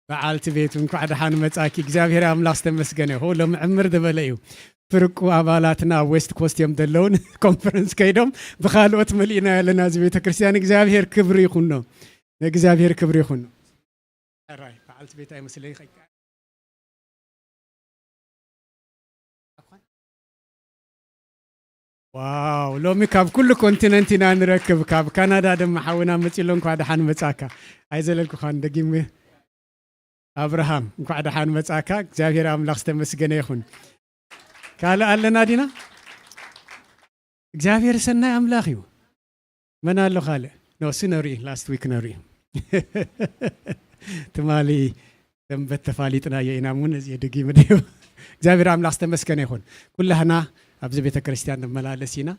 በዓልቲ ቤቱ እንኳዕ ደሓን መጻኪ። እግዚኣብሔር ኣምላኽ ዝተመስገነ ይኹን። ሎሚ ዕምር ዝበለ እዩ። ፍርቁ ኣባላትና ኣብ ዌስት ኮስት እዮም ዘለውን ኮንፈረንስ ከይዶም ብኻልኦት መሊእና ያለና እዚ ቤተ ክርስቲያን። እግዚኣብሔር ክብሪ ይኹኖ። ንእግዚኣብሔር ክብሪ ይኹኖ። ሕራይ በዓልቲ ቤት ኣይመስለይ። ዋው፣ ሎሚ ካብ ኩሉ ኮንቲነንት ኢና ንረክብ። ካብ ካናዳ ድማ ሓውና መጺሎ፣ እንኳዕ ደሓን መጻካ። ኣይዘለልኩኻን፣ ደጊመ። ኣብርሃም፣ እንኳዕ ደሓን መጻካ። እግዚኣብሔር ኣምላኽ ዝተመስገነ ይኹን። ካልእ ኣለና ዲና? እግዚኣብሔር ሰናይ ኣምላኽ እዩ። መን ኣሎ ካልእ? ኖ፣ እሱ ነርኢ፣ ላስት ዊክ ነርኢ። ትማሊ ሰንበት ተፋሊጥናዮ ኢና፣ እሞ ነዚ ደጊመ ድዮ? እግዚኣብሔር ኣምላኽ ዝተመስገነ ይኹን። ኩላህና ኣብዚ ቤተ ክርስቲያን ንመላለስ ኢና።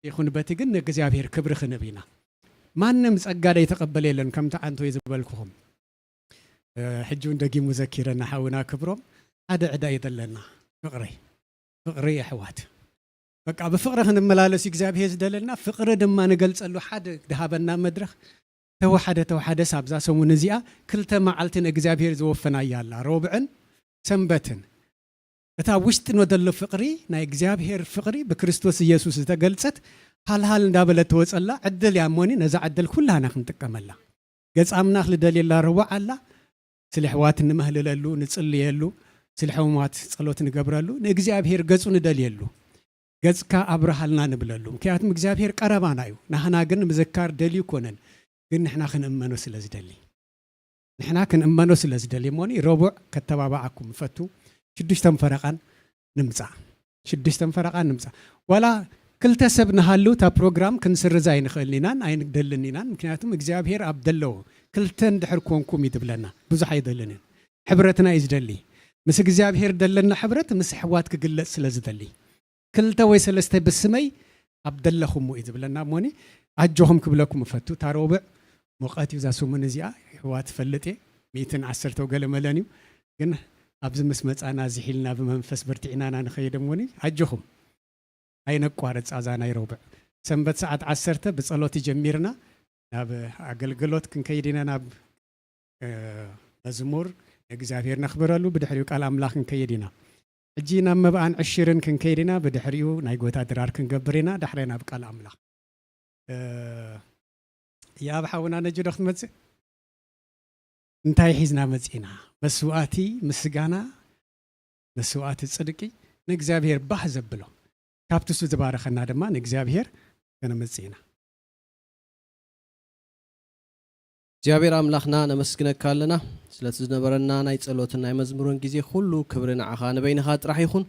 ይኹን በቲ ግን ንእግዚኣብሔር ክብሪ ክንብ ኢና። ማንም ጸጋ ዘይተቐበለ የለን፣ ከምቲ ዓንቶ ዝበልኩኹም። እ፣ ሕጂ እውን ደጊሙ ዘኪረና ሓውና ክብሮም፣ ሓደ ዕዳ እዩ ዘለና፣ ፍቕሪ። ፍቕሪ የሕዋት። በቃ ብፍቕሪ ክንመላለስ እዩ እግዚኣብሔር ዝደለና። ፍቕሪ ድማ ንገልጸሉ ሓደ ድሃበና መድረኽ። ተወሓደ፣ ተወሓደ ሳብዛ ሰሙን እዚኣ ክልተ መዓልቲ ንእግዚኣብሔር ዝወፈናያ ኣላ፣ ሮብዕን ሰንበትን። እታ ውሽጥና ዘሎ ፍቕሪ፣ ናይ እግዚኣብሔር ፍቕሪ ብክርስቶስ ኢየሱስ ዝተገልጸት፣ ሃልሃል እንዳበለት ትወጸላ ዕድል እያ እሞኒ፣ ነዛ ዕድል ኩላና ክንጥቀመላ። ገጽ ኣምላኽ ልደልየላ ርዋዕ ኣላ። ስለ ኣሕዋት ንመህልለሉ፣ ንጽልየሉ፣ ስለ ሕሙማት ጸሎት ንገብረሉ፣ ንእግዚኣብሔር ገጹ ንደልየሉ። ገጽካ ኣብርሃልና ንብለሉ። ምክንያቱም እግዚኣብሔር ቀረባና እዩ። ናህና ግን ምዝካር ደልዩ ኮነን። ግን ንሕና ክንእመኖ ስለ ዝደሊ። ንሕና ክንእመኖ ስለ ዝደሊ እሞኒ፣ ረቡዕ ከተባባዓኩም እፈቱ። ሽዱሽተን ፈረቓን ንምጻእ። ሽዱሽተን ፈረቓን ንምጻእ። ዋላ ክልተ ሰብ ንሃሉ እታ ፕሮግራም ክንስርዛ ኣይንኽእልን ኢናን ኣይንደልን ኢናን። ምክንያቱም እግዚኣብሔር ኣብ ደለዎ ክልተ እንድሕር ኮንኩም እዩ ዝብለና። ብዙሕ ኣይደልን እዩ። ሕብረትና እዩ ዝደሊ። ምስ እግዚኣብሔር ደለና ሕብረት ምስ ኣሕዋት ክግለጽ ስለ ዝደሊ። ክልተ ወይ ሰለስተ ብስመይ ኣብ ደለኹም እዩ ዝብለና እሞኒ፣ ኣጆኹም ክብለኩም እፈቱ። እታ ረቡዕ ሙቐት እዩ እዛ ሰሙን እዚኣ፣ ኣሕዋት እፈልጥ እየ፣ ሚእትን ዓሰርተ ገለ መለን እዩ። ግን ኣብዚ ምስ መጻና ዝሒልና ብመንፈስ በርቲዕና ኢና ንኸይድ እሞኒ፣ ኣጆኹም። ኣይነቋርጻ እዛ ናይ ረቡዕ። ሰንበት ሰዓት ዓሰርተ ብጸሎት ጀሚርና ናብ ኣገልግሎት ክንከይድ ኢና፣ ናብ፣ እ፣ መዝሙር እግዚኣብሔር ነኽብረሉ፣ ብድሕሪኡ ቃል ኣምላኽ ክንከይድ ኢና። ሕጂ ናብ መብኣን ዕሽርን ክንከይድ ኢና፣ ብድሕሪኡ ናይ ጎይታ ድራር ክንገብር ኢና፣ ዳሕራይ ናብ ቃል ኣምላኽ። እ፣ ያብ ሓውና ነጂ ዶ ክትመጽእ? እንታይ ሒዝና መጺእና? መስዋእቲ ምስጋና፣ መስዋእቲ ጽድቂ ንእግዚኣብሔር ባህ ዘብሎ። ካብቲ እሱ ዝባረኸና ድማ ንእግዚኣብሔር ከነመጽእ ኢና። እግዚኣብሔር ኣምላኽና ነመስግነካ ኣለና፣ ስለቲ ዝነበረና ናይ ጸሎትን ናይ መዝሙርን ግዜ ኩሉ ክብሪ ንዓኻ ንበይንኻ ጥራሕ ይኹን።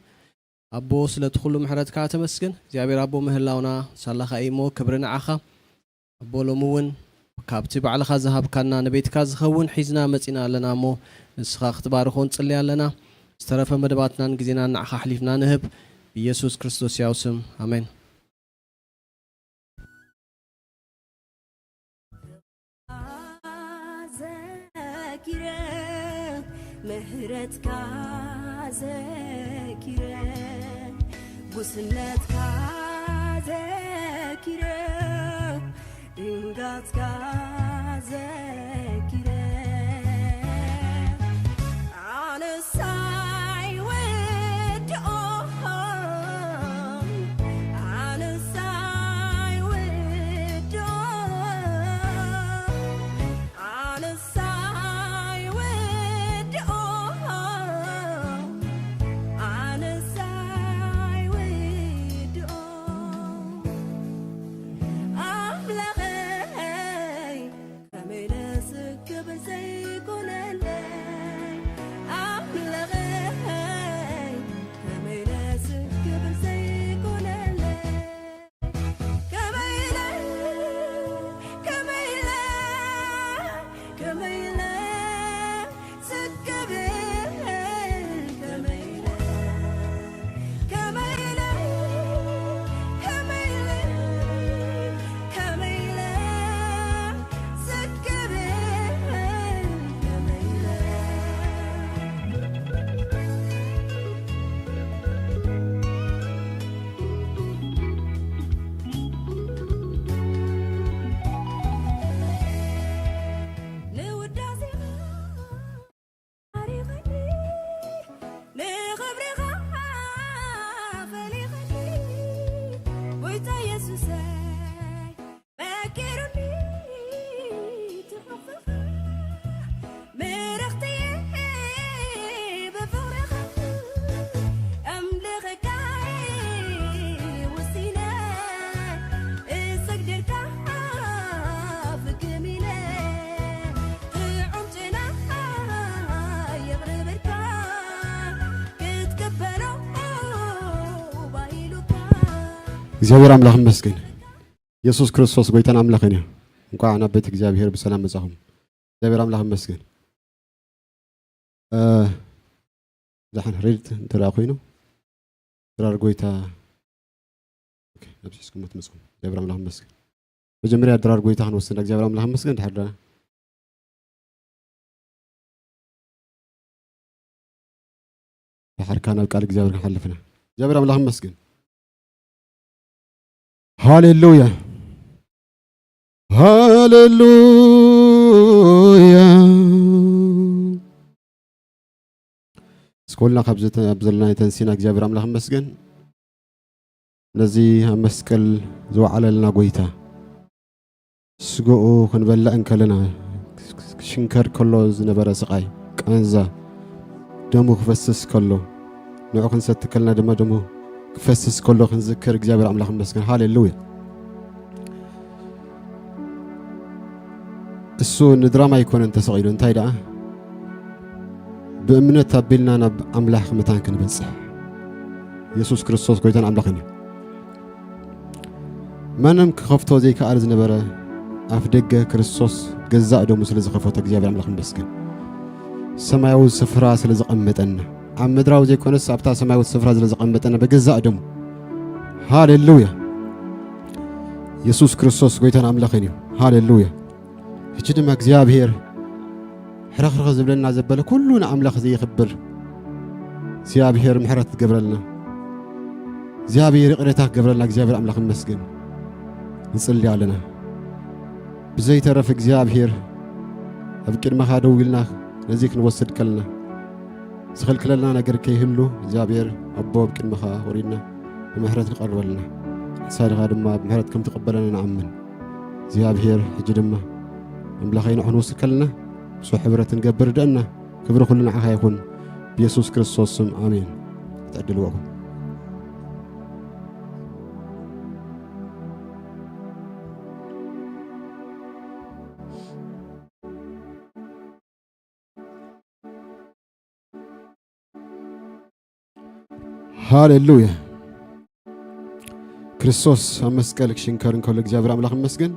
ኣቦ ስለቲ ኩሉ ምሕረትካ ተመስገን። እግዚኣብሔር ኣቦ ምህላውና ሳላኻ እዩ እሞ ክብሪ ንዓኻ። ኣቦ ሎሚ እውን ካብቲ ባዕልኻ ዝሃብካና ንቤትካ ዝኸውን ሒዝና መጺና ኣለና እሞ ንስኻ ክትባርኾ ንጽሊ ኣለና። ዝተረፈ መደባትናን ግዜናን ንዓኻ ኣሕሊፍና ንህብ። ብኢየሱስ ክርስቶስ ያው ስም ኣሜን። ዘኪረ ምሕረትካ ዘኪረ ጉስነትካ ዘኪረ ድንጋጽካ ዘኪረ ኣነሳይ ወድኦ ኣነሳይ ወድኦ ኣነሳይ ወድኦ ኣነሳይ ወድኦ ኣምላኸይ ከመይ ለስክብ ዘይኮነለይ ኣምላኸይ ከመይ ለስክብ ዘይኮነለይ ከመይ ኢለ ከመይ ኢለ ከመይ ኢለ ስክብል ከመይ ኢለ ከመይ ኢለ ከመይ ኢለ ከመይ ኢለ ስክብል ከመይ ኢለ ንውዳሴኻ ባሪኸኒ ንኽብርኻ ፈሊኸኒ ጎይታ የሱሰይ መኪሩኒ ትኸፍኻ ምርኽቲ ብፍቕርኻ ኣምልኸካ ወሲነ እሰግደልካ ፍክም ኢለ ጥዑም ጨና የቕርበልካ ክትቅበሎ ባይሉካ እግዚኣብሔር ኣምላኽ ይመስገን። የሱስ ክርስቶስ ጎይታን ኣምላኽን እዩ። እንኳዕ ናብ ቤት እግዚኣብሔር ብሰላም መጻኹም። እግዚኣብሔር ኣምላኽ ይመስገን። እ፣ ዛሕን ሬድት እንተ ደኣ ኮይኑ፣ ድራር ጎይታ ደምሲስኩም ትመጽኡ። እግዚኣብሔር ኣምላኽ ይመስገን። መጀመርያ ድራር ጎይታ ክንወስድ፣ እግዚኣብሔር ኣምላኽ ይመስገን። ድሓር ደኣ ድሓርካ ናብ ቃል እግዚኣብሔር ክንሓልፍና። እግዚኣብሔር ኣምላኽ ይመስገን። ሃሌሉያ፣ ሃሌሉያ። እስኮልና ካብ ዘተ-፣ ኣብ ዘለና የተንሲና እግዚኣብሔር ኣምላኽ ይመስገን። ነዚ ኣብ መስቀል ዝወዓለልና ጎይታ ስጋኡ ክንበልዕ እንከለና፣ ክሽንከር ከሎ ዝነበረ ስቓይ፣ ቃንዛ፣ ደሙ ክፈስስ ከሎ፣ ንዑ ክንሰቲ ከለና ድማ ደሙ ክፈስስ ከሎ ክንዝክር እግዚኣብሔር ኣምላኽ ይመስገን። ሃሌሉያ። እሱ ንድራማ ኣይኮነን ተሰቒሉ፣ እንታይ ደኣ ብእምነት ኣቢልና ናብ ኣምላኽ መታን ክንበጽሕ። የሱስ ክርስቶስ ጎይታን ኣምላኽን እዩ። ማንም ክኸፍቶ ዘይከኣል ዝነበረ ኣፍ ደገ ክርስቶስ ገዛእ ደሙ ስለ ዝኸፈቶ እግዚኣብሔር ኣምላኽ ይመስገን። ሰማያዊ ስፍራ ስለ ዘቐመጠና፣ ኣብ ምድራዊ ዘይኮነስ ኣብታ ሰማያዊት ስፍራ ስለ ዘቐመጠና ብገዛእ ደሙ። ሃሌሉያ። የሱስ ክርስቶስ ጎይታን ኣምላኽን እዩ። ሃሌሉያ። ሕጂ ድማ እግዚኣብሔር ሕርኽርኽ ዝብለና ዘበለ ኩሉ ንኣምላኽ ዘየኽብር እግዚኣብሔር ምሕረት ትገብረልና፣ እግዚኣብሔር ይቕሬታ ክገብረልና እግዚኣብሔር ኣምላኽ ይመስገን። ንጽሊ ኣለና። ብዘይተረፍ እግዚኣብሔር ኣብ ቅድመኻ ደው ኢልና ነዚ ክንወስድ ከለና ዝኽልክለልና ነገር ከይህሉ እግዚኣብሔር ኣቦ ኣብ ቅድመኻ ወሪድና ብምሕረት ንቐርበልና። ንስኻ ድማ ብምሕረት ከም ትቕበለና ንኣምን። እግዚኣብሔር ሕጂ ድማ ኣምላኸይ ንዑ ክንወስድ ከለና ብሱ ሕብረት ንገብር ደእና። ክብሪ ኩሉ ንዓኻ ይኹን። ብየሱስ ክርስቶስ ስም ኣሜን። ትዕድልዎ። ሃሌሉያ። ክርስቶስ ኣብ መስቀል ክሽንከር እንከሎ እግዚኣብሔር ኣምላኽ ይመስገን።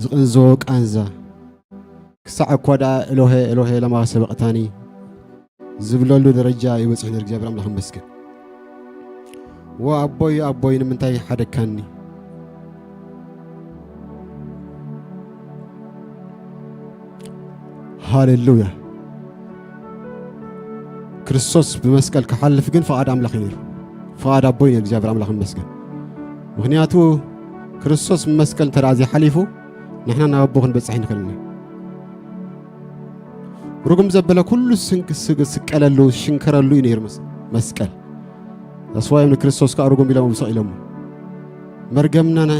ዝቕንዞ ቃንዛ ክሳዕ እኳ ደኣ ኤሎሄ ኤሎሄ ለማ ሰበቕታኒ ዝብለሉ ደረጃ ይበጽሕ ነይሩ። እግዚኣብሔር ኣምላኽ ይመስገን። "ዎ ኣቦይ ኣቦይ ንምንታይ ሓደግካኒ?" ሃሌሉያ። ክርስቶስ ብመስቀል ክሓልፍ ግን ፍቓድ ኣምላኽ እዩ ነይሩ። ፍቓድ ኣቦይ ነይሩ። እግዚኣብሔር ኣምላኽ ይመስገን። ምኽንያቱ ክርስቶስ ብመስቀል እንተ ደኣ ዘይሓሊፉ ንሕና ናብ ኣቦ ክንበጽሕ ኣይንኽእልን ኢና። ርጉም ዘበለ ኩሉ ስንክ-፣ ስግ-፣ ስቀለሉ፣ ሽንከረሉ እዩ ነይሩ መስ-፣ መስቀል። ተስፋ እዮም ንክርስቶስ ከኣ ርጉም ኢሎም ሰቒሎሞ። መርገምናን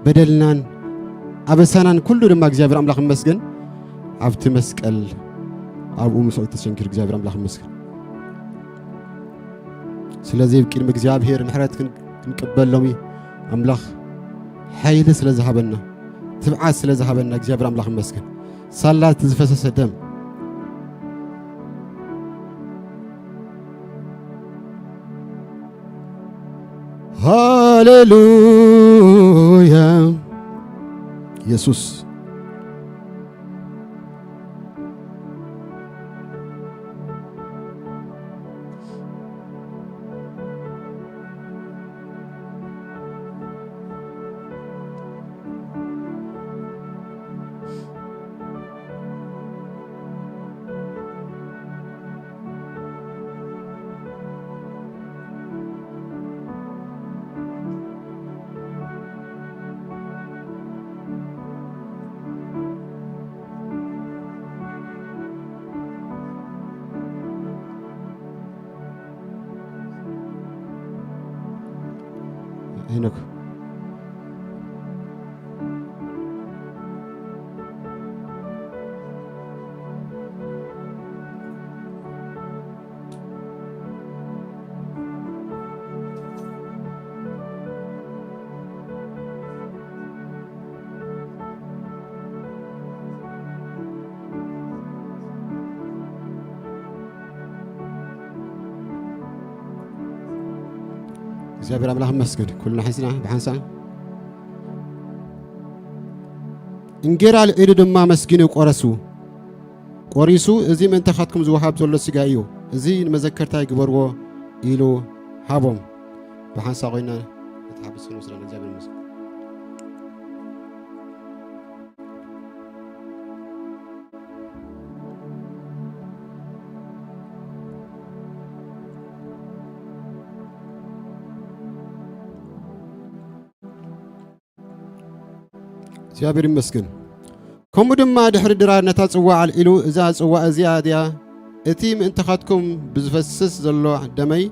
በደልናን ኣበሳናን ኩሉ ድማ እግዚኣብሔር ኣምላኽ ይመስገን ኣብቲ መስቀል ኣብኡ ምስኡ ተሸንኪሩ እግዚኣብሔር ኣምላኽ ይመስገን። ስለዚ ኣብ ቅድሚ እግዚኣብሔር ምሕረት ክን-፣ ክንቅበል ሎሚ ኣምላኽ ሓይሊ ስለ ዝሃበና፣ ትብዓት ስለ ዝሃበና እግዚኣብሔር ኣምላኽ ይመስገን። ሳላ እቲ ዝፈሰሰ ደም። ሃሌሉያ። የሱስ። ሄኖክ። እግዚኣብሔር ኣምላኽ ይመስገን። ኩልና ሒዝና ብሓንሳእ እንጌራ ኣልዒሉ ድማ ኣመስጊኑ ቆረሱ። ቆሪሱ፣ "እዚ ምእንታኻትኩም ዝወሃብ ዘሎ ሥጋይ እዩ፣ እዚ ንመዘከርታይ ግበርዎ" ኢሉ ሃቦም። ብሓንሳእ ኮይና ነቲ ሓጎስ ክንወስዳ ንእግዚኣብሔር ይመስገን። እግዚኣብሔር ይመስገን። ከምኡ ድማ ድሕሪ ድራር ነታ ጽዋ ኣልዒሉ፣ "እዛ ጽዋ እዚኣ እያ እቲ ምእንታኻትኩም ብዝፈስስ ዘሎ ደመይ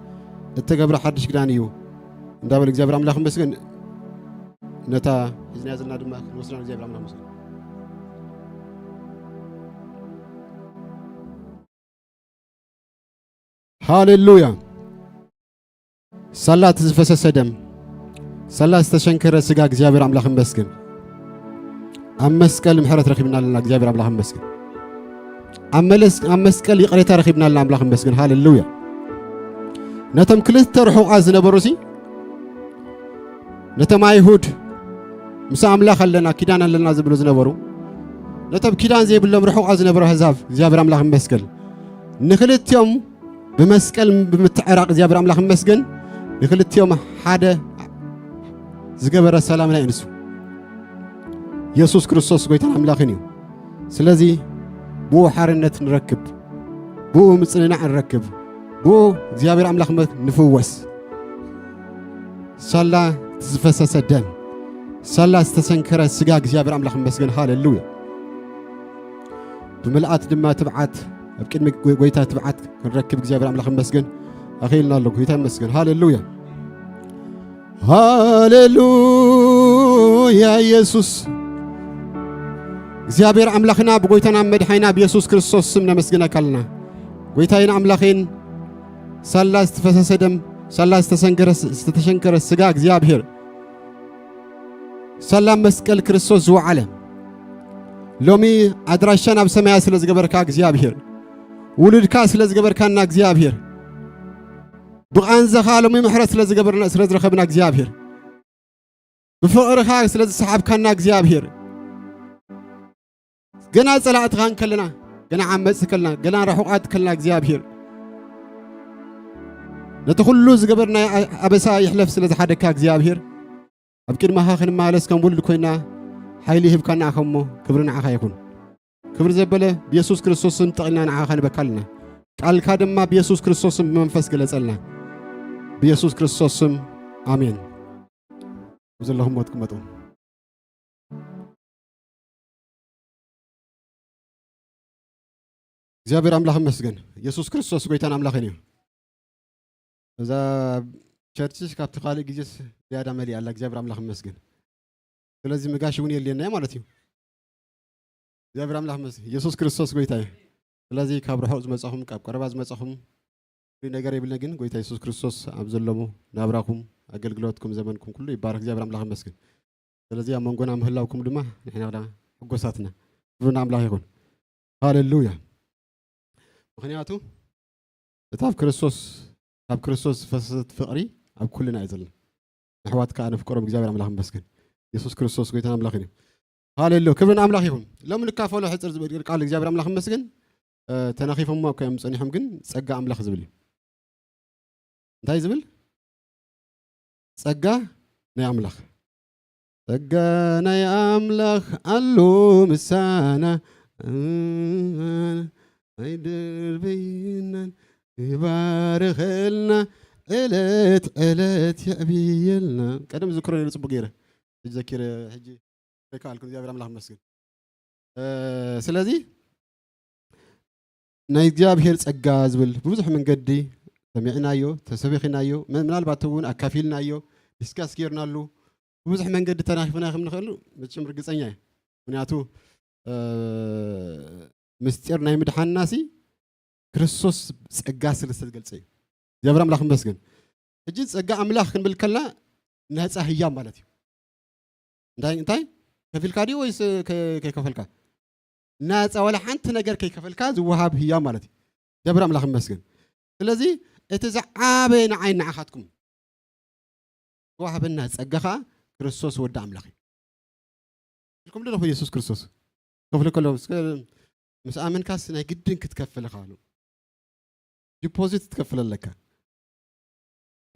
እተገብረ ሓድሽ ኪዳን እዩ" እንዳበለ እግዚኣብሔር ኣምላኽ ይመስገን። ነታ ሒዝናያ ዘለና ድማ ክንወስዳ እግዚኣብሔር ኣምላኽ ይመስገን። ሃሌሉያ። ሳላ እቲ ዝፈሰሰ ደም፣ ሳላ ዝተሸንከረ ስጋ እግዚኣብሔር ኣምላኽ ይመስገን። ኣብ መስቀል ምሕረት ረኺብና ኣለና፣ እግዚኣብሔር ኣምላኽ ይመስገን። ኣብ መለስ-፣ ኣብ መስቀል ይቕሬታ ረኺብና ኣለና፣ ኣምላኽ ይመስገን። ሃሌሉያ። ነቶም ክልተ ርሑቓት ዝነበሩ ሲ፣ ነቶም ኣይሁድ ምስ ኣምላኽ ኣለና፣ ኪዳን ኣለና ዝብሉ ዝነበሩ፣ ነቶም ኪዳን ዘይብሎም ርሑቓት ዝነበሩ ኣህዛብ፣ እግዚኣብሔር ኣምላኽ ይመስገን። ንክልቲኦም ብመስቀል ብምትዕራቕ እግዚኣብሔር ኣምላኽ ይመስገን። ንክልቲኦም ሓደ ዝገበረ ሰላምና እዩ ንሱ። የሱስ ክርስቶስ ጎይታን ኣምላኽን እዩ። ስለዚ ብኡ ሓርነት ንረክብ፣ ብኡ ምጽንናዕ ንረክብ፣ ብኡ እግዚኣብሔር ኣምላኽ መ-፣ ንፍወስ። ሳላ እቲ ዝፈሰሰ ደም፣ ሳላ ዝተሰንከረ ስጋ እግዚኣብሔር ኣምላኽ ይመስገን። ሃሌሉያ። ብምልኣት ድማ ትብዓት፣ ኣብ ቅድሚ ጎ-፣ ጎይታ ትብዓት ክንረክብ እግዚኣብሔር ኣምላኽ ይመስገን። ኣኽኢልና ኣሎ። ጎይታ ይመስገን። ሃሌሉያ። ሃሌሉያ። የሱስ እግዚኣብሔር ኣምላኽና ብጎይታና መድሓይና ብየሱስ ክርስቶስ ስም ነመስግነካ ኣለና። ጎይታዬን ኣምላኸይን፣ ሳላ ዝተፈሰሰ ደም፣ ሳላ ዝተሰንከረ፣ ዝተሸንከረ ስጋ እግዚኣብሔር፣ ሳላ መስቀል ክርስቶስ ዝወዓለ፣ ሎሚ ኣድራሻ ናብ ሰማያ ስለ ዝገበርካ እግዚኣብሔር፣ ውሉድካ ስለ ዝገበርካና እግዚኣብሔር፣ ብቓንዛኻ ሎሚ ምሕረት ስለ ዝገበርና፣ ስለ ዝረኸብና እግዚኣብሔር፣ ብፍቕርኻ ስለ ዝሰሓብካና እግዚኣብሔር፣ ገና ጸላእትኻ እንከለና፣ ገና ዓመጽቲ ከለና፣ ገና ርሑቓት ከለና እግዚኣብሔር፣ ነቲ ኩሉ ዝገበርናዮ ኣ-፣ ኣበሳ ይሕለፍ ስለ ዝሓደግካ እግዚኣብሔር፣ ኣብ ቅድመኻ ክንመላለስ ከም ውሉድ ኮይና ሓይሊ ሂብካና ኢኻ እሞ፣ ክብሪ ንዓኻ ይኹን። ክብሪ ዘበለ ብየሱስ ክርስቶስ ስም ጠቕልና ንዓኻ ንበካ ኣለና። ቃልካ ድማ ብየሱስ ክርስቶስ ስም ብመንፈስ ግለጸልና። ብየሱስ ክርስቶስ ስም፣ ኣሜን። ኣብ ዘለኹም ትቅመጡ። እግዚኣብሔር ኣምላኽ ይመስገን። የሱስ ክርስቶስ ጎይታን ኣምላኽን እዩ። እዛ ቸርችስ ካብቲ ካልእ ግዜስ ዝያዳ መሊኣ ኣላ። እግዚኣብሔር ኣምላኽ ይመስገን። ስለዚ ምጋሽ እውን የድልየና እዩ ማለት እዩ። እግዚኣብሔር ኣምላኽ ይመስገን። የሱስ ክርስቶስ ጎይታ እዩ። ስለዚ ካብ ርሑቕ ዝመጻኹም፣ ካብ ቀረባ ዝመጻኹም፣ ፍሉይ ነገር የብልና፣ ግን ጎይታ የሱስ ክርስቶስ ኣብ ዘለሙ ናብራኹም፣ ኣገልግሎትኩም፣ ዘመንኩም ኩሉ ይባረክ። እግዚኣብሔር ኣምላኽ ይመስገን። ስለዚ ኣብ መንጎና ምህላውኩም ድማ ንሕና ከኣ ሕጎሳትና። ክብሪ ንኣምላኽ ይኹን። ሃሌሉያ። ምኽንያቱ እታ ኣብ ክርስቶስ፣ ካብ ክርስቶስ ዝፈሰሰት ፍቕሪ ኣብ ኩልና እዩ ዘለና። ንኣሕዋት ከኣ ነፍቅሮም። እግዚኣብሔር ኣምላኽ ይመስገን። የሱስ ክርስቶስ ጎይታን ኣምላኽን እዩ። ሃሌሉያ። ክብሪ ንኣምላኽ ይኹን። ሎሚ ንካፈሎ ሕጽር ዝብል ቃል እግዚኣብሔር ኣምላኽ ይመስገን። እ፣ ተናኺፎምዎ እኮ እዮም ጸኒሖም፣ ግን ጸጋ ኣምላኽ ዝብል እዩ። እንታይ ዝብል? ጸጋ ናይ ኣምላኽ። ጸጋ ናይ ኣምላኽ ኣሎ ምሳና፣ ኣይድርብየናን ይባርኸልና፣ ዕለት ዕለት የዕብየልና። ቀደም ዝክሮ ነይሩ ጽቡቅ ገይረ። ሕጂ ዘኪረ፣ ሕጂ ኣይከኣልኩን። እግዚኣብሔር ኣምላኽ ይመስገን። እ፣ ስለዚ ናይ እግዚኣብሔር ጸጋ ዝብል ብብዙሕ መንገዲ ሰሚዕናዮ፣ ተሰቢኽናዮ፣ ም-፣ ምናልባት እውን ኣካፊልናዮ፣ ዲስካስ ጌርናሉ፣ ብብዙሕ መንገዲ ተናኺፍና ከም ንኽእሉ መቸም ርግጸኛ እየ። ምኽንያቱ፣ እ፣ ምስጢር ናይ ምድሓንናሲ ክርስቶስ ጸጋ ስለ ዝተገልጸ እዩ። እግዚኣብሔር ኣምላኽ ይመስገን። ሕጂ ጸጋ ኣምላኽ ክንብል ከላ ናጻ ህያብ ማለት እዩ። እንታይ፣ እንታይ? ከፊልካ ድዩ ወይስ ከ-፣ ከይከፈልካ? ናጻ፣ ዋላ ሓንቲ ነገር ከይከፈልካ ዝወሃብ ህያብ ማለት እዩ። እግዚኣብሔር ኣምላኽ ይመስገን። ስለዚ እቲ ዝዓበየ ንዓይ ንዓኻትኩም ዝወሃበና ጸጋ ኸኣ ክርስቶስ ወዲ ኣምላኽ እዩ። ኢልኩም ዶ ኢኹም የሱስ ክርስቶስ? ከፍሎ ከሎ፣ እስከ ምስ ኣመንካስ ናይ ግድን ክትከፍል ኢኻ በሉ። ዲፖዚት ክትከፍል ኣለካ።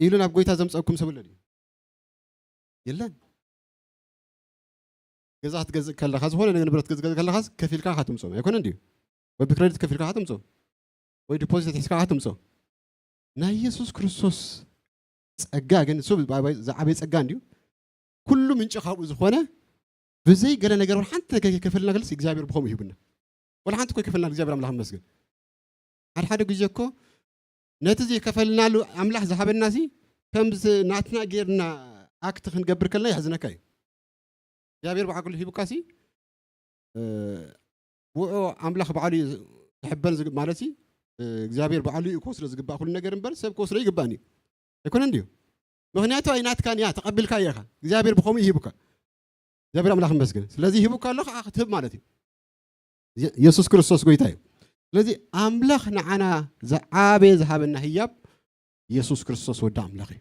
ኢሉ ናብ ጎይታ ዘምፀኩም ሰብ ኣሎ ድዩ? የለን። ገዛ ክትገዝእ ከለኻ፣ ዝኾነ ነገር ንብረት ክትገዝእ ከለኻስ ከፊልካ ኢኻ ትምፅኦም፣ ኣይኮነን ድዩ? ወይ ብክሬዲት ከፊልካ ኢኻ ትምፅኦም፣ ወይ ዲፖዚት ሒዝካ ኢኻ ትምፅኦም። ናይ የሱስ ክርስቶስ ጸጋ ግን፣ እሱ ዝዓበየ ጸጋ እንድዩ። ኩሉ ምንጪ ካብኡ ዝኾነ፣ ብዘይ ገለ ነገር፣ ወላ ሓንቲ ነገር ከይከፈልና፣ ገልስ እግዚኣብሔር ብኸምኡ ይህብና። ወላ ሓንቲ እኮ ይከፈልና እግዚኣብሔር ኣምላኽ ይመስገን። ሓደ ሓደ ግዜ እኮ ነቲ ዘይከፈልናሉ ኣምላኽ ዝሃበናሲ፣ ከም ዝ-፣ ናትና ጌርና ኣክት ክንገብር ከለና የሕዝነካ እዩ። እግዚኣብሔር ብዓቅሉ ሂቡካሲ፣ እ፣ ውዑ ኣምላኽ ባዕሉ እዩ ክሕበን ዝግ-፣ ማለት ሲ፣ እ፣ እግዚኣብሔር ባዕሉ እዩ ክወስዶ ዝግባእ ኩሉ ነገር እምበር ሰብ ክወስዶ ይግባእን እዩ። ኣይኮነን ድዩ? ምኽንያቱ ኣይናትካን እያ፣ ተቐቢልካዮ ኢኻ። እግዚኣብሔር ብኸምኡ ይሂቡካ። እግዚኣብሔር ኣምላኽ ይመስገን። ስለዚ ሂቡካ ኣሎ፣ ከዓ ክትህብ ማለት እዩ። የ-፣ የሱስ ክርስቶስ ጎይታ እዩ። ስለዚ ኣምላኽ ንዓና ዝዓበየ ዝሃበና ህያብ የሱስ ክርስቶስ ወዲ ኣምላኽ እዩ።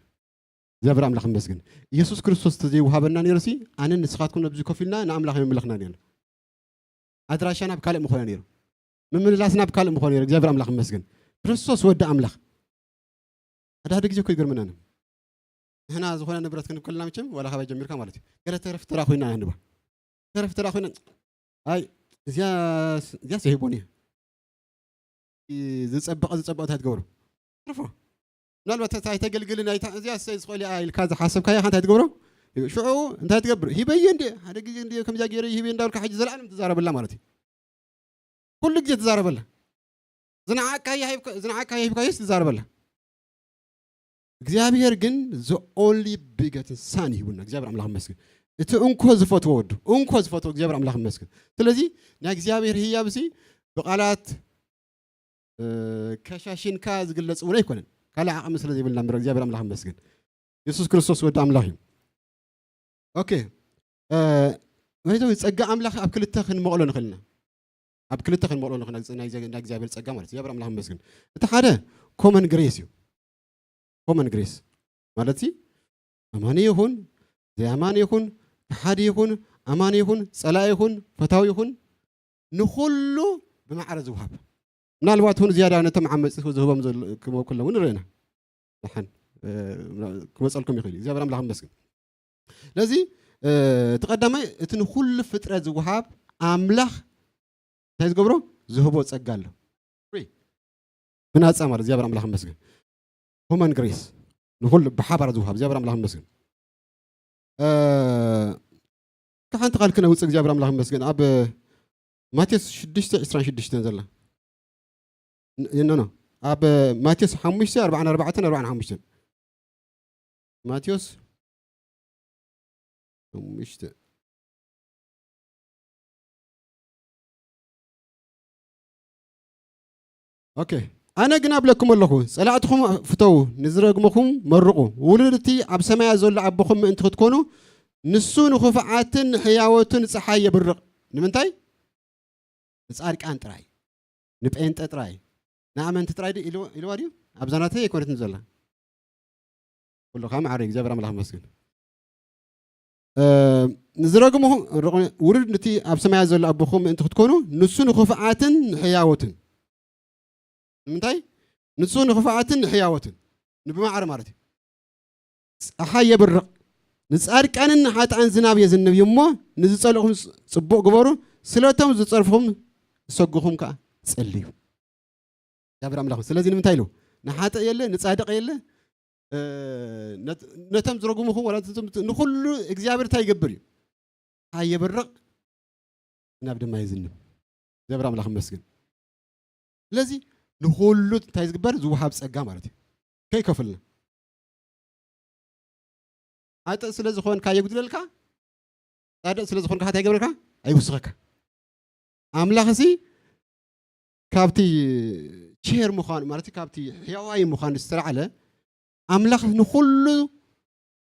እግዚኣብሔር ኣምላኽ ይመስገን። የሱስ ክርስቶስ ተዘይወሃበና ነይሩሲ፣ ኣነን ንስኻትኩም ነብዚ ኮፍ ኢልና ንኣምላኽ የምልኽና ነይርና። ኣድራሻና ኣብ ካልእ ምኾነ ነይሩ። ምምልላስና ኣብ ካልእ ምኾነ ነይሩ። እግዚኣብሔር ኣምላኽ ይመስገን። ክርስቶስ ወዲ ኣምላኽ። ሓደ ሓደ ግዜ እኮ ይገርመና ነው። ንሕና ዝኾነ ንብረት ክንብ ከለና መቸም፣ ዋላ ካባይ ጀሚርካ ማለት እዩ። ገለ ተረፍ ተራ ኮይና ንህባ። ተረፍ ተራ ኮይና፣ ኣይ፣ እዚያ፣ እዚያ ሰሂቦን እዩ። ዝጸበቐ፣ ዝጸበቐ እንታይ ትገብሮ? ትርፎ። ምናልባት እታ ኣይተገልግልን፣ ኣይታ-፣ እዚያ ሰይ ዝኽእል እያ ኢልካ ዝሓሰብካያ እንታይ ትገብሮ? ሽዑ እንታይ ትገብር? ሂበየ እንዴ? ሓደ ግዜ እንዴ ከምዚያ ገይረ ይህበየ እንዳበልካ ሕጂ ዘለዓለም ትዛረበላ ማለት እዩ። ኩሉ ግዜ ትዛረበላ። ዝነዓቅካያ ሂብካ-፣ ዝነዓቅካያ ሂብካዮስ ትዛረበላ። እግዚኣብሔር ግን the only begotten son ይህቡና። እግዚኣብሔር ኣምላኽ ይመስገን። እቲ እንኮ ዝፈትዎ ወዱ፣ እንኮ ዝፈትዎ እግዚኣብሔር ኣምላኽ ይመስገን። ስለዚ ናይ እግዚኣብሔር ህያብሲ ብቓላት፣ እ፣ ከሻሽንካ ዝግለጽ እውን ኣይኮነን። ካልእ ዓቕሚ ስለ ዘይብልና እምበር እግዚኣብሔር ኣምላኽ ይመስገን። የሱስ ክርስቶስ ወዲ ኣምላኽ እዩ። ኦኬ። እ፣ ወይ ጸጋ ኣምላኽ ኣብ ክልተ ክንመቕሎ ንኽእል ኢና። ኣብ ክልተ ክንመቕሎ ንኽእል ናይ፣ ናይ፣ ናይ እግዚኣብሔር ጸጋ ማለት እዩ። እግዚኣብሔር ኣምላኽ ይመስገን። እቲ ሓደ ኮመን ግሬስ እዩ። ኮመን ግሬስ ማለት ሲ፣ ኣማኒ ይኹን፣ ዘይኣማኒ ይኹን፣ ከሓዲ ይኹን፣ ኣማኒ ይኹን፣ ጸላኢ ይኹን፣ ፈታዊ ይኹን፣ ንኹሉ ብማዕረ ዝውሃብ። ምናልባት እውን ዝያዳ ነቶም ዓመጽቲ ዝህቦም ዘሎ፣ ክመ-፣ ከለዉ ንርእና። ደሓን፣ እ፣ ክመጸልኩም ይኽእል እዩ። እግዚኣብሔር ኣምላኽ ይመስገን። ስለዚ፣ እ፣ እቲ ቀዳማይ፣ እቲ ንኹሉ ፍጥረት ዝወሃብ ኣምላኽ እንታይ ዝገብሮ? ዝህቦ ጸጋ ኣሎ። ፍሪ። ብናጻ ማለት እግዚኣብሔር ኣምላኽ ይመስገን። ኮመን ግሬስ። ንኹሉ ብሓባር ዝወሃብ እግዚኣብሔር ኣምላኽ ይመስገን። እ፣ ካብ ሓንቲ ቃል ክነውጽእ እግዚኣብሔር ኣምላኽ ይመስገን። ኣብ ማቴዎስ ሽዱሽተ ዕስራን ሽዱሽተን ዘላ። ን-፣ ኖ፣ ኖ። ኣብ ማቴዎስ ሓሙሽተ ኣርባዓን ኣርባዕተን ኣርባዓን ሓሙሽተን። ማቴዎስ ሓሙሽተ። ኦኬ። ኣነ ግን ኣብለኩም ኣለኹ፣ ጸላእትኹም ፍተዉ፣ ንዝረግምኹም መርቑ። ውሉድ እቲ ኣብ ሰማያት ዘሎ ኣቦኹም ምእንቲ ክትኮኑ፣ ንሱ ንኽፉዓትን ንሕያወትን ጸሓይ የብርቕ። ንምንታይ? ንጻድቃን ጥራይ፣ ንጴንጠ ጥራይ፣ ንኣመንቲ ጥራይ ድዩ ኢልዎ-፣ ኢልዋ ድዩ? ኣብዛ ናተይ ኣይኮነትን ዘላ። ኩሉ ከዓ መዓረ እግዚኣብሔር ኣምላኽ ይመስገን። እ፣ ንዝረግምኹም፣ ርቑ-፣ ውሉድ ነቲ ኣብ ሰማያት ዘሎ ኣቦኹም ምእንቲ ክትኮኑ፣ ንሱ ንኽፉዓትን ንሕያወትን። ንምንታይ? ንሱ ንኽፉዓትን ንሕያወትን። ንብማዕረ ማለት እዩ። ጸሓይ የብርቕ፣ ንጻድቃንን ንሓጥኣን ዝናብ የዝንብ እዩ እሞ፣ ንዝጸልእኹም ጽ-፣ ጽቡቕ ግበሩ፣ ስለቶም ዝጸርፍኹም ዝሰጉኹም ከኣ ጸልዩ። እግዚኣብሔር ኣምላኽ። ስለዚ ንምንታይ ኢሉ? ንሓጥእ የለ፣ ንጻድቕ የለ፣ እ፣ ነት-፣ ነቶም ዝረጉምኹም ወላ ነቶም፣ ንኹሉ እግዚኣብሔር እንታይ ይገብር እዩ? ጸሓይ የብርቕ፣ ዝናብ ድማ የዝንብ። እግዚኣብሔር ኣምላኽ ይመስገን። ስለዚ ንኹሉ እንታይ ዝግበር? ዝወሃብ ጸጋ ማለት እዩ። ከይከፍልና። ሓጥእ ስለ ዝኾንካ የጉድለልካ፣ ጻድቕ ስለ ዝኾንካ እንታይ ይገብረልካ? ኣይውስኸካ። ኣምላኽሲ ካብቲ ቸር ምዃኑ፣ ማለት ካብቲ ሕያዋይ ምዃኑ ዝተላዕለ፣ ኣምላኽ ንኹሉ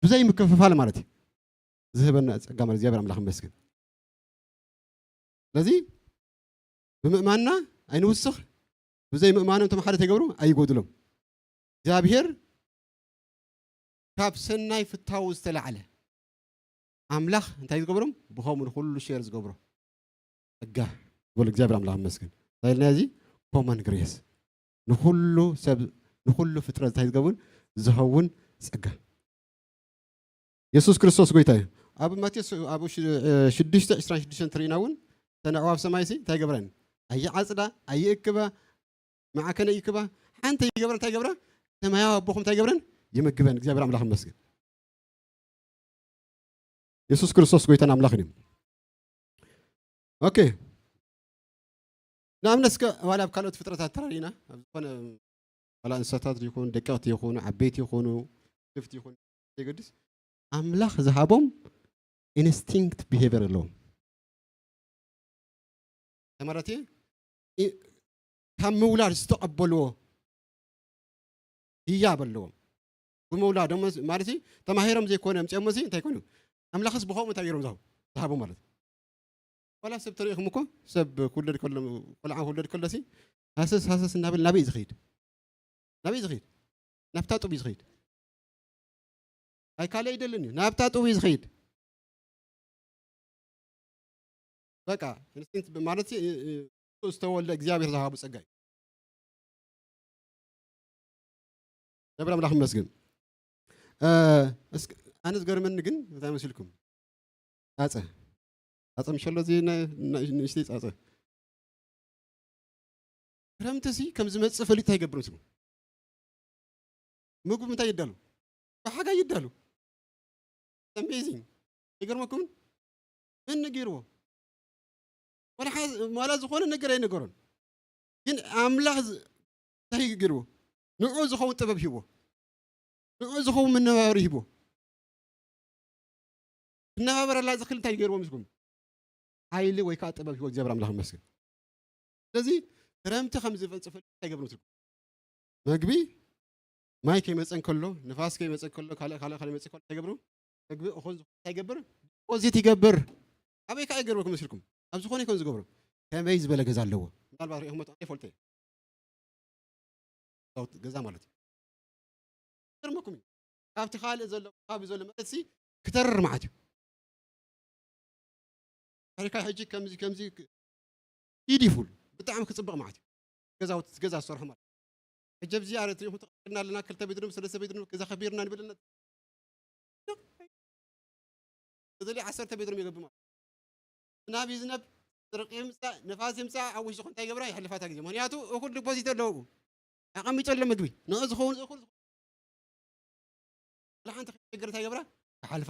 ብዘይ ምክፍፋል ማለት እዩ ዝህበና ጸጋ ማለት እግዚኣብሔር ኣምላኽ ይመስገን። ስለዚ ብምእማንና ኣይንውስኽ፣ ብዘይ ምእማኖም እቶም ሓደ ተገብሩ ኣይጎድሎም። እግዚኣብሔር ካብ ሰናይ ፍታው ዝተላዕለ ኣምላኽ እንታይ ዝገብሮም? ብኸምኡ ንኹሉ ሼር ዝገብሮ ጸጋ። በሉ እግዚኣብሔር ኣምላኽ ይመስገን። እንታይ ኢልና እዚ? ኮመን ግሬስ። ንኹሉ ሰብ፣ ንኹሉ ፍጥረት እንታይ ዝገብር? ዝኸውን ጸጋ። የሱስ ክርስቶስ ጎይታ እዩ። ኣብ ማቴዎስ ኣብ ሽ- እ፣ ሽዱሽተ ዕስራን ሽዱሽተን ትርኢና እውን እተን ኣዕዋፍ ሰማይ ሲ እንታይ ይገብረን? ኣይዓጽዳ፣ ኣይእክባ፣ ማዕከነ ይክባ፣ ሓንቲ ይገብረን። እንታይ ይገብራ? ሰማያዊ ኣቦኹም እንታይ ይገብረን? ይምግበን። እግዚኣብሔር ኣምላኽ ይመስገን። የሱስ ክርስቶስ ጎይታን ኣምላኽን እዩ። ኦኬ። ንኣብነት እስከ ዋላ ኣብ ካልኦት ፍጥረታት ተራሪና ኣብ ዝኾነ ዋላ እንስሳታት ይኹን ደቀቕቲ ይኹኑ ዓበይቲ ይኹኑ ክፍቲ ይኹን የገድስ ኣምላኽ ዝሃቦም ኢንስቲንክት ቢሄቨር ኣለዎም። ማለት ካብ ምውላድ ዝተቐበልዎ ህያብ ኣለዎም። ብምውላዶም ማለት ተማሂሮም ዘይኮነ ምፅኦሞ እንታይ ይኮኑ ኣምላኽስ ብኸምኡ እንታይ ገይሮም ዝሃቡ ዝሃቡ ማለት ዋላ ሰብ ተሪኢኹም እኮ ሰብ ክውለድ ከሎ ቆልዓ ክውለድ ከሎሲ ሃሰስ ሃሰስ እናበል ናበይ ዝኸይድ ናበይ ዝኸይድ ናብታ ጡብ እዩ ዝኸይድ ኣይ ካልእ ኣይደልን እዩ ናብታ ጡብ እዩ ዝኸይድ በቃ ኢንስቲንክት ማለት ዝተወልደ እግዚኣብሔር ዝሃቡ ፀጋ እዩ ነብር ኣምላኽ ይመስገን ኣነ ዝገርመኒ ግን እንታይ መሲልኩም ፃፀ ፃፀ ምሸሎ እዚ ንእሽተይ ፃፀ ክረምቲ ሲ ከም ዝመፅእ ፈሊጡ እንታይ ይገብር ምስሉ ምግቡ ምንታይ ይዳሉ ብሓጋይ ይዳሉ ኣሜዚንግ ይገርመኩም መን ነጊርዎ ዋላ ዝኾነ ነገር ኣይነገሮን ግን ኣምላኽ እንታይ ይገርዎ ንዑ ዝኸውን ጥበብ ሂቦ ንዑ ዝኸውን መነባበሪ ሂቦ ክነባበረላ ዝኽእል እንታይ ይገርዎ ምስኩም ሓይሊ ወይ ከዓ ጥበብ ሂቦ እግዚኣብሔር ኣምላኽ ይመስገን ስለዚ ክረምቲ ከም ዝፈፅፈል እንታይ ገብሩ ትልኩም መግቢ ማይ ከይመፀ እንከሎ ንፋስ ከይመፀ እንከሎ ካልእ ካልእ ካልእ መፀ እንከሎ እንታይ ገብሩ መግቢ እኹል ዝኾነ እንታይ ይገብር ዲፖዚት ይገብር ኣበይ ከዓ ይገብሩ ክመስልኩም ኣብ ዝኾነ ይኮን ዝገብሩ ከመይ ዝበለ ገዛ ኣለዎ ምናልባት ሪኢኹም ኣይፈልጦ እየ ገዛ ማለት እዩ ገርመኩም እዩ ካብቲ ካልእ ዘሎ ከባቢ ዘሎ መሬት ሲ ክተርር ማለት እዩ ታሪካ ሕጂ ከምዚ ከምዚ ቢዲፉል ብጣዕሚ ክፅብቕ ማለት እዩ ገዛውቲ ገዛ ዝሰርሑ ማለት ሕጂ ኣብዚ ኣረ ትሪኢኹም ተቐቢርና ኣለና ክልተ ቤድሩም ሰለስተ ቤድሩም ገዛ ከቢርና ንብል ኣለና ተደልዩ ዓሰርተ ቤድሩም ይገብር ማለት ናብ ይዝነብ ጥርቂ ይምፃእ ነፋስ ይምፃእ ኣብ ውሽጢ እንታይ ይገብራ ይሕልፋታ ግዜ ምክንያቱ እኩል ዲፖዚት ኣለዉ ኣቐሚጡ ኣሎ ምግቢ ንኡ ዝኸውን እኩል ዝሓንቲ ክሽግር እንታይ ይገብራ ይሓልፋ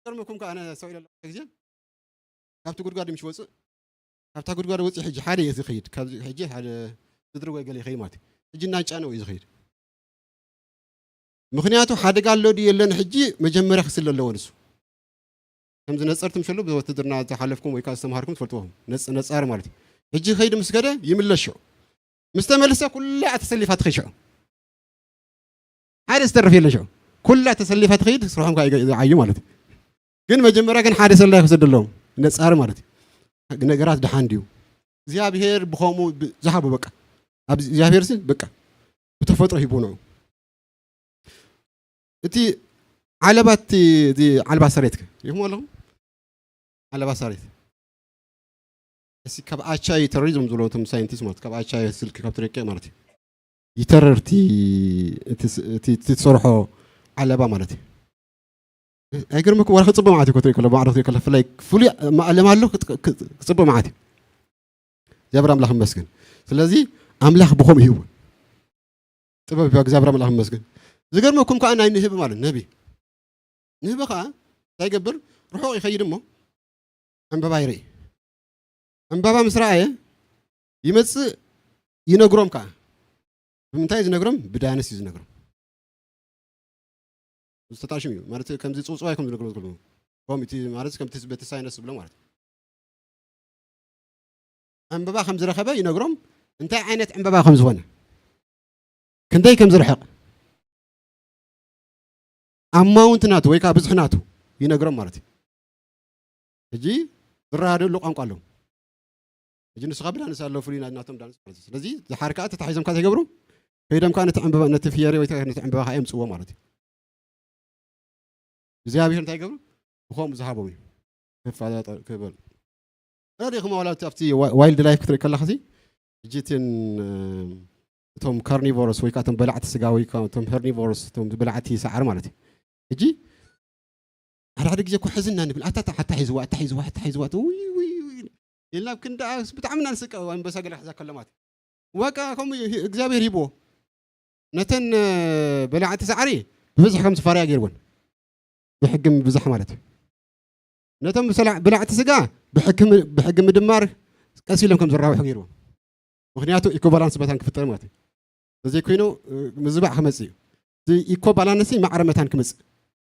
ገርመኩም ከዓ ኣነ ሰው ኢለ ግዜ ካብቲ ጉድጓድ ምሽ ወፅእ ካብታ ጉድጓድ ወፅእ ሕጂ ሓደ እየ ዝኸይድ ካብዚ ሕጂ ሓደ ስድሪ ወይ ገለ ይኸይድ ማለት እዩ ሕጂ እናጫነ እዩ ዝኸይድ ምኽንያቱ ሓደጋ ኣሎ ድዩ የለን ሕጂ መጀመርያ ክስለ ኣለዎ ንሱ ከምዚ ነፀርቲ ምሸሉ ብውትድርና ዝሓለፍኩም ወይ ከዓ ዝተምሃርኩም ትፈልጥዎም ነፃሪ ማለት እዩ ሕጂ ከይድ ምስ ከደ ይምለስ ሽዑ ምስ ተመልሰ ኩላ ተሰሊፋ ትኸይድ ሽዑ ሓደ ዝተርፍ የለን ሽዑ ኩላ ተሰሊፋ ትኸይድ ስርሖም ከዓ ይዓዩ ማለት እዩ ግን መጀመርያ ግን ሓደ ሰላይ ክሰደሎም ነፃሪ ማለት እዩ ነገራት ድሓን ድዩ እግዚኣብሔር ብኸምኡ ዝሃቡ በቃ እግዚኣብሔር ሲ በቃ ብተፈጥሮ ሂቡ ንዑ እቲ ዓለባ እቲ ዓለባ ሰሬት ሪኢኹም ኣለኹም ዓለባ ሰሬት እሲ ካብ ኣቻ ይተርር እዮም ዝብሎ እቶም ሳይንቲስት ማለት ካብ ኣቻ ስልክ ካብ ትረቅቕ ማለት እዩ ይተርር እቲ ትሰርሖ ዓለባ ማለት እዩ ኣይገርመኩም ዋላ ክፅበ ማለት እዩ ክትርኢ ከሎ ማዕዶ ክትርኢ ከሎ ፍላይ ፍሉይ ማእለም ኣሎ ክፅበ ማለት እዩ እግዚኣብሔር ኣምላኽ ይመስገን ስለዚ ኣምላኽ ብኸምኡ ይህቡ ጥበብ እግዚኣብሔር ኣምላኽ ይመስገን ዝገርመኩም ከዓ ናይ ንህቢ ማለት ነቢ ንህቢ ከዓ እንታይ ይገብር ርሑቕ ይኸይድ እሞ ዕምበባ ይርኢ ዕምበባ ምስ ረኣየ ይመፅእ ይነግሮም ከዓ ብምንታይ ዝነግሮም ብዳንስ እዩ ዝነግሮም ዝተጣሽም እዩ ማለት ከምዚ ፅውፅዋይ ከም ዝነግሮ ዝክሉ ኮሚቲ ማለት ከምቲ በቲ ሳይነስ ዝብሎ ማለት ዕምበባ ከም ዝረኸበ ይነግሮም እንታይ ዓይነት ዕምበባ ከም ዝኾነ ክንደይ ከም ዝርሕቕ ኣማውንት ናቱ ወይ ከዓ ብዝሒ ናቱ ይነግሮም ማለት እዩ ሕጂ ዝረዳድእሉ ቋንቋ ኣለዎም ሕጂ ንሱ ካብ ዳንስ ኣሎ ፍሉይ ናቶም ዳንስ ማለት እዩ ስለዚ ዝሓር ከዓ ተታሒዞም ከዓ ተገብሩ ከይዶም ከዓ ነቲ ዕምበባ ነቲ ፍየሪ ወይ ነቲ ዕምበባ ከዓ የምፅዎ ማለት እዩ እግዚኣብሔር እንታይ ይገብሩ ብኸምኡ ዝሃቦም እዩ ክፋላጠ ክበል ረዲኹም ዋላ ኣብቲ ዋይልድ ላይፍ ክትርኢ ከለካ ሕጂ እትን እቶም ካርኒቮርስ ወይ ከዓ እቶም በላዕቲ ስጋ ወይ ከዓ እቶም ሄርኒቮርስ፣ እቶም በላዕቲ ሳዕሪ ማለት እዩ። ሕጂ ሓደ ሓደ ግዜ እኮ ሕዝና ንብል፣ ኣታ ኣታ ሒዝዋ፣ ኣታ ሒዝዋ፣ ኣታ ሒዝዋ፣ ውይ ውይ ውይ ኢልና፣ ክንዳ ብጣዕሚ ኢና ንስቀ። ኣንበሳ ገለ ክሕዛ ከሎ ማለት እዩ። ዋቃ ከምኡ እዩ፣ እግዚኣብሔር ሂብዎ። ነተን በላዕቲ ሳዕሪ ብብዝሒ ከም ዝፋርያ ገይርወን፣ ብሕጊ ምብዛሕ ማለት እዩ። ነቶም ብሰላ- ብላዕቲ ስጋ ብሕክም- ብሕጊ ምድማር ቀስ ኢሎም ከም ዝራብሑ ገይርዎም። ምክንያቱ ኢኮቫላንስ መታን ክፍጠር ማለት እዩ። ተዘይኮይኑ ምዝባዕ ክመፅእ እዩ። እዚ ኢኮቫላንስ ማዕረ መታን ክመፅእ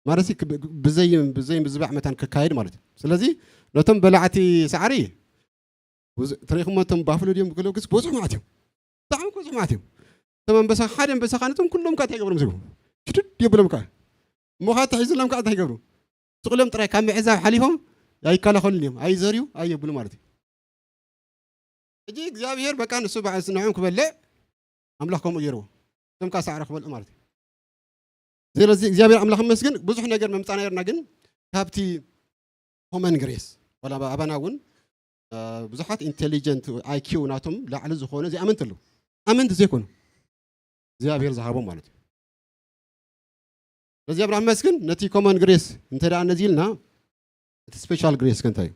ማለት እዩ። ብዘይ ብዘይ ምዝባዕ መታን ክካየድ ማለት እዩ። ስለዚ ነቶም በላዕቲ ሳዕሪ ትረኢኹሞ፣ እቶም ባፍሎ ድዮም ገለ ግስ ብዙሕ ማለት እዮም። ብጣዕሚ ብዙሕ ማለት እዮም። እቶም ኣንበሳ፣ ሓደ ኣንበሳ ከዓ ነቶም ኩሎም ከዓ እንታይ ይገብሮም ዝብሉ ሽድድ የብሎም ከዓ። እሞ ከዓ ተሒዝሎም ከዓ እንታይ ይገብሩ? ስቕሎም ጥራይ ካብ ምዕዛብ ሓሊፎም ኣይከላኸሉን እዮም። ኣይዘርዩ ኣየብሉ ማለት እዩ። ሕጂ እግዚኣብሔር በቃ ንሱ በዓል ንዕኦም ክበልዕ ኣምላኽ ከምኡ ገይርዎ። እቶም ከዓ ሳዕሪ ክበልዑ ማለት እዩ። ስለዚ እግዚኣብሔር ኣምላኽ ይመስገን ብዙሕ ነገር መምፃ ነርና፣ ግን ካብቲ ኮመን ግሬስ ዋላ ኣባና እውን ብዙሓት ኢንቴሊጀንት ኣይኪው ናቶም ላዕሊ ዝኾነ ዘይኣመንቲ ኣለዉ። ኣመንቲ ዘይኮኑ እግዚኣብሔር ዝሃቦም ማለት እዩ። ስለዚ ኣብርሃም መስግን ነቲ ኮመን ግሬስ እንተ ደኣ ነዚ ኢልና፣ እቲ ስፔሻል ግሬስ ከ እንታይ እዩ?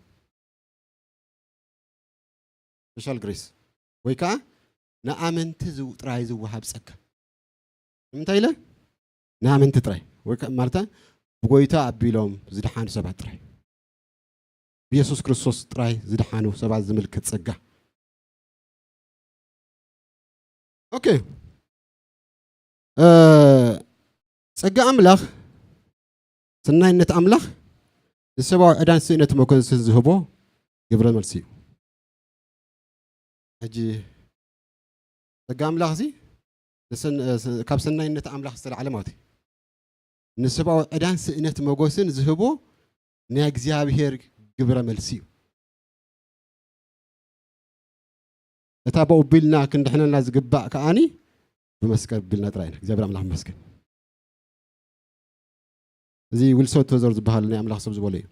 ስፔሻል ግሬስ ወይ ከዓ ንኣመንቲ ዝው- ጥራይ ዝወሃብ ጸጋ። ንምንታይ ኢለ? ንኣመንቲ ጥራይ ወይ ከዓ ማለት ብጎይታ ኣቢሎም ዝደሓኑ ሰባት ጥራይ፣ ብየሱስ ክርስቶስ ጥራይ ዝደሓኑ ሰባት ዝምልከት ጸጋ። ኦኬ። ጸጋ ኣምላኽ፣ ሰናይነት ኣምላኽ ንሰብኣዊ ዕዳን ስእነት መኮንስን ዝህቦ ግብረ መልሲ እዩ። ሕጂ ጸጋ ኣምላኽ እዚ ካብ ሰናይነት ኣምላኽ ዝተላዕለ ማለት እዩ። ንሰብኣዊ ዕዳን ስእነት መጎስን ዝህቦ ናይ እግዚኣብሔር ግብረ መልሲ እዩ። እታ ብኡ ቢልና ክንድሕነና ዝግባእ ከዓኒ ብመስቀል ቢልና ጥራይ ኢና። እግዚኣብሔር ኣምላኽ ይመስገን። እዚ ዊልሶን ቶዘር ዝበሃል ናይ ኣምላኽ ሰብ ዝበሎ እዩ።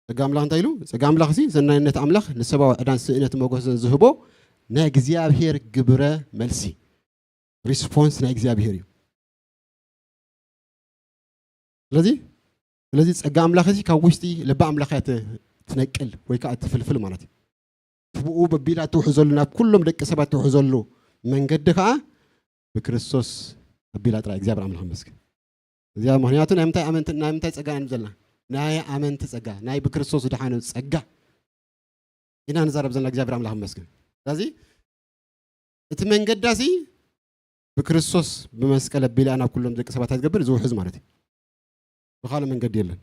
ጸጋ ኣምላኽ እንታይ ኢሉ? ጸጋ ኣምላኽ እዚ ሰናይነት ኣምላኽ ንሰብኣዊ ዕዳን ስእነት መጎስን ዝህቦ ናይ እግዚኣብሔር ግብረ መልሲ፣ ሪስፖንስ ናይ እግዚኣብሔር እዩ። ስለዚ ስለዚ ጸጋ ኣምላኽ እዚ ካብ ውሽጢ ልቢ ኣምላኽ እያ ትነቅል ወይ ከዓ ትፍልፍል ማለት እዩ። ብኡ በቢላ ትውሕዘሉ፣ ናብ ኩሎም ደቂ ሰባት ትውሕዘሉ መንገዲ ከዓ ብክርስቶስ ኣቢላ ጥራይ። እግዚኣብሔር ኣምላኽ ይመስገን። እዚኣ ምክንያቱ ናይ ምንታይ ኣመንቲ፣ ናይ ምንታይ ጸጋ ኢና ዘለና? ናይ ኣመንቲ ጸጋ፣ ናይ ብክርስቶስ ዝደሓኑ ጸጋ ኢና ንዛረብ ዘለና። እግዚኣብሔር ኣምላኽ ይመስገን። ስለዚ እቲ መንገዳሲ ብክርስቶስ ብመስቀል ኣቢላ ናብ ኩሎም ደቂ ሰባት ትገብር ዝውሕዝ ማለት እዩ። ብኻልእ መንገዲ የለን።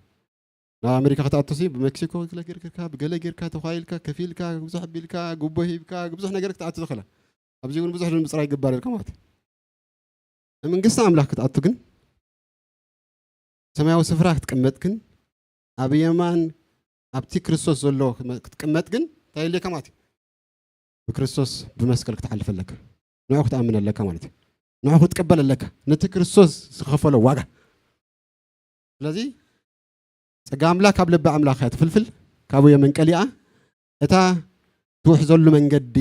ናብ ኣሜሪካ ክትኣቱሲ ብሜክሲኮ ገለ ጌርካ፣ ብገለ ጌርካ ተኳይልካ፣ ከፊልካ፣ ብዙሕ ኣቢልካ፣ ጉቦ ሂብካ፣ ብዙሕ ነገር ክትኣቱ ትኽእል። ኣብዚ እውን ብዙሕ ንምፅራይ ይግባር ኢልካ ማለት እዩ። ንመንግስቲ ኣምላኽ ክትኣቱ ግን ሰማያዊ ስፍራ ክትቅመጥ ግን ኣብ የማን ኣብቲ ክርስቶስ ዘሎ ክትቅመጥ ግን እንታይ የድልየካ ማለት እዩ? ብክርስቶስ ብመስቀል ክትሓልፍ ኣለካ። ንዑ ክትኣምን ኣለካ ማለት እዩ። ንዑ ክትቅበል ኣለካ ነቲ ክርስቶስ ዝኸፈሎ ዋጋ። ስለዚ ጸጋ ኣምላኽ ካብ ልቢ ኣምላኽ እያ ትፍልፍል፣ ካብኡ እየ መንቀሊኣ። እታ ትውሕዘሉ መንገዲ፣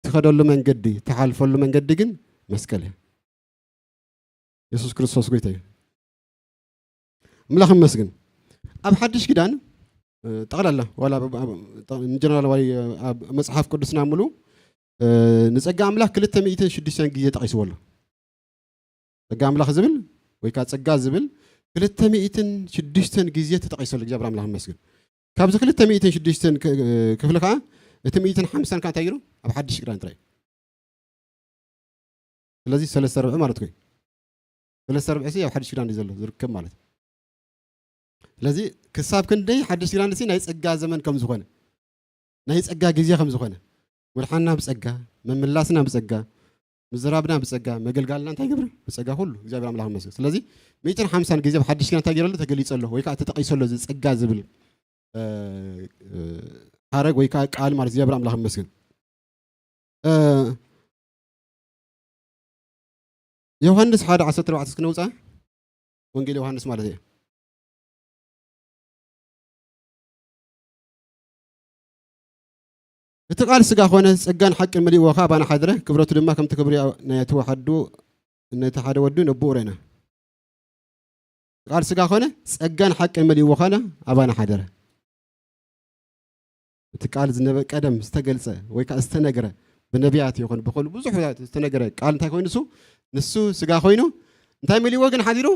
ትኸደሉ መንገዲ፣ ትሓልፈሉ መንገዲ ግን መስቀል እያ። የሱስ ክርስቶስ ጎይታ እዩ። ኣምላኽ ይመስገን። ኣብ ሓድሽ ኪዳን ጠቕላላ ዋላ ኢንጀነራል ወይ ኣብ መጽሓፍ ቅዱስና ምሉ ንጸጋ ኣምላኽ ክልተ ሚእትን ሽዱሽተን ግዜ ጠቒስዎ ኣሎ። ጸጋ ኣምላኽ ዝብል ወይ ከዓ ጸጋ ዝብል ክልተ ሚእትን ሽዱሽተን ግዜ ተጠቒሱ ኣሎ። እግዚኣብሔር ኣምላኽ ይመስገን። ካብዚ ክልተ ሚእትን ሽዱሽተን ክፍሊ ከዓ እቲ ሚእትን ሓምሳን ከዓ እንታይ እዩ? ኣብ ሓድሽ ኪዳን ጥራይ። ስለዚ ሰለስተ ርብዒ ማለት ኮይኑ ሰለስተ ርብዒ ሲ ኣብ ሓድሽ ኪዳን እዩ ዘሎ ዝርከብ ማለት እዩ። ስለዚ ክሳብ ክንደይ ሓድሽ ኪዳን ሲ ናይ ጸጋ ዘመን ከም ዝኾነ፣ ናይ ጸጋ ግዜ ከም ዝኾነ፣ ምድሓንና ብጸጋ፣ ምምላስና ብጸጋ፣ ምዝራብና ብጸጋ፣ መገልጋልና እንታይ ገብረ? ብጸጋ ኩሉ እግዚኣብሔር ኣምላኽ ይመስገን። ስለዚ ሚእትን ሓምሳን ግዜ ኣብ ሓድሽ ኪዳን እንታይ ገይረሉ? ተገሊጸ ኣሎ ወይ ከዓ ተጠቒሰ ኣሎ እዚ ጸጋ ዝብል ሓረግ ወይ ከዓ ቃል ማለት እግዚኣብሔር ኣምላኽ ይመስገን። ዮሃንስ ሓደ ዓሰርተ ኣርባዕተ እስኪ ነውፃ። ወንጌል ዮሃንስ ማለት እዩ። እቲ ቃል ስጋ ኾነ፣ ጸጋን ሓቅን መሊእዎ ኸኣ ኣባና ሓደረ። ክብረቱ ድማ ከምቲ ክብሪ ናይ እቲ ወሓዱ፣ ነቲ ሓደ ወዱ ነብኡ ርኢና። እቲ ቃል ስጋ ኾነ፣ ጸጋን ሓቅን መሊእዎ ኸኣ ኣባና ሓደረ። እቲ ቃል ዝነበ ቀደም ዝተገልጸ ወይ ከኣ ዝተነግረ ብነቢያት ይኹን ብኹሉ ብዙሕ ዝተነግረ ቃል እንታይ ኮይኑ? እሱ ንሱ ስጋ ኮይኑ እንታይ መሊእዎ ግን ሓዲሩ?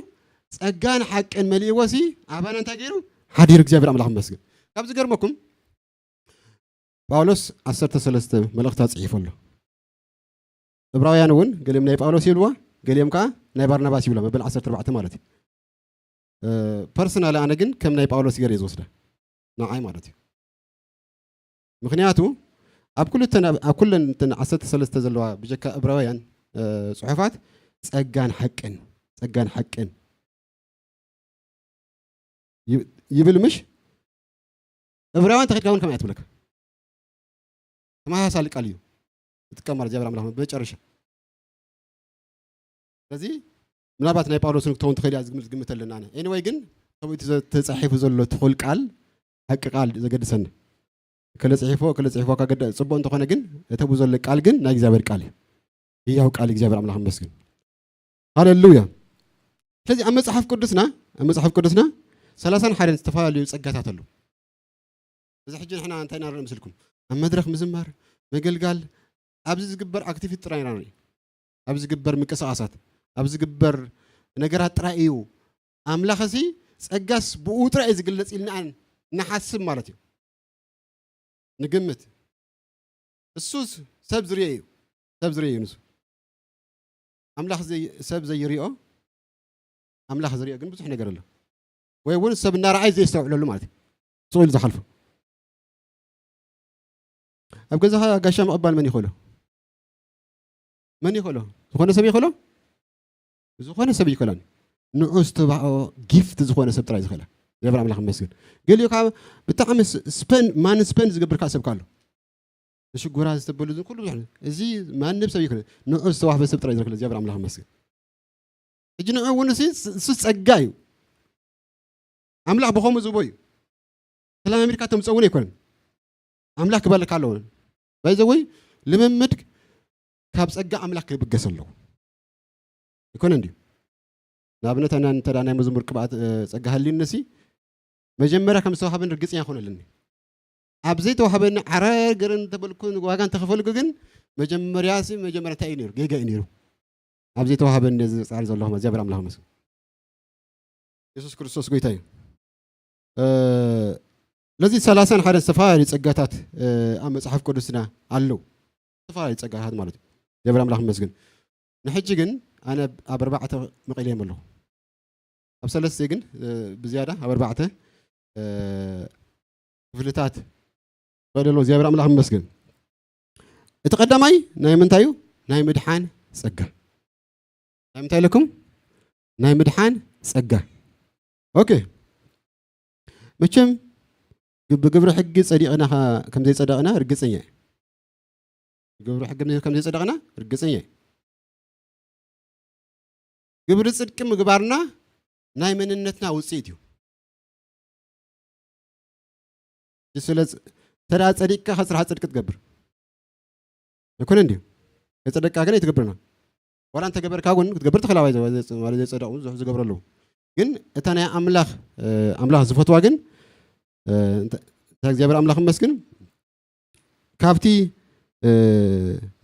ጸጋን ሓቅን መሊእዎ ሲ ኣባና እንታይ ገይሩ? ሓዲሩ። እግዚኣብሔር ኣምላኽ ይመስገን። ካብ ዝገርመኩም ጳውሎስ ዓሰርተ ሰለስተ መልእኽታት ጽሒፉ ኣሎ። ዕብራውያን እውን ገሊኦም ናይ ጳውሎስ ይብልዋ፣ ገሊኦም ከኣ ናይ ባርናባስ ይብልዋ፣ መበል ዓሰርተ ኣርባዕተ ማለት እዩ። እ፣ ፐርሰናሊ ኣነ ግን ከም ናይ ጳውሎስ ገይረ እየ ዝወስዳ፣ ንዓይ ማለት እዩ። ምኽንያቱ ኣብ ኩልተን፣ ኣብ ኩለን እተን ዓሰርተ ሰለስተ ዘለዋ ብጀካ ዕብራውያን፣ እ፣ ጽሑፋት ጸጋን ሓቅን፣ ጸጋን ሓቅን ይ-፣ ይብል ምሽ? ዕብራውያን ተኸድካ እውን ከምኣ እያ ትብለካ። ተመሳሳሊ ቃል እዩ ዝጥቀም ማለት እግዚኣብሔር ኣምላኽ ብመጨረሻ። ስለዚ ምናልባት ናይ ጳውሎስን ክትኸውን ትኽእል እያ ዝግምት፣ ዝግምት ኣለና ኣነ። ኤኒወይ ግን ከምኡ እቲ ዘ-፣ ተጻሒፉ ዘሎ ትኹል ቃል፣ ሓቂ ቃል ዘገድሰኒ። ከለ ጽሒፎ፣ ከለ ጽሒፎ ካገደ ጽቡቕ እንተኾነ ግን፣ እቲ ብኡ ዘሎ ቃል ግን ናይ እግዚኣብሔር ቃል እዩ። ህያው ቃል እግዚኣብሔር ኣምላኽ ይመስገን። ሃሌሉያ። ስለዚ ኣብ መጽሓፍ ቅዱስና፣ ኣብ መጽሓፍ ቅዱስና ሰላሳን ሓደን ዝተፈላለዩ ጸጋታት ኣለዉ። እዚ ሕጂ ንሕና እንታይ ኢና ንርኢ ምስልኩም? ኣብ መድረኽ ምዝማር፣ ምግልጋል፣ ኣብዚ ዝግበር ኣክቲቪቲ ጥራይ ኢና ንርኢ። ኣብዚ ዝግበር ምንቅስቓሳት፣ ኣብዚ ዝግበር ነገራት ጥራይ እዩ። ኣምላኽ እዚ ጸጋስ ብኡ ጥራይ እዩ ዝግለጽ ኢልና ንሓስብ ማለት እዩ። ንግምት። እሱስ ሰብ ዝርኦ እዩ። ሰብ ዝርኦ እዩ ንሱ። ኣምላኽ ዘይ-፣ ሰብ ዘይርኦ፣ ኣምላኽ ዝርኦ ግን ብዙሕ ነገር ኣሎ። ወይ እውን ሰብ እናረኣየ ዘየስተውዕለሉ ማለት እዩ። ስቕ ኢሉ ዝሓልፎ። ኣብ ገዛኻ ጋሻ ምቕባል መን ይኽእሎ? መን ይኽእሎ? ዝኾነ ሰብ ይኽእሎ? ዝኾነ ሰብ ይኽእላን። ንዑ ዝተባኦ ጊፍት ዝኾነ ሰብ ጥራይ ዝኽእላ። እግዚኣብሔር ኣምላኽ ይመስገን። ገሊኡ ካብ ብጣዕሚ ስ-፣ ስፐን፣ ማን ስፐን ዝገብር ከዓ ሰብ ኣሎ። ንሽጉራ ዝተበሉ ዝን ኩሉ ብዙሕ። እዚ ማንም ሰብ ይኽእል። ንዑ ዝተዋህበ ሰብ ጥራይ ዝኽእል። እግዚኣብሔር ኣምላኽ ይመስገን። ሕጂ ንዑ እውን እሱ፣ እሱ ጸጋ እዩ። ኣምላኽ ብኸምኡ ዝህቦ እዩ። ሰላም ኣሜሪካ ተምጽኦ እውን ኣይኮነን። ኣምላኽ ክባልካ ኣለዎ። ባይ ዘ ወይ ልምምድ ካብ ጸጋ ኣምላኽ ክብገስ ኣለዎ። ይኮነን ድዩ? ንኣብነት፣ ኣነ እንተ ደኣ ናይ መዝሙር ቅብኣት፣ እ፣ ጸጋ ሃልዩኒ ሲ፣ መጀመርያ ከም ዝተዋህበኒ ርግጽኛ ክኾን ኣለኒ። ኣብ ዘይተዋህበኒ ዓረር ገረን እንተበልኩ፣ ዋጋ እንተኸፈልኩ ግን፣ መጀመርያ ሲ፣ መጀመርያ እንታይ እዩ ነይሩ? ጌጋ እዩ ነይሩ። ኣብ ዘይተዋህበኒ እዚ ጻዕሪ ዘለኹ እግዚኣብሔር ኣምላኽ ይመስገን። የሱስ ክርስቶስ ጎይታ እዩ። እ፣ ስለዚ ሰላሳን ሓደን ዝተፈላለዩ ጸጋታት፣ እ፣ ኣብ መጽሓፍ ቅዱስና ኣለዉ። ዝተፈላለዩ ጸጋታት ማለት እዩ። እግዚኣብሔር ኣምላኽ ይመስገን። ንሕጂ ግን ኣነ ኣብ ኣርባዕተ መቒለዮም ኣለኹ። ኣብ ሰለስተ ግን፣ እ፣ ብዝያዳ ኣብ ኣርባዕተ፣ እ፣ ክፍልታት ፈለሎ እግዚኣብሔር ኣምላኽ ይመስገን። እቲ ቀዳማይ ናይ ምንታይ እዩ? ናይ ምድሓን ጸጋ። ናይ ምንታይ ኢለኩም? ናይ ምድሓን ጸጋ። ኦኬ። መቸም ግ-፣ ብግብሪ ሕጊ ጸዲቕና ኸ-፣ ከም ዘይጸደቕና ርግጸኛ እየ። ብግብሪ ሕጊ ከም ዘይጸደቕና ርግጸኛ እየ። ግብሪ ጽድቂ ምግባርና ናይ መንነትና ውጽኢት እዩ። ስለ ዝ-፣ እንተ ደኣ ጸዲቅካ፣ ካብ ስራሕ ጽድቂ ትገብር። ኣይኮነን ድዩ? ከይጸደቅካ ግን ኣይትገብርና። ዋላ እንተ ገበርካ እውን ክትገብር ትኽእል፣ ኣባይ ዘ-፣ ዘ-፣ ማለት ዘይጸደቑ ብዙሕ ዝገብሩ ኣለዉ። ግን እታ ናይ ኣምላኽ፣ እ፣ ኣምላኽ ዝፈትዋ ግን፣ እ፣ እንተ-፣ እንታይ እግዚኣብሔር ኣምላኽ ይመስግን፣ ካብቲ፣ እ፣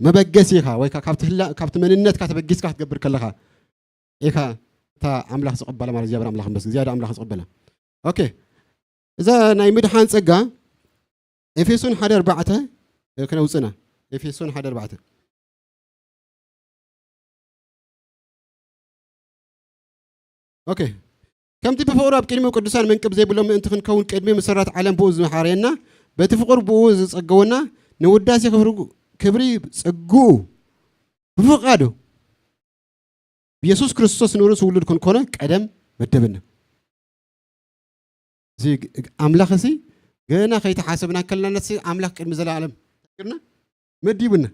መበገሲኻ ወይ ከኣ ካብቲ ህላ-፣ ካብቲ መንነትካ ተበጊስካ ክትገብር ከለኻ ኢኻ እታ ኣምላኽ ዝቕበላ ማለት እግዚኣብሔር ኣምላኽ ይመስገን፣ ዝያዳ ኣምላኽ ዝቕበላ። ኦኬ፣ እዛ ናይ ምድሓን ጸጋ ኤፌሶን ሓደ ኣርባዕተ ከነውጽእና። ኤፌሶን ሓደ ኣርባዕተ። ኦኬ። ከምቲ ብፍቕሩ ኣብ ቅድሚኡ ቅዱሳን መንቅብ ዘይብሎም ምእንቲ ክንከውን ቅድሚ ምሰራት ዓለም ብኡ ዝመሓረየና፣ በቲ ፍቕሩ ብኡ ዝጸገወና፣ ንውዳሴ ክብሪ፣ ክብሪ ጸግኡ ብፍቓዱ ብየሱስ ክርስቶስ ንርእሱ ውሉድ ክንኮነ ቀደም መደበና። እዚ ግ-፣ ኣምላኽ እዚ ገና ከይተሓሰብና ከለና ነሲ ኣምላኽ ቅድሚ ዘለኣለም ግርና መዲቡና።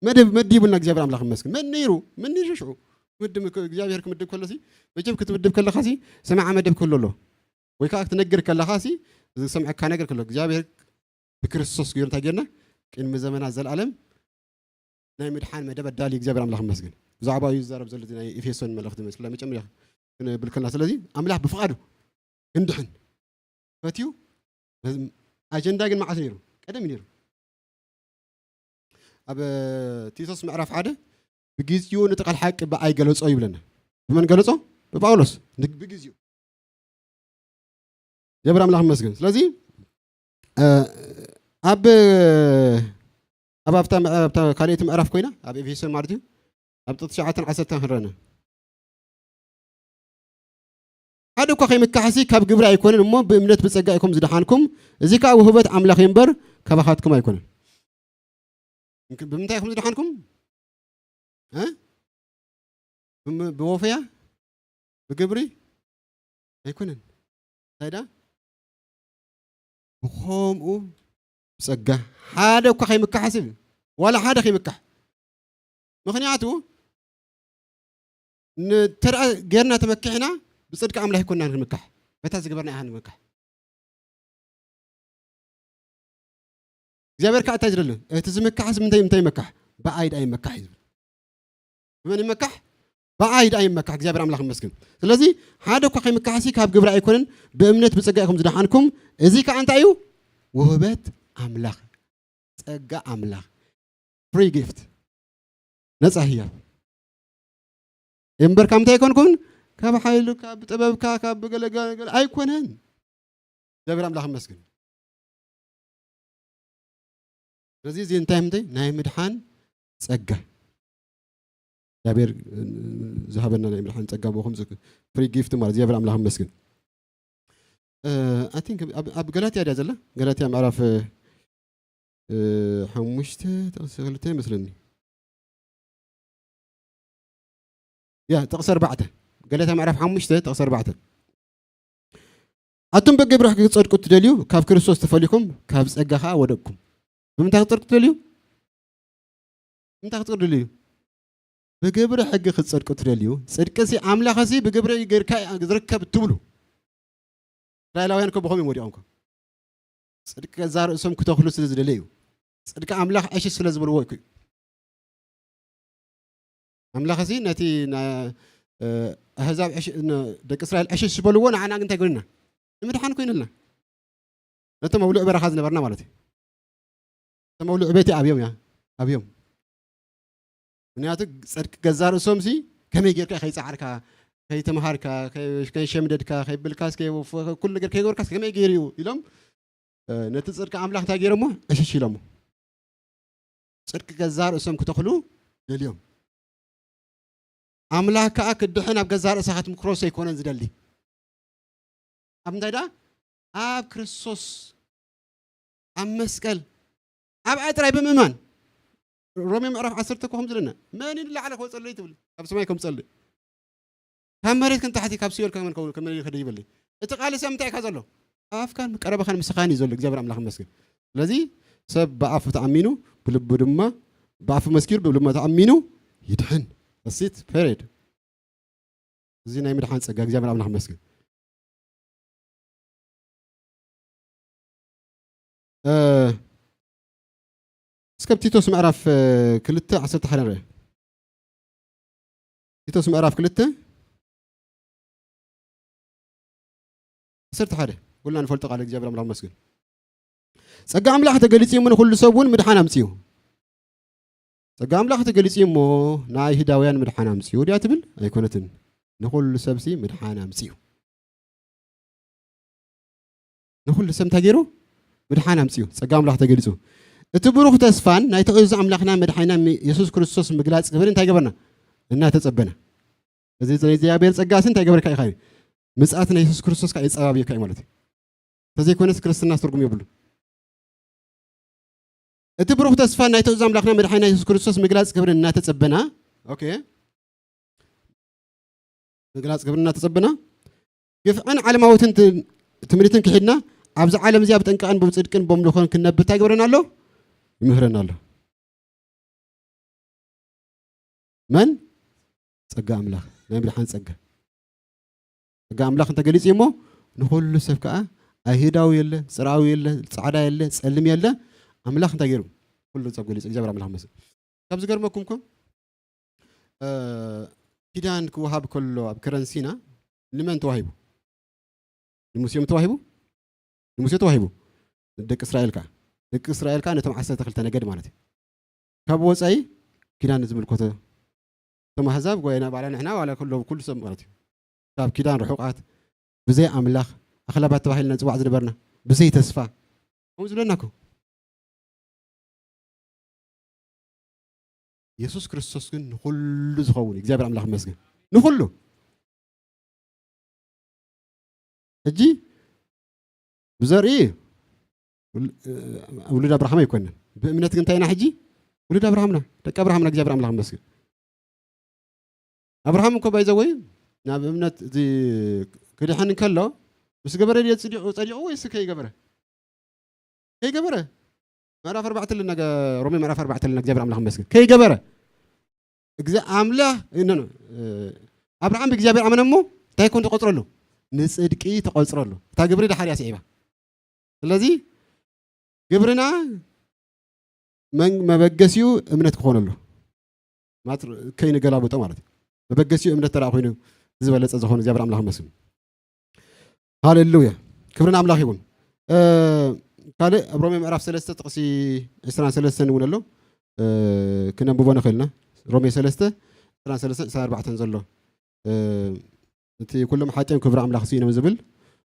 መደብ መዲቡና እግዚኣብሔር ኣምላኽ ይመስገን። መን ነይሩ? መን ነይሩ ሽዑ? ክምድብ፣ እግዚኣብሔር ክምድብ ከሎ ሲ፣ መቸም ክትምድብ ከለኻ ሲ፣ ሰማዓ መደብ ክህሉ ኣሎ። ወይ ከዓ ክትነግር ከለኻ ሲ፣ ዝሰምዐካ ነገር ከሎ፣ እግዚኣብሔር ብክርስቶስ ገይሩ እንታይ ጌርና? ቅድሚ ዘመናት ዘላለም ናይ ምድሓን መደብ ኣዳልዩ እግዚኣብሔር ኣምላኽ ይመስገን። ብዛዕባ እዩ ዝዛረብ ዘሎ እዚ ናይ ኤፌሶን መልእኽቲ መስለ መጨመርያ ክንብል ከለና። ስለዚ ኣምላኽ ብፍቓዱ ክንድሕን ፈትዩ። ኣጀንዳ ግን መዓስ ነይሩ? ቀደም እዩ ነይሩ። ኣብ ቲቶስ ምዕራፍ ሓደ ብግዚኡ ነቲ ቃል ሓቂ ብኣይ ገለጾ ይብለና። ብመን ገለጾ? ብጳውሎስ። ን-፣ ብግዚኡ። የብር ኣምላኽ ይመስገን። ስለዚ፣ እ፣ ኣብ፣ ኣብ ኣብታ ምዕ-፣ ኣብታ ካልኣይቲ ምዕራፍ ኮይና፣ ኣብ ኤፌሶን ማለት እዩ፣ ኣብ ጥቕሲ ትሽዓተን ዓሰርተን ክንረአና። ሓደ እኳ ከይምካሕሲ ካብ ግብሪ ኣይኮነን እሞ ብእምነት ብጸጋ ኢኹም ዝደሓንኩም፣ እዚ ከኣ ውህበት ኣምላኽ እዩ እምበር ካባኻትኩም ኣይኮነን። እንክ-፣ ብምንታይ ኢኹም ዝደሓንኩም? እ? ብም-፣ ብወፈያ? ብግብሪ? ኣይኮነን። እንታይ ደኣ? ብኸምኡ ብጸጋ ሓደ እኳ ከይምካሕ ስብ፣ ዋላ ሓደ ከይምካሕ። ምኽንያቱ፣ ን-፣ እንተ ደኣ ጌርና ተመኪሕና፣ ብጽድቂ ኣምላኽ ኣይኮንናን ክንምካሕ። በታ ዝገበርና ኢኻ ንምካሕ። እግዚኣብሔር ከዓ እንታይ ዝደሊ? እቲ ዝምካሕስ ምንታይ፣ ምንታይ ይመካሕ? ብኣይ ደኣ ይመካሕ እዩ ዝብል። ብመን ይመካሕ? ብኣይ ደኣ ይመካሕ። እግዚኣብሔር ኣምላኽ ይመስገን። ስለዚ፣ ሓደ እኳ ከይምካሕሲ ካብ ግብሪ ኣይኮነን፣ ብእምነት ብጸጋ ኢኹም ዝደሓንኩም። እዚ ከዓ እንታይ እዩ? ውህበት ኣምላኽ። ጸጋ ኣምላኽ። ፍሪ ጊፍት። ነጻ ህያብ። እምበር ካብ ምንታይ ኣይኮንኩን? ካብ ሓይልካ፣ ካብ ጥበብካ፣ ካብ ገለ ገለ ኣይኮነን። እግዚኣብሔር ኣምላኽ ይመስገን። ስለዚ እዚ እንታይ ምንታይ? ናይ ምድሓን ጸጋ። እግዚኣብሔር ዝሃበና ናይ ምድሓን ጸጋ ብኡ ከምዚ ፍሪ ጊፍት ማለት እግዚኣብሔር ኣምላኽ ይመስገን። እ፣ ኣይ ቲንክ ኣብ፣ ኣብ ገላትያ ድያ ዘላ? ገላትያ ምዕራፍ፣ እ፣ ሓሙሽተ ጥቕሲ ክልተ ይመስለኒ። ያ፣ ጥቕሲ ኣርባዕተ። ገላትያ ምዕራፍ ሓሙሽተ ጥቕሲ ኣርባዕተ። ኣቱም ብግብሪ ክትጸድቁ እትደልዩ፣ ካብ ክርስቶስ ተፈሊኹም፣ ካብ ጸጋ ኸኣ ወደቅኩም። ብምንታይ ክትጸድቁ ትደልዩ? ብምንታይ ክትጸድቁ ትደልዩ? ብግብሪ ሕጊ ክትጸድቁ ትደልዩ? ጽድቅሲ ኣምላኽሲ ብግብሪ ጌርካ እዩ ዝርከብ ትብሉ። እስራኤላውያን እኮ ብኸምኡ እዮም ወዲቖም እኮ። ጽድቂ ገዛእ ርእሶም ክተኽሉ ስለ ዝደለዩ፣ ጽድቂ ኣምላኽ ዕሽሽ ስለ ዝበልዎ እኮ እዩ። ኣምላኽሲ ነቲ ና-፣ እ፣ ኣህዛብ ዕሽ-፣ ን-፣ ደቂ እስራኤል ዕሽሽ ዝበልዎ ንዓና ግን እንታይ ኮይኑና? ንምድሓን ኮይኑልና። ነቶም ኣብ ልዑ በረኻ ዝነበርና ማለት እዩ። እቶም ኣብ ልዑ ቤት ኣብዮም እያ፣ ኣብዮም። ምኽንያቱ፣ ጽድቂ ገዛእ ርእሶምሲ፣ ከመይ ጌርካ ከይጸዓርካ፣ ከይተምሃርካ፣ ከይ-፣ ከይሸምደድካ፣ ከይብልካስ፣ ከይ-፣ ኩሉ ነገር ከይገበርካስ ከመይ ገይሩ እዩ ኢሎም፣ እ፣ ነቲ ጽድቂ ኣምላኽ እንታይ ገይሮሞ? ዕሽሽ ኢሎሞ። ጽድቂ ገዛእ ርእሶም ክተኽሉ ደልዮም። ኣምላኽ ከኣ ክድሕን ኣብ ገዛእ ርእስኻ ክትምክሮስ ኣይኮነን ዝደሊ። ኣብ እንታይ ደኣ? ኣብ ክርስቶስ፣ ኣብ መስቀል፣ ኣብኣ ጥራይ ብምእማን። ሮሜ ምዕራፍ ዓሰርተ እኮ ከምዚ ኢለና፣ "መን እዩ ንላዕሊ ክወጸለይ?" ትብል፣ ካብ ሰማይ ከምጸለይ። ካብ መሬት ክንታሕቲ፣ ካብ ሲኦል ከመን ከመን ይኸደ ይበለይ። እቲ ቃል ሰብ እንታይ ኢኻ ዘሎ? ኣፍካን ቀረባኻን ምስኻን እዩ ዘሎ። እግዚኣብሔር ኣምላኽ ይመስገን። ስለዚ ሰብ ብኣፉ ተኣሚኑ፣ ብልቡ ድማ፣ ብኣፉ መስኪሩ፣ ብልቡ ተኣሚኑ ይድሕን። እሲት ፔሬድ። እዚ ናይ ምድሓን ጸጋ እግዚኣብሔር ኣምላኽ ይመስገን። እ፣ እስከ ኣብ ቲቶስ ምዕራፍ፣ እ፣ ክልተ ዓሰርተ ሓደ ንርአ። ቲቶስ ምዕራፍ ክልተ ዓሰርተ ሓደ። ኩልና ንፈልጦ ቃል እግዚኣብሔር ኣምላኽ ይመስገን። ጸጋ ኣምላኽ ተገሊጹ እሞ ንኹሉ ሰብ እውን ምድሓን ኣምጺኡ። ጸጋ ኣምላኽ ተገሊጹ እሞ ንኣይሁዳውያን ምድሓን ኣምጺኡ ድያ ትብል? ኣይኮነትን። ንኹሉ ሰብሲ ምድሓን ኣምጺኡ። ንኹሉ ሰብ እንታይ ገይሩ? ምድሓን ኣምጺኡ። ጸጋ ኣምላኽ ተገሊጹ። እቲ ብሩኽ ተስፋን ናይ ትእዙዝ ኣምላኽና መድሓኒና ሚ-፣ የሱስ ክርስቶስ ምግላጽ ክብሪ እንታይ ገበርና? እናተጸበና። እዚ ናይ እግዚኣብሔር ጸጋሲ እንታይ ገበርካ ኢኻ እዩ? ምጽኣት ናይ የሱስ ክርስቶስ ከኣ የጸባብየካ እዩ ማለት እዩ። እንተዘይኮነስ ክርስትና ትርጉም የብሉ። እቲ ብሩኽ ተስፋ ናይ ትእዙዝ ኣምላኽና መድሓኒና የሱስ ክርስቶስ ምግላጽ ክብሪ እናተጸበና፣ ኦኬ፣ ምግላጽ ክብሪ እናተጸበና፣ ግፍዕን ዓለማዊትን ት-፣ ትምኒትን ክሒድና፣ ኣብዚ ዓለም እዚኣ ብጥንቃቕን ብጽድቅን በምልኾን ክንነብር እንታይ ይገብረና ኣሎ? ይምህረና ኣሎ። መን? ጸጋ ኣምላኽ፣ ናይ ምድሓን ጸጋ። ጸጋ ኣምላኽ እንተገሊጹ እሞ፣ ንኹሉ ሰብ ከኣ ኣይሁዳዊ የለ፣ ጽርኣዊ የለ፣ ጻዕዳ የለ፣ ጸልም የለ። ኣምላኽ እንታይ ገይሩ? ኩሉ ጸጉ ገሊጹ። እግዚኣብሔር ኣምላኽ ይመስገን። ካብ ዝገርመኩም እኮ፣ እ፣ ኪዳን ክወሃብ ከሎ ኣብ ከረን ሲና ንመን ተዋሂቡ? ንሙሴ ም ተዋሂቡ? ንሙሴ ተዋሂቡ። ደቂ እስራኤል ከኣ፣ ደቂ እስራኤል ከኣ ነቶም ዓሰርተ ክልተ ነገድ ማለት እዩ። ካብ ወጻኢ ኪዳን ዝምልከቶ፣ እቶም ኣህዛብ ወይ ናይ ባዕላ ንሕና ዋላ ኩሎም ኩሉ ሰብ ማለት እዩ። ካብ ኪዳን ርሑቓት፣ ብዘይ ኣምላኽ ኣኽላባት ተባሂልና ንጽዋዕ ዝነበርና፣ ብዘይ ተስፋ፣ ከምኡ ዝብለና እኮ። የሱስ ክርስቶስ ግን ንኹሉ ዝኸውን እዩ። እግዚኣብሔር ኣምላኽ ይመስገን። ንኹሉ። ሕጂ ብዘርኢ ውል-፣ እ፣ ውሉድ ኣብርሃም ኣይኮንን። ብእምነት ግን እንታይ ኢና ሕጂ? ውሉድ ኣብርሃምና፣ ደቂ ኣብርሃምና፣ እግዚኣብሔር ኣምላኽ ይመስገን። ኣብርሃም እኮ ባይዘወይ ናብ እምነት እዚ ክድሕን እንከሎ ምስ ገበረ ድየ ጽዲቑ፣ ጸዲቑ ወይስ ከይገበረ? ከይገበረ። ምዕራፍ ኣርባዕተ ኣለና፣ ገ-፣ ሮሜ ምዕራፍ ኣርባዕተ ኣለና፣ እግዚኣብሔር ኣምላኽ ይመስገን። ከይገበረ። እግዚ-፣ ኣምላኽ፣ ኖ፣ ኖ፣ እ፣ ኣብርሃም ብእግዚኣብሔር ኣመነ እሞ እንታይ ኮን ተቆጽረሉ? ንጽድቂ ተቆጽረሉ። እታ ግብሪ ድሓር እያ ስዒባ። ስለዚ ግብርና መን-፣ መበገሲኡ እምነት ክኾነሉ። ማት-፣ ከይንገላብጦ ማለት እዩ። መበገሲኡ እምነት ተረኣ ኮይኑ ዝበለጸ ዝኾነ እግዚኣብሔር ኣምላኽ ይመስገን። ሃሌሉያ። ክብሪ ንኣምላኽ ይኹን። እ፣ ካልእ ኣብ ሮሜ ምዕራፍ ሰለስተ ጥቕሲ ዕስራን ሰለስተን እውን ኣሎ። እ፣ ክነንብቦ ንኽእል ኢና። ሮሜ ሰለስተ ዕስራን ሰለስተን ዕስራን ኣርባዕተን ዘሎ። እ፣ እቲ ኩሎም ሓጢኦም ክብሪ ኣምላኽ ስኢኖም ዝብል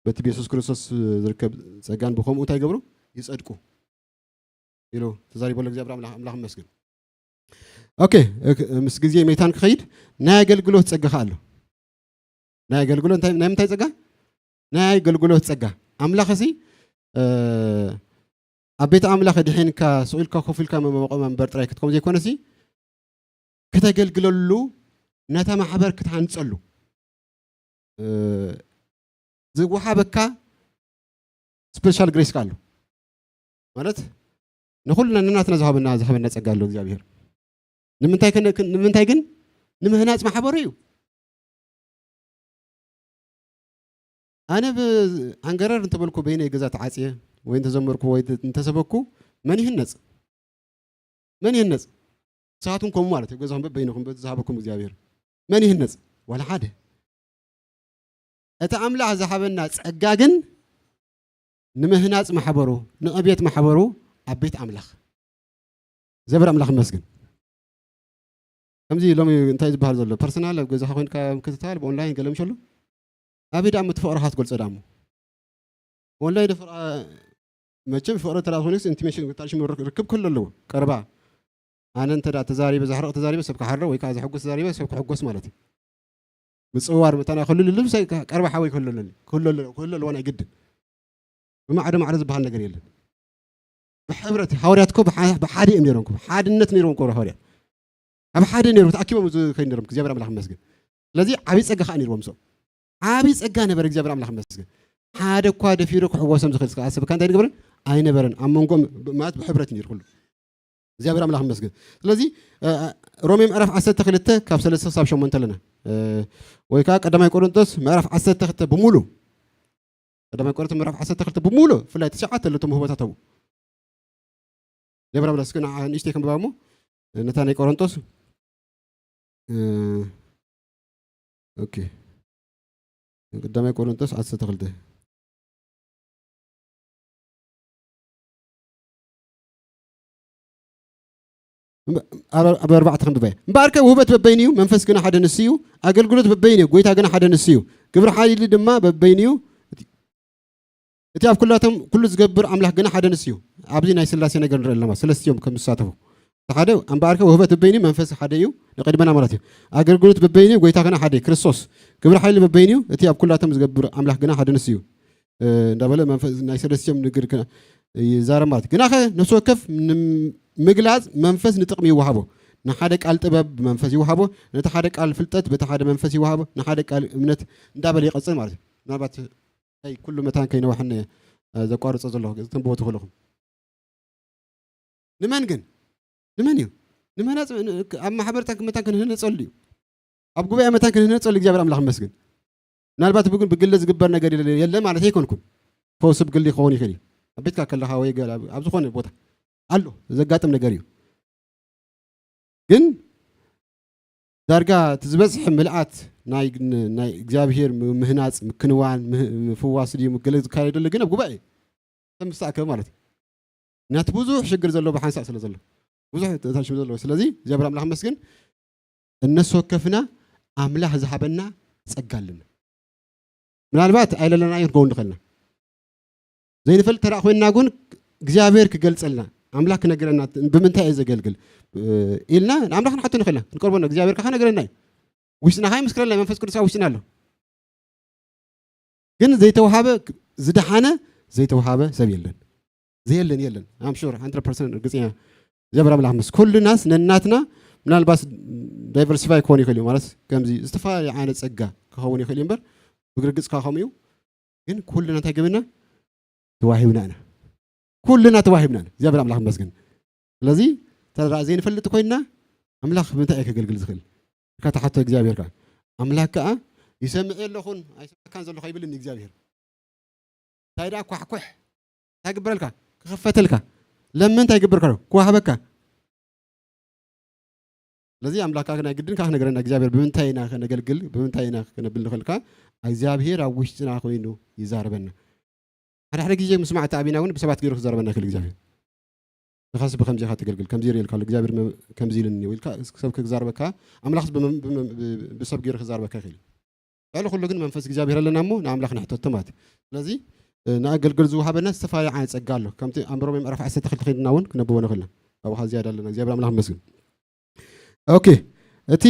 በቲ ብየሱስ ክርስቶስ ዝርከብ ጸጋን ብኸምኡ እንታይ ይገብሩ? ይጸድቁ ኢሉ ተዛሪቦ ኣሎ እግዚኣብሔር ኣምላኽ፣ ኣምላኽ ይመስገን። ኦኬ፣ እክ-፣ ምስ ግዜ ሜታን ክኸይድ ናይ ኣገልግሎት ጸጋ ከኣ ኣሎ። ናይ ኣገልግሎት እንታይ፣ ናይ ምንታይ ጸጋ? ናይ ኣገልግሎት ጸጋ። ኣምላኽሲ፣ እ፣ ኣብ ቤት ኣምላኽ ድሒንካ፣ ስቕ ኢልካ ኮፍ ኢልካ መ-፣ መቆም መንበር ጥራይ ክትከውን ዘይኮነሲ፣ ክተገልግለሉ፣ ነታ ማሕበር ክትሃንጸሉ፣ እ፣ ዝወሃበካ ስፔሻል ግሬስ ከኣ ኣሎ። ማለት ንኹልና ነናትና ዝሃበና፣ ዝሃበና ጸጋ ኣሎ እግዚኣብሔር። ንምንታይ ከነ-፣ ክ-፣ ንምንታይ ግን? ንምህናጽ ማሕበሩ እዩ። ኣነ ብ-፣ ዓንገረር እንተበልኩ በይነይ ገዛ ተዓጽየ ወይ እንተዘመርኩ ወይ ተ-፣ እንተሰበኩ መን ይህነጽ? መን ይህነጽ? ንስኻትኩም ከምኡ ማለት እዩ። ገዛኹም በበይንኹም በቲ ዝሃበኩም እግዚኣብሔር። መን ይህነጽ? ዋላ ሓደ። እቲ ኣምላኽ ዝሃበና ጸጋ ግን ንምህናጽ ማሕበሩ፣ ንዕብየት ማሕበሩ ኣብ ቤት ኣምላኽ። እግዚኣብሔር ኣምላኽ ይመስገን። ከምዚ ሎሚ እንታይ ዝበሃል ዘሎ? ፐርሰናል ኣብ ገዛኻ ኮይንካ ምክትታል፣ ብኦንላይን ገለ ምሸሉ? ኣበይ ደኣ እቲ ፍቕርኻ ትገልጾ ደኣ እሞ? ኦንላይን ፍቕራ-፣ መቸም ፍቕሪ እንተ ደኣ ኮይኑስ ኢንቲሜሽን፣ እንታይ ሽሙ፣ ርክ-፣ ርክብ ክህሉ ኣለዎ። ቀረባ። ኣነ እንተ ደኣ ተዛሪበ፣ ዘሕርቕ ተዛሪበ፣ ሰብ ክሓርቕ፣ ወይ ከኣ ዘሐጉስ ተዛሪበ፣ ሰብ ክሕጎስ ማለት እዩ። ምጽውዋር፣ መታን ክህሉ፣ ልብሰይ ቀረባ ሓወይ ክህሉ ኣለኒ። ክህሉ ኣለ-፣ ክህሉ ኣለዎ ናይ ግድን። ብማዕዶ ማዕዶ ዝበሃል ነገር የለን። ብሕብረት፣ ሃዋርያት እኮ ብሓ-፣ ብሓደ እዮም ነይሮም እኮ። ብሓድነት ነይሮም እኮ ሃዋርያት። ኣብ ሓደ ነይሮም፣ ተኣኪቦም ዝኸይዱ ነይሮም። እግዚኣብሔር ኣምላኽ ይመስገን። ስለዚ ዓብዪ ጸጋ ከኣ ነይርዎም ምስኦም። ዓብዪ ጸጋ ነበረ፣ እግዚኣብሔር ኣምላኽ ይመስገን። ሓደ እኳ ደፊሩ ክሕወሶም ዝኽእል ዝከኣሰበካ እንታይ ንገብረን? ኣይነበረን። ኣብ መንጎኦም ብ-፣ ማለት ብሕብረት ነይሩ ኩሉ። እግዚኣብሔር ኣምላኽ ይመስገን። ስለዚ፣ እ፣ እ፣ ሮሜ ምዕራፍ ዓሰርተ ክልተ ካብ ሰለስተ ክሳብ ሸሞንተ ኣለና። እ፣ ወይ ከኣ ቀዳማይ ቆሮንቶስ ምዕራፍ ዓሰርተ ክልተ ብምሉ፣ ቀዳማይ ቆሮንቶስ ምዕራፍ ዓሰርተ ክልተ ብምሉ፣ ብፍላይ ትሽዓተ ኣለቶም ህቦታት ኣብኡ። ደብረ ብለስ ግን ንእሽተይ ከንብባ እሞ፣ ነታ ናይ ቆሮንቶስ፣ እ፣ ኦኬ። ቀዳማይ ቆሮንቶስ ዓሰርተ ክልተ። እምበ-፣ ኣብ፣ ኣብ ኣርባዕተ ከንብባ እየ። እምበኣርከ ውህበት በበይኑ እዩ፣ መንፈስ ግና ሓደ ንሱ እዩ። ኣገልግሎት በበይኑ እዩ፣ ጎይታ ግና ሓደ ንሱ እዩ። ግብሪ ሓይሊ ድማ በበይኑ እዩ። እቲ፣ እቲ ኣብ ኩላቶም ኩሉ ዝገብር ኣምላኽ ግና ሓደ ንሱ እዩ። ኣብዚ ናይ ስላሴ ነገር ንርኢ ኣለና፣ ሰለስቲኦም ከም ዝሳተፉ። እቲ ሓደ እምበኣርከ ውህበት በበይኑ እዩ፣ መንፈስ ሓደ እዩ፣ ንቕድመና ማለት እዩ። ኣገልግሎት በበይኑ እዩ፣ ጎይታ ግና ሓደ እዩ፣ ክርስቶስ። ግብሪ ሓይሊ በበይኑ እዩ፣ እቲ ኣብ ኩላቶም ዝገብር ኣምላኽ ግና ሓደ ንሱ እዩ። እ፣ እንዳበለ መንፈስ ናይ ሰለስቲኦም ንግር ክና-፣ ይዛረብ ማለት እዩ። ግናኸ ነፍሲ ወከፍ ንምግላጽ መንፈስ ንጥቕሚ ይወሃቦ። ንሓደ ቃል ጥበብ ብመንፈስ ይወሃቦ፣ ነቲ ሓደ ቃል ፍልጠት በቲ ሓደ መንፈስ ይወሃቦ፣ ንሓደ ቃል እምነት እንዳበለ ይቐጽል ማለት እዩ። ምናልባት ኣይ ኩሉ መታን ከይነዋሕነ፣ እ፣ ዘቋርጾ ዘለኹ፣ ተንብቦ ተኽእልኹም። ንመን ግን? ንመን እዩ? ንምህናጽ፣ ን-፣ ኣብ ማሕበርታን መታን ክንህነጸሉ እዩ። ኣብ ጉባኤ መታን ክንህነጸሉ እግዚኣብሔር ኣምላኽ ይመስገን። ምናልባት ብግ-፣ ብግለ ዝግበር ነገር የለ፣ የለ ማለት ኣይኮንኩን። ፈውሲ ብግሊ ክኸውን ይኽእል እዩ። ኣብ ቤትካ ከለኻ ወይ ገለ ኣብ ዝኾነ ቦታ ኣሎ ዘጋጥም ነገር እዩ። ግን ዳርጋ እቲ ዝበዝሐ ምልኣት ናይ እግዚኣብሄር ምህናፅ ምክንዋን ምፍዋስ ድዩ ምገለ ዝካየደሉ ግን ኣብ ጉባኤ ተምስተኣከብ ማለት እዩ። ናቲ ብዙሕ ሽግር ዘለዎ ብሓንሳእ ስለ ዘሎ ብዙሕ ተታሽም ዘለዎ ስለዚ እግዚኣብሔር ኣምላኽ መስግን እነሱ ወከፍና ኣምላኽ ዝሃበና ጸጋ ኣለና። ምናልባት ኣይለለና እዩ ንከውን ንኸልና ዘይንፈልጥ ተራ ኮይንና ግን እግዚኣብሔር ክገልጸልና ኣምላኽ ክነግረና ብምንታይ እዩ ዘገልግል ኢልና ንኣምላኽ ንሓቶ ንኽእልና ክንቀርቦ እግዚኣብሔር ከዓ ነገረና እዩ። ውሽጥና ከዓ ይምስክረልና መንፈስ ቅዱስ ውሽጥና ኣሎ። ግን ዘይተውሃበ ዝደሓነ ዘይተውሃበ ሰብ የለን። ዘየለን የለን። I'm sure one hundred percent እርግጽኛ እግዚኣብሔር ኣምላኽ ምስ ኩልናስ ነናትና ምናልባት diversify ክኾን ይኽእል እዩ ማለት ከምዚ ዝተፈላለዩ ዓይነት ጸጋ ክኸውን ይኽእል እዩ እምበር ብግርግጽ ከዓ ከምኡ እዩ። ግን ኩልና እንታይ ገብና ተዋሂብና ኢና። ኩልና ተዋሂብና ኢና። እግዚኣብሔር ኣምላኽ መስገን። ስለዚ ተራ ዘይንፈልጥ ኮይና ኣምላኽ ብምንታይ እዩ ከገልግል ዝኽእል? ኢልካ ትሓቶ እግዚኣብሔር ከኣ ኣምላኽ ከኣ ይሰምዕ ኣለኹን ኣይሰምዓካን ዘለኹ ኣይብልን እግዚኣብሔር። እንታይ ደኣ ኳሕኩሕ እንታይ ግበረልካ? ክኸፈተልካ ለምን እንታይ ግበርካ? ክዋህበካ። ስለዚ ኣምላኽካ ናይ ግድን ከዓ ክነግረና እግዚኣብሔር ብምንታይ ኢና ከነገልግል ብምንታይ ኢና ከነብል ንኽእልካ እግዚኣብሔር ኣብ ውሽጥና ኮይኑ ይዛረበና። ሓደ ሓደ ግዜ ምስማዕ ተኣቢና እውን ብሰባት ገይሩ ክዛረበና ይኽእል እግዚኣብሔር። ንኻስ ብከምዚ ኢኻ ተገልግል ከምዚ ይርእየልካ ኣሎ እግዚኣብሔር መ- ከምዚ ኢልኒ ወይ ኢልካ ሰብ ክዛረበካ ኣምላኽስ ብመ- ብመ- ብ- ብሰብ ገይሩ ክዛረበካ ይኽእል እዩ። ልዕሊ ኩሉ ግን መንፈስ እግዚኣብሔር ኣለና እሞ ንኣምላኽ ንሕተቶ ማለት እዩ። ስለዚ እ፣ ንኣገልግል ዝወሃበና ዝተፈላለዩ ዓይነት ጸጋ ኣሎ። ከምቲ ኣንበሮም ምዕራፍ ዓሰርተ ክልተ ከይድና እውን ክነብቦ ንኽእልና ኣብኡ ዝያዳ ኣለና እግዚኣብሔር ኣምላኽ መስግን። ኦኬ እቲ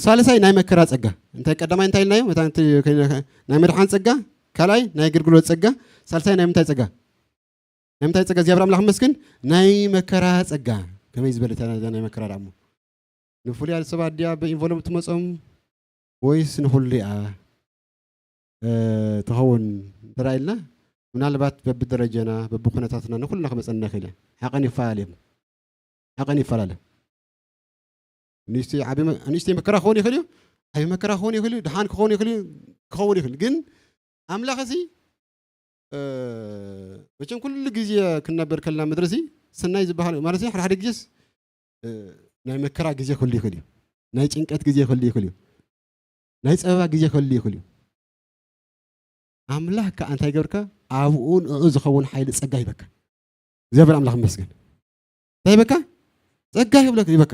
ሳልሳይ ናይ መከራ ጸጋ እንታይ ቀዳማይ እንታይ ኢልናዮ? መታ- እቲ ከይነ- ናይ መድሓን ጸጋ ካልኣይ ናይ ኣገልግሎት ጸጋ ሳልሳይ ናይ ምንታይ ጸጋ? ናይ ምንታይ ጸጋ እግዚኣብሔር ኣምላኽ መስግን ናይ መከራ ጸጋ። ከመይ ዝበለ እታ ናይ መከራ ደኣ እሞ ንፍሉያት ሰባት ድያ ብኢንቨሎፕ ትመጾም ወይስ ንኹሉ እያ እ፣ ትኸውን እንተ ኢልና ምናልባት በብደረጃና በብኩነታትና ንኩልና ክመፀና ይኽእል እያ። ሓቐን ይፈላለ እዩ። ሓቐን ይፈላለ። ንእሽተይ ዓቢ መ- ንእሽተይ መከራ ክኸውን ይኽእል እዩ። ዓቢ መከራ ክኸውን ይኽእል እዩ። ድሓን ክኸውን ይኽእል እዩ። ክኸውን ይኽእል ግን ኣምላኽ እዚ እ፣ መቸም ኩሉ ግዜ ክንነበር ከለና ምድሪ እዚ ሰናይ ዝበሃል ማለት እዩ። ሓደ ሓደ ግዜስ እ፣ ናይ መከራ ግዜ ክህሉ ይኽእል እዩ። ናይ ጭንቀት ግዜ ክህሉ ይኽእል እዩ። ናይ ፀበባ ግዜ ክህሉ ይኽእል እዩ። ኣምላኽ ከዓ እንታይ ይገብርካ? ኣብኡ ንዕኡ ዝኸውን ሓይሊ ፀጋ ይበካ። እግዚኣብሔር ኣምላኽ ይመስገን። እንታይ ይበካ? ፀጋ ይብለካ ይበካ።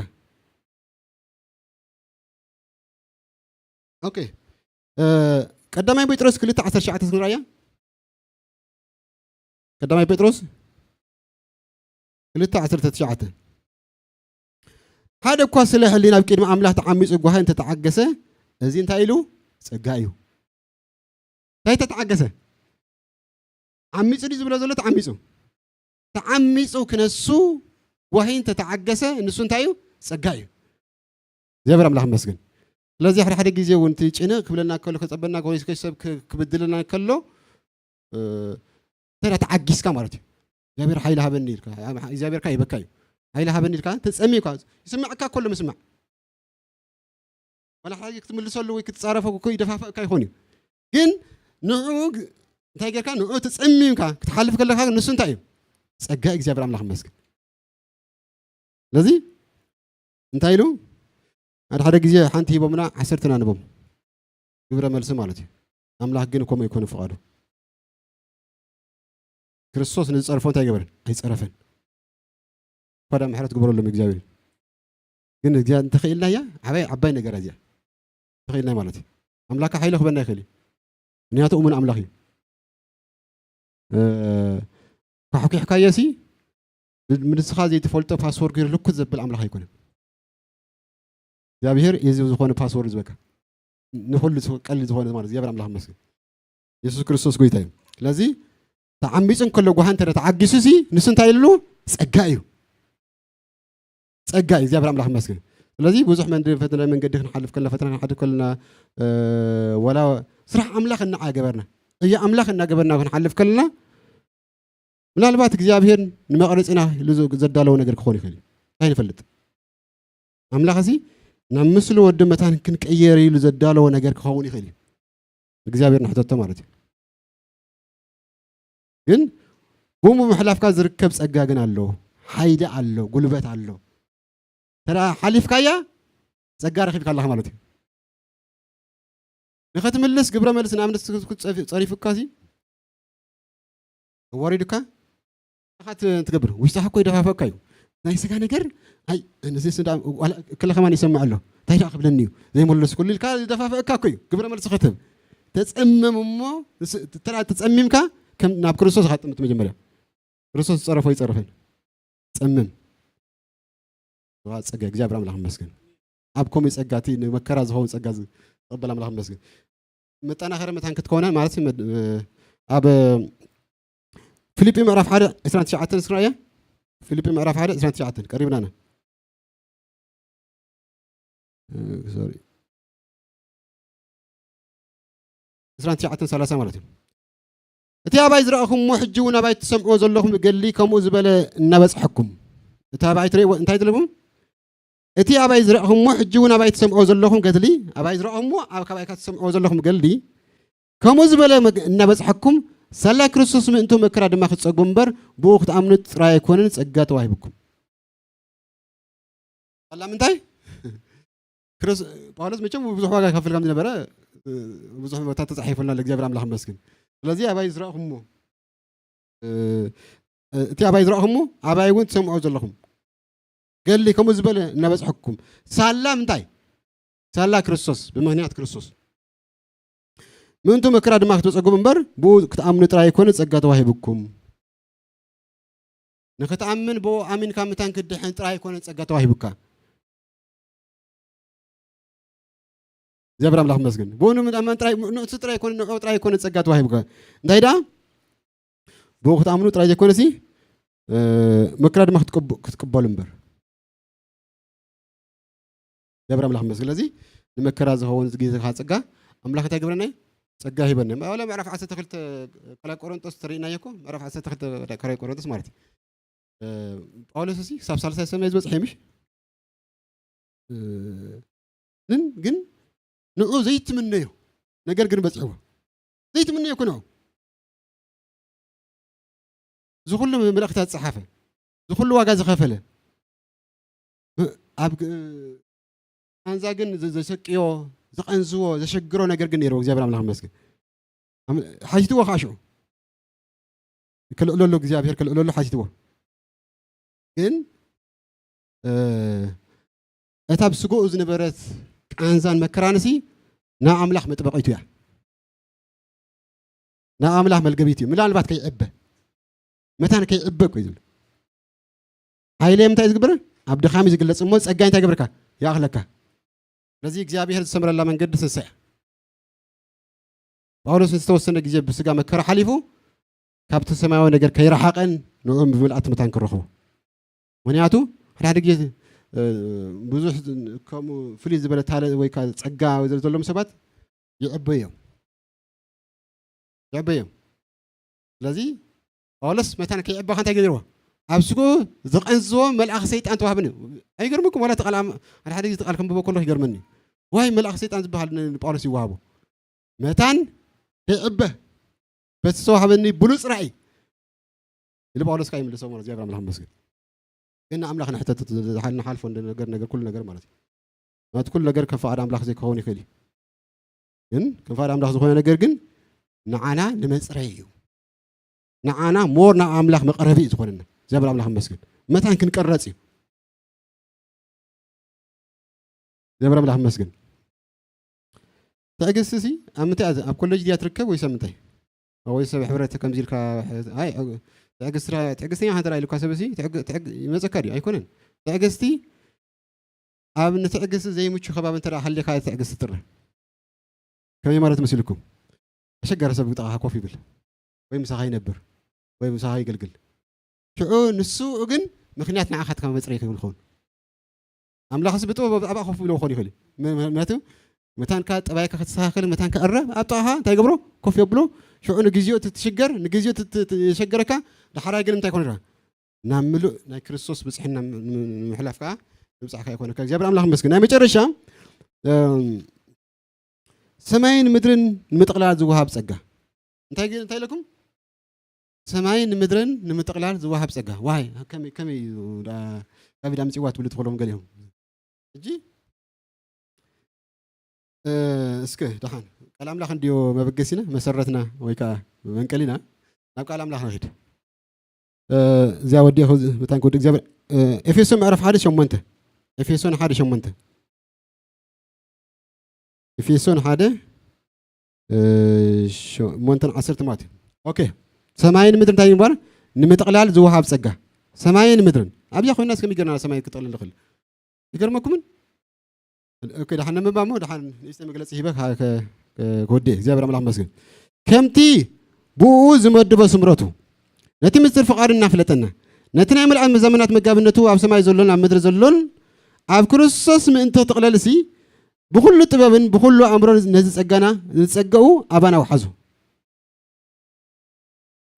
ኦኬ እ፣ ቀዳማይ ጴጥሮስ ክልተ ዓሰርተ ትሽዓተ ክንርኣያ። ቀዳማይ ጴጥሮስ ክልተ ዓሰርተ ትሽዓተ ሓደ እኳ ስለ ሕሊና ኣብ ቅድሚ ኣምላኽ ተዓሚፁ ጓሂ እንተተዓገሰ እዚ እንታይ ኢሉ ጸጋ እዩ። እንታይ ተተዓገሰ? ዓሚፁ ድዩ ዝብሎ ዘሎ? ተዓሚፁ ተዓሚፁ ክነሱ ጓሂ እንተተዓገሰ ንሱ እንታይ እዩ? ጸጋ እዩ። እግዚኣብሔር ኣምላኽ መስግን። ስለዚ ሓደ ሓደ ግዜ እውን እቲ ጭንቕ ክብለና ከሎ ከፀበና ወይ ሰብ ክብድለና ከሎ እንተ ተዓጊስካ ማለት እዩ እግዚኣብሔር ሓይሊ ሃበኒ ኢልካ እግዚኣብሔር ካ ይበካ እዩ ሓይሊ ሃበኒ ኢልካ ተፀሚምካ ይስምዐካ ከሎ ምስማዕ ዋላ ሓደ ክትምልሰሉ ወይ ክትፃረፈ እኮ ይደፋፈእካ ይኾን እዩ ግን ንዕኡ እንታይ ጌርካ ንዕኡ ተፀሚምካ ክትሓልፍ ከለካ ንሱ እንታይ እዩ ፀጋ እግዚኣብሔር ኣምላኽ መስግን ስለዚ እንታይ ኢሉ ሓደ ሓደ ግዜ ሓንቲ ሂቦምና ዓሰርተና ንቦም ግብረ መልሲ ማለት እዩ ኣምላኽ ግን ከምኡ ኣይኮነ ፍቓዱ ክርስቶስ ንዝፀርፎ እንታይ ገበረን ኣይፀረፈን እኳ ዳ ምሕረት ግበረሎም እግዚኣብሔር ግን እግዚኣብሔር እንተኽኢልና እያ ዓባይ ዓባይ ነገር እዚኣ እንተኽኢልና ማለት እዩ ኣምላካ ሓይሊ ክበና ይኽእል እዩ ምክንያቱ እሙን ኣምላኽ እዩ ኳሕኩሕካዮ ሲ ንስኻ ዘይትፈልጦ ፓስወርድ ገይሩ ልኩት ዘብል ኣምላኽ ኣይኮነን እግዚኣብሔር እዚ ዝኾነ ፓስወርድ ዝበካ ንኩሉ ቀሊል ዝኾነ ማለት እግዚኣብሔር ኣምላኽ መስገን የሱስ ክርስቶስ ጎይታ እዩ ስለዚ ተዓሚፁ እንከሎ ጓሃ እንተ ተዓጊሱ ሲ ንሱ እንታይ ኢሉ ፀጋ እዩ ፀጋ እዩ እግዚኣብሔር ኣምላኽ መስገን ስለዚ ብዙሕ መንዲ ፈተና መንገዲ ክንሓልፍ ከለና ፈተና ክንሓልፍ ከለና ወላ ስራሕ ኣምላኽ እናዓገበርና እያ ኣምላኽ እናገበርና ክንሓልፍ ከለና ምናልባት እግዚኣብሔር ንመቐረፂና ኢሉ ዘዳለዎ ነገር ክኾን ይኽእል እዩ እንታይ ንፈልጥ ኣምላኽ እዚ ናብ ምስሊ ወዲ መታን ክንቀየር ኢሉ ዘዳለዎ ነገር ክኸውን ይኽእል እዩ እግዚኣብሔር ንሕተቶ ማለት እዩ ግን ብኡ ምሕላፍካ ዝርከብ ጸጋ ግን ኣሎ፣ ሓይሊ ኣሎ፣ ጉልበት ኣሎ። ተራ ሓሊፍካያ ጸጋ ረኺብካ ኣለኻ ማለት እዩ። ንኸትምልስ ግብረ መልስ ንኣብነት ጸሪፉካ ሲ ወሪዱካ ኢኻ ት- ትገብር። ውሽጥኻ እኮ ይደፋፈካ እዩ። ናይ ስጋ ነገር፣ ኣይ፣ እዚ ስዳ-፣ ዋላ ክለ ከማን ይሰምዕ ኣሎ። እንታይ ደኣ ክብለኒ እዩ? ዘይመለስኩሉ ኢልካ ዝደፋፈእካ እኮ እዩ። ግብረ መልሲ ክትህብ። ተጸመም እሞ፣ ስ-፣ ተራ-፣ ተጸሚምካ ከም ናብ ክርስቶስ ኢኻ ትጥምት መጀመርያ። ክርስቶስ ዝጸረፎ ይጸርፈን። ጸምም። ዋ፣ ጸጋ እግዚኣብሔር ኣምላኽ ይመስገን። ኣብ ከምኡ ጸጋ፣ እቲ ንመከራ ዝኸውን ጸጋ ዝ-፣ ዝቕበል ኣምላኽ ይመስገን። መጠናኸሪ መታን ክትከውና ማለት መድ-፣ ኣብ ፊልጲ ምዕራፍ ሓደ ዕስራን ትሽዓተን እስክና እያ። ፊልጲ ምዕራፍ ሓደ ዕስራን ትሽዓተን ቀሪብና ኢና። እ፣ ሶሪ። ዕስራን ትሽዓተን ሰላሳ ማለት እዩ። እቲ ኣባይ ዝረእኹምዎ ሕጂ እውን ኣባይ ትሰምዕዎ ዘለኹም ገድሊ ከምኡ ዝበለ እናበጽሐኩም። እቲ ኣባይ ትርእይዎ እንታይ ትብልዎ? እቲ ኣባይ ዝረእኹምዎ ሕጂ እውን ኣባይ ትሰምዕዎ ዘለኹም ገድሊ፣ ኣባይ ዝረእኹምዎ ኣብ ከባይካ ትሰምዕዎ ዘለኹም ገድሊ ከምኡ ዝበለ መግ-፣ እናበጽሐኩም ሳላ ክርስቶስ ምእንቱ መከራ ድማ ክትጸጉ እምበር ብኡ ክትኣምኑ ጥራይ ኣይኮነን ጸጋ ተዋሂብኩም። ሳላ ምንታይ? ክርስ-፣ ጳውሎስ መቸም ብዙሕ ዋጋ ይከፍል ከም ዝነበረ፣ እ፣ ብዙሕ ቦታ ተጻሒፉልና ለእግዚኣብሔር ኣምላኽ ይመስገን። ስለዚ ኣባይ ዝረእኹምዎ፣ እ፣ እ፣ እቲ ኣባይ ዝረእኹምዎ ኣባይ እውን ትሰምዑ ዘለኹም። ገድሊ ከምኡ ዝበለ እናበጽሐኩም። ሳላ ምንታይ? ሳላ ክርስቶስ፣ ብምኽንያት ክርስቶስ። ምእንቱ መከራ ድማ ክትበጸጉም እምበር፣ ብኡ ክትኣምኑ ጥራይ ኣይኮነ ጸጋ ተዋሂብኩም። ንኽትኣምን ብኡ ኣሚንካ ምታን ክትድሕን ጥራይ ኣይኮነ ጸጋ ተዋሂቡካ። እግዚኣብሔር ኣምላኽ ይመስገን። ብኡ ንምእማን ጥራይ፣ ንእሱ ጥራይ ኣይኮነ፣ ንዕኡ ጥራይ ኣይኮነ ጸጋ ተዋሂቡካ። እንታይ ደኣ? ብኡ ክትኣምኑ ጥራይ ዘይኮነሲ፣ እ፣ መከራ ድማ ክትቅብ-፣ ክትቅበሉ እምበር። እግዚኣብሔር ኣምላኽ ይመስገን። ስለዚ ንመከራ ዝኸውን ዝግዜ ከዓ ጸጋ ኣምላኽ እንታይ ይገብረና እዩ? ጸጋ ሂበና። ዋላ ምዕራፍ ዓሰርተ ክልተ ካልኣይ ቆሮንጦስ ተሪእናዮ እኮ፣ ምዕራፍ ዓሰርተ ክልተ ካልኣይ ቆሮንጦስ ማለት እዩ። እ፣ ጳውሎስ እሲ ክሳብ ሳልሳይ ሰማይ ዝበጽሐ እዩ፣ ምሽ? እ፣ ንን ግን ንዑ ዘይትምነዮ ነገር ግን በጽሕዎ። ዘይትምነዮ እኮ ንዑ። እዚ ኩሉ መልእኽታት ዝጸሓፈ፣ እዚ ኩሉ ዋጋ ዝኸፈለ፣ እ፣ ኣብ ግ-፣ ቃንዛ ግን ዘ-፣ ዘሰቅዮ፣ ዝቐንዝዎ፣ ዘሸግሮ ነገር ግን ነይርዎ። እግዚኣብሔር ኣምላኽ ይመስገን። ኣም-፣ ሓቲትዎ ከዓ ሽዑ። ከልዕለሉ እግዚኣብሔር ከልዕለሉ ሓቲትዎ። ግን፣ እ፣ እታ ብስጋኡ ዝነበረት ቃንዛን መከራንሲ ንኣምላኽ መጥበቒቱ እያ። ንኣምላኽ መልገቢቱ እዩ። ምናልባት ከይዕበ፣ መታን ከይዕበ እኮ እዩ ዝብል። ሓይለይ እንታይ ዝግበር? ኣብ ድኻም እዩ ዝግለጽ እሞ ጸጋይ እንታይ ይገብርካ? ይኣኽለካ። ስለዚ እግዚኣብሔር ዝሰምረላ መንገዲ ትንሳኤ። ጳውሎስ ዝተወሰነ ግዜ ብስጋ መከራ ሓሊፉ፣ ካብቲ ሰማያዊ ነገር ከይረሓቐን ንዕኡ ብምልኣት መታን ክረኽቦ። ምኽንያቱ፣ ሓደ ሓደ ግዜ፣ እ፣ ብዙሕ ከምኡ ፍልይ ዝበለ ታለ ወይ ከዓ ጸጋ ዘለዎም ሰባት ይዕበዩ እዮም። ይዕበዩ እዮም። ስለዚ ጳውሎስ መታን ከይዕበኻ እንታይ ገይርዎ? ኣብ ስግኡ ዝቐንዝዎ መልኣኽ ሰይጣን ተዋህበኒ። ኣይገርመኩም? ዋላ እቲ ቃል ኣም-፣ ሓደ ሓደ ግዜ እቲ ቃል ከንብቦ ከለኹ ይገርመኒ። ዋይ፣ መልኣኽ ሰይጣን ዝበሃል ን-፣ ንጳውሎስ ይወሃቦ። መታን ከይዕበ በቲ ዝተዋህበኒ ብሉጽ ራእይ ኢሉ ጳውሎስ ከዓ ይምልሶ ማለት እግዚኣብሔር ኣምላኽ ይመስገን። ግን ንኣምላኽ ንሕተት ዝሓል-፣ ንሓልፎ እንደ ነገር፣ ነገር፣ ኩሉ ነገር ማለት እዩ። ማለት ኩሉ ነገር ከም ፍቓድ ኣምላኽ ዘይክኸውን ይኽእል እዩ። ግን ከም ፍቓድ ኣምላኽ ዝኾነ ነገር ግን ንዓና ንመጽረይ እዩ። ንዓና ሞር ናብ ኣምላኽ መቐረቢ እዩ ዝኾነና። እግዚኣብሔር ኣምላኽ ይመስገን። መታን ክንቀረጽ እዩ። እግዚኣብሔር ኣምላኽ ይመስገን። ትዕግስቲ ሲ ኣብ ምንታይ እያ፣ ኣብ ኮሌጅ ድያ ትርከብ ወይስ ኣብ ምንታይ? ኣብ ወይ ሰብ ሕብረት ከምዚ ኢልካ፣ ኣይ፣ ትዕግስቲ ራ-፣ ትዕግስተኛ ሃንተራ ኢልካ ሰብ ሲ ትዕግ-፣ ትዕግ-፣ ይመጸካ ድዩ? ኣይኮነን። ትዕግስቲ ኣብ ንትዕግስቲ ዘይምቹ ከባቢ እንተ ደኣ ሃሊኻ ትዕግስቲ ትረ። ከመይ ማለት መሲልኩም? ኣሸጋሪ ሰብ ብጥቓኻ ኮፍ ይብል ወይ ምሳኻ ይነብር ወይ ምሳኻ ይገልግል። ሽዑ ንሱ ግን ምኽንያት ንዓኻ ትካ መጽረይ ክብል ክኸውን። ኣምላኽስ ብጥበብ ኣብኣ ኮፍ ኢሉ ክኾን ይኽእል እዩ። ም-፣ ምኽንያቱ መታንካ ጠባይካ ከተስተኻኽል፣ መታንካ እረ ኣብ ጥቓኻ እንታይ ይገብሮ? ኮፍ የብሎ። ሽዑ ንግዜኡ እቲ ትሽገር፣ ንግዜኡ እቲ ት-፣ ት-፣ የሸገረካ፣ ዳሕራይ ግን እንታይ ይኾን ይራ? ናብ ምሉእ ናይ ክርስቶስ ብጽሕና ም-፣ ም-፣ ንምሕላፍ ከኣ ምብጻሕ ከኣ ይኾነካ። እግዚኣብሔር ኣምላኽ ይመስገን። ናይ መጨረሻ፣ እም፣ ሰማይን ምድርን ንምጥቕላል ዝወሃብ ጸጋ። እንታይ ግን፣ እንታይ ኢለኩም? ሰማይን ምድርን ንምጥቕላል ዝወሃብ ጸጋ። ዋይ፣ ከመይ፣ ከመይ እዩ ደኣ ዳዊት ኣምጺዋ ትብሉ ትኽእሎም ገሊኦም። ሕጂ፣ እ፣ እስከ ደሓን ቃል ኣምላኽ እንድዮ መበገሲና፣ መሰረትና ወይ ከኣ መንቀሊና፣ ናብ ቃል ኣምላኽ ንኽድ። እ፣ እዚኣ ወዲኹ መታን ክወድእ እግዚኣብሔር፣ እ፣ ኤፌሶን ምዕራፍ ሓደ ሸሞንተ። ኤፌሶን ሓደ ሸሞንተ። ኤፌሶን ሓደ፣ እ፣ ሸሞንተን ዓሰርተ ማለት እዩ። ኦኬ። ሰማይን ምድርን እንታይ ይባል? ንምጥቕላል ዝወሃብ ጸጋ። ሰማይን ምድርን። ኣብዚኣ ኮይናስ ከመይ ጌርና ሰማይ ክጠቕልል ንኽእል? ይገርመኩምን? ኦኬ፣ ደሓን ነንብባ እሞ፣ ደሓን ንእሽተይ መግለጺ ሂበ ከ-፣ ከ-፣ ከ-፣ ክወድእ። እግዚኣብሔር ኣምላኽ ይመስገን። ከምቲ ብኡ ዝመድቦ ስምረቱ፣ ነቲ ምስጢር ፍቓዱ እናፍለጠና፣ ነቲ ናይ ምልኣት ዘመናት መጋቢነቱ ኣብ ሰማይ ዘሎን ኣብ ምድሪ ዘሎን ኣብ ክርስቶስ ምእንቲ ክጥቕለልሲ፣ ብኹሉ ጥበብን ብኹሉ ኣእምሮን ነዚ ጸጋና፣ ነዚ ጸጋኡ ኣባና ውሓዞ።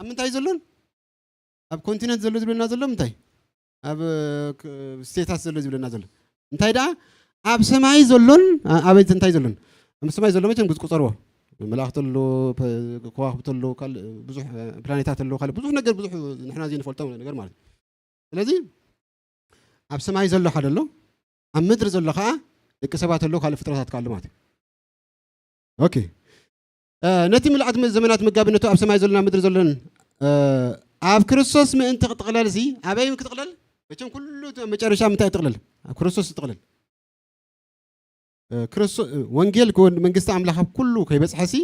ኣብ ምንታይ ዘሎን? ኣብ ኮንቲነንት ዘሎ ዝብለና ዘሎ ምንታይ? ኣብ፣ እ፣ ክ-፣ ስቴታት ዘሎ ዝብለና ዘሎ። እንታይ ደኣ? ኣብ ሰማይ ዘሎን፣ ኣ-፣ ኣበይ እንታይ ዘሎን? ኣብ ሰማይ ዘሎ መቸም ግዝ ቁጸርዎ። መላእኽቲ ኣሎ፣ ፐ-፣ ከዋኽብቲ ኣሎ፣ ካልእ ብዙሕ፣ እ፣ ፕላኔታት ኣሎ፣ ካልእ ብዙሕ ነገር፣ ብዙሕ ንሕና ዘይንፈልጦ ነገር ማለት እዩ። ስለዚ ኣብ ሰማይ ዘሎ ሓደ ኣሎ፣ ኣብ ምድሪ ዘሎ ኸኣ ደቂ ሰባት ኣሎ፣ ካልእ ፍጥረታት ከኣ ኣሎ ማለት እዩ። ኦኬ። እ፣ ነቲ ምልኣት ዘመናት መጋቢነቱ ኣብ ሰማይ ዘሎን ኣብ ምድሪ ዘሎን፣ እ፣ ኣብ ክርስቶስ ምእንቲ ክጥቕለልሲ፣ ኣበይ ክጥቕለል? መቸም ኩሉ እቲ መጨረሻ ምንታይ ይጥቕለል? ኣብ ክርስቶስ ይጥቕለል። እ፣ ክርስቶ-፣ እ፣ ወንጌል ክወን-፣ መንግስቲ ኣምላኽ ኣብ ኩሉ ከይበጽሐሲ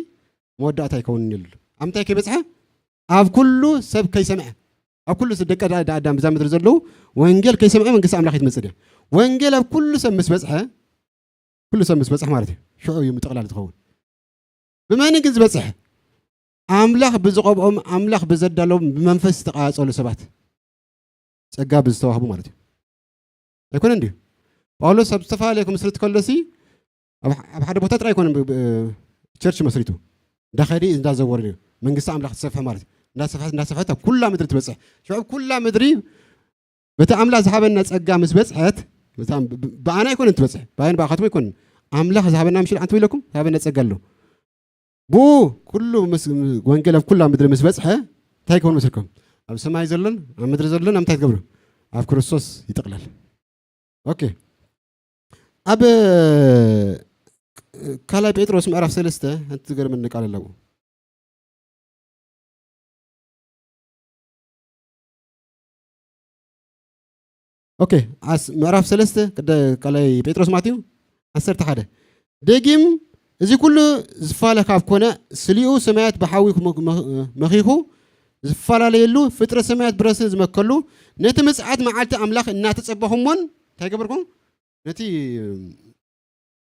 መወዳእታ ኣይከውንን ኢሉ። ኣብ ምንታይ ከይበጽሐ? ኣብ ኩሉ ሰብ ከይሰምዐ። ኣብ ኩሉ ስ-፣ ደቂ ኣዳ-፣ ኣዳ-፣ ኣዳም ብዛ ምድሪ ዘለዉ ወንጌል ከይሰምዐ መንግስቲ ኣምላኽ ኣይትመጽእ እያ። ወንጌል ኣብ ኩሉ ሰብ ምስ በጽሐ፣ ኩሉ ሰብ ምስ በጽሐ ማለት እዩ፣ ሽዑ እዩ ምጥቕላል ዝኸውን። ብመን ግን ዝበጽሐ? ኣምላኽ ብዝቐብኦም፣ ኣምላኽ ብዘዳለዎም፣ ብመንፈስ ዝተቓጸሉ ሰባት። ጸጋ ብዝተዋህቡ ማለት እዩ። ኣይኮነን ድዩ? ጳውሎስ ኣብ ዝተፈላለየ ክምስርት ከሎሲ ኣብ፣ ኣብ ሓደ ቦታ ጥራይ ኣይኮነን ብ-፣ ብ-፣ ቸርች መስሪቱ። እንዳኸደ እንዳዘወረ እዩ። መንግስቲ ኣምላኽ ትሰፍሐ ማለት እዩ። እንዳሰፍሐት፣ እንዳሰፍሐት ኣብ ኩላ ምድሪ ትበጽሕ። ሽዑ ኩላ ምድሪ በቲ ኣምላኽ ዝሃበና ጸጋ ምስ በጽሐት፣ በታ ብ-፣ ብ-፣ ብኣና ኣይኮነን ትበጽሕ። ብኣይን ብኣኻትኩም ኣይኮነን። ኣምላኽ ዝሃበና ምሽል ኣንተ ኢለኩም ዝሃበና ጸጋ ኣሎ። ብኡ ኩሉ ምስ፣ ወንጌል ኣብ ኩላ ምድሪ ምስ በጽሐ፣ እንታይ ክኸውን መስልኩም? ኣብ ሰማይ ዘሎን ኣብ ምድሪ ዘሎን ኣብ ምንታይ ትገብሩ? ኣብ ክርስቶስ ይጥቕለል። ኦኬ። ኣብ፣ እ፣ ካልኣይ ጴጥሮስ ምዕራፍ ሰለስተ ሓንቲ ዝገርመኒ ቃል ኣለዎ። ኦኬ፣ ኣስ-፣ ምዕራፍ ሰለስተ ቅደ-፣ ካልኣይ ጴጥሮስ ማለት እዩ፣ ዓሰርተ ሓደ። ደጊም እዚ ኩሉ ዝፋለ ካብ ኮነ፣ ስሊኡ ሰማያት ብሓዊ ክመ-፣ መ-፣ መኺኹ ዝፈላለየሉ፣ ፍጥረት ሰማያት ብረስን ዝመከሉ፣ ነቲ ምጽኣት መዓልቲ ኣምላኽ እናተጸበኹሞን፣ እንታይ ገበርኩም? ነቲ፣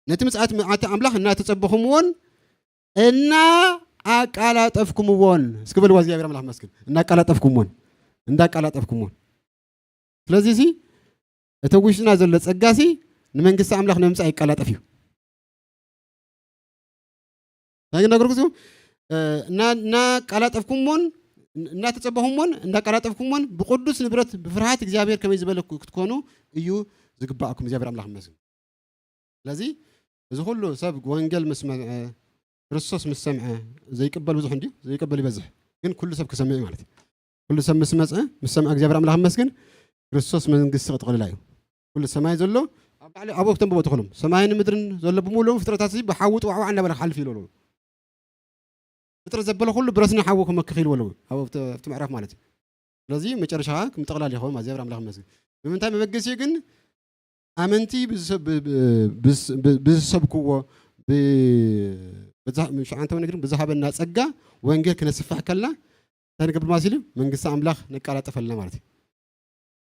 ነቲ ምጽኣት መዓልቲ ኣምላኽ እናተጸበኹምዎን፣ እና ኣቃላጠፍኩምዎን። እስኪ በልዋ፣ እግዚኣብሔር ኣምላኽ መስገን። እናቃላጠፍኩምዎን። እንዳቃላጠፍኩምዎን። ስለዚህ እዚ እቲ ውሽጥና ዘሎ ጸጋሲ ንመንግስቲ ኣምላኽ ንምምጻእ ይቃላጠፍ እዩ። ናይ ነገርኩ፣ እ፣ እና-፣ እናቃላጠፍኩምዎን፣ እናተጸበኹምዎን፣ እንዳቃላጠፍኩምዎን ብቅዱስ ንብረት ብፍርሃት እግዚኣብሔር ከመይ ዝበለ ክትኮኑ እዩ ዝግባእኩም። እግዚኣብሔር ኣምላኽ ይመስገን። ስለዚ እዚ ኩሉ ሰብ ወንጌል ምስ መ-፣ ክርስቶስ ምስ ሰምዐ ዘይቅበል ብዙሕ እንድዩ፣ ዘይቅበል ይበዝሕ። ግን ኩሉ ሰብ ክሰምዕ እዩ ማለት እዩ። ኩሉ ሰብ ምስ መጸ፣ ምስ ሰምዐ እግዚኣብሔር ኣምላኽ ይመስገን፣ ክርስቶስ መንግስቲ ክጥቕልላ እዩ። ኩሉ ሰማይ ዘሎ ኣብ ላዕሊ ኣብኡ ክተንብቦ ትኽእሎም። ሰማይን ምድርን ዘሎ ብምሉኡ ፍጥረታት እዚ ብሓዊ ጥዋዕዋዕ እናበለ ክሓልፍ ኢሉ ኣሎ። ፍጥረት ዘበለ ኩሉ ብረስኒ ሓዊ ክመክኽ ኢልዎ ኣለዉ ኣብ ኣብቲ፣ ኣብቲ ምዕራፍ ማለት እዩ። ስለዚ መጨረሻ ክምጥቕላል ይኸውን ማለት እግዚኣብሔር ኣምላኽ ይመስገን። ብምንታይ መበገሲ ግን ኣመንቲ ብዝሰብ-፣ ብ-፣ ብ-፣ ብዝ-፣ ብ-፣ ብዝሰብክዎ ብ-፣ ብዛ-፣ ሸውዓንተ ወንጌል ግን ብዝሃበና ጸጋ ወንጌል ክነስፍሕ ከልና እንታይ ንገብር ማለት እዩ? መንግስቲ ኣምላኽ ነቃላጥፈልና ማለት እዩ።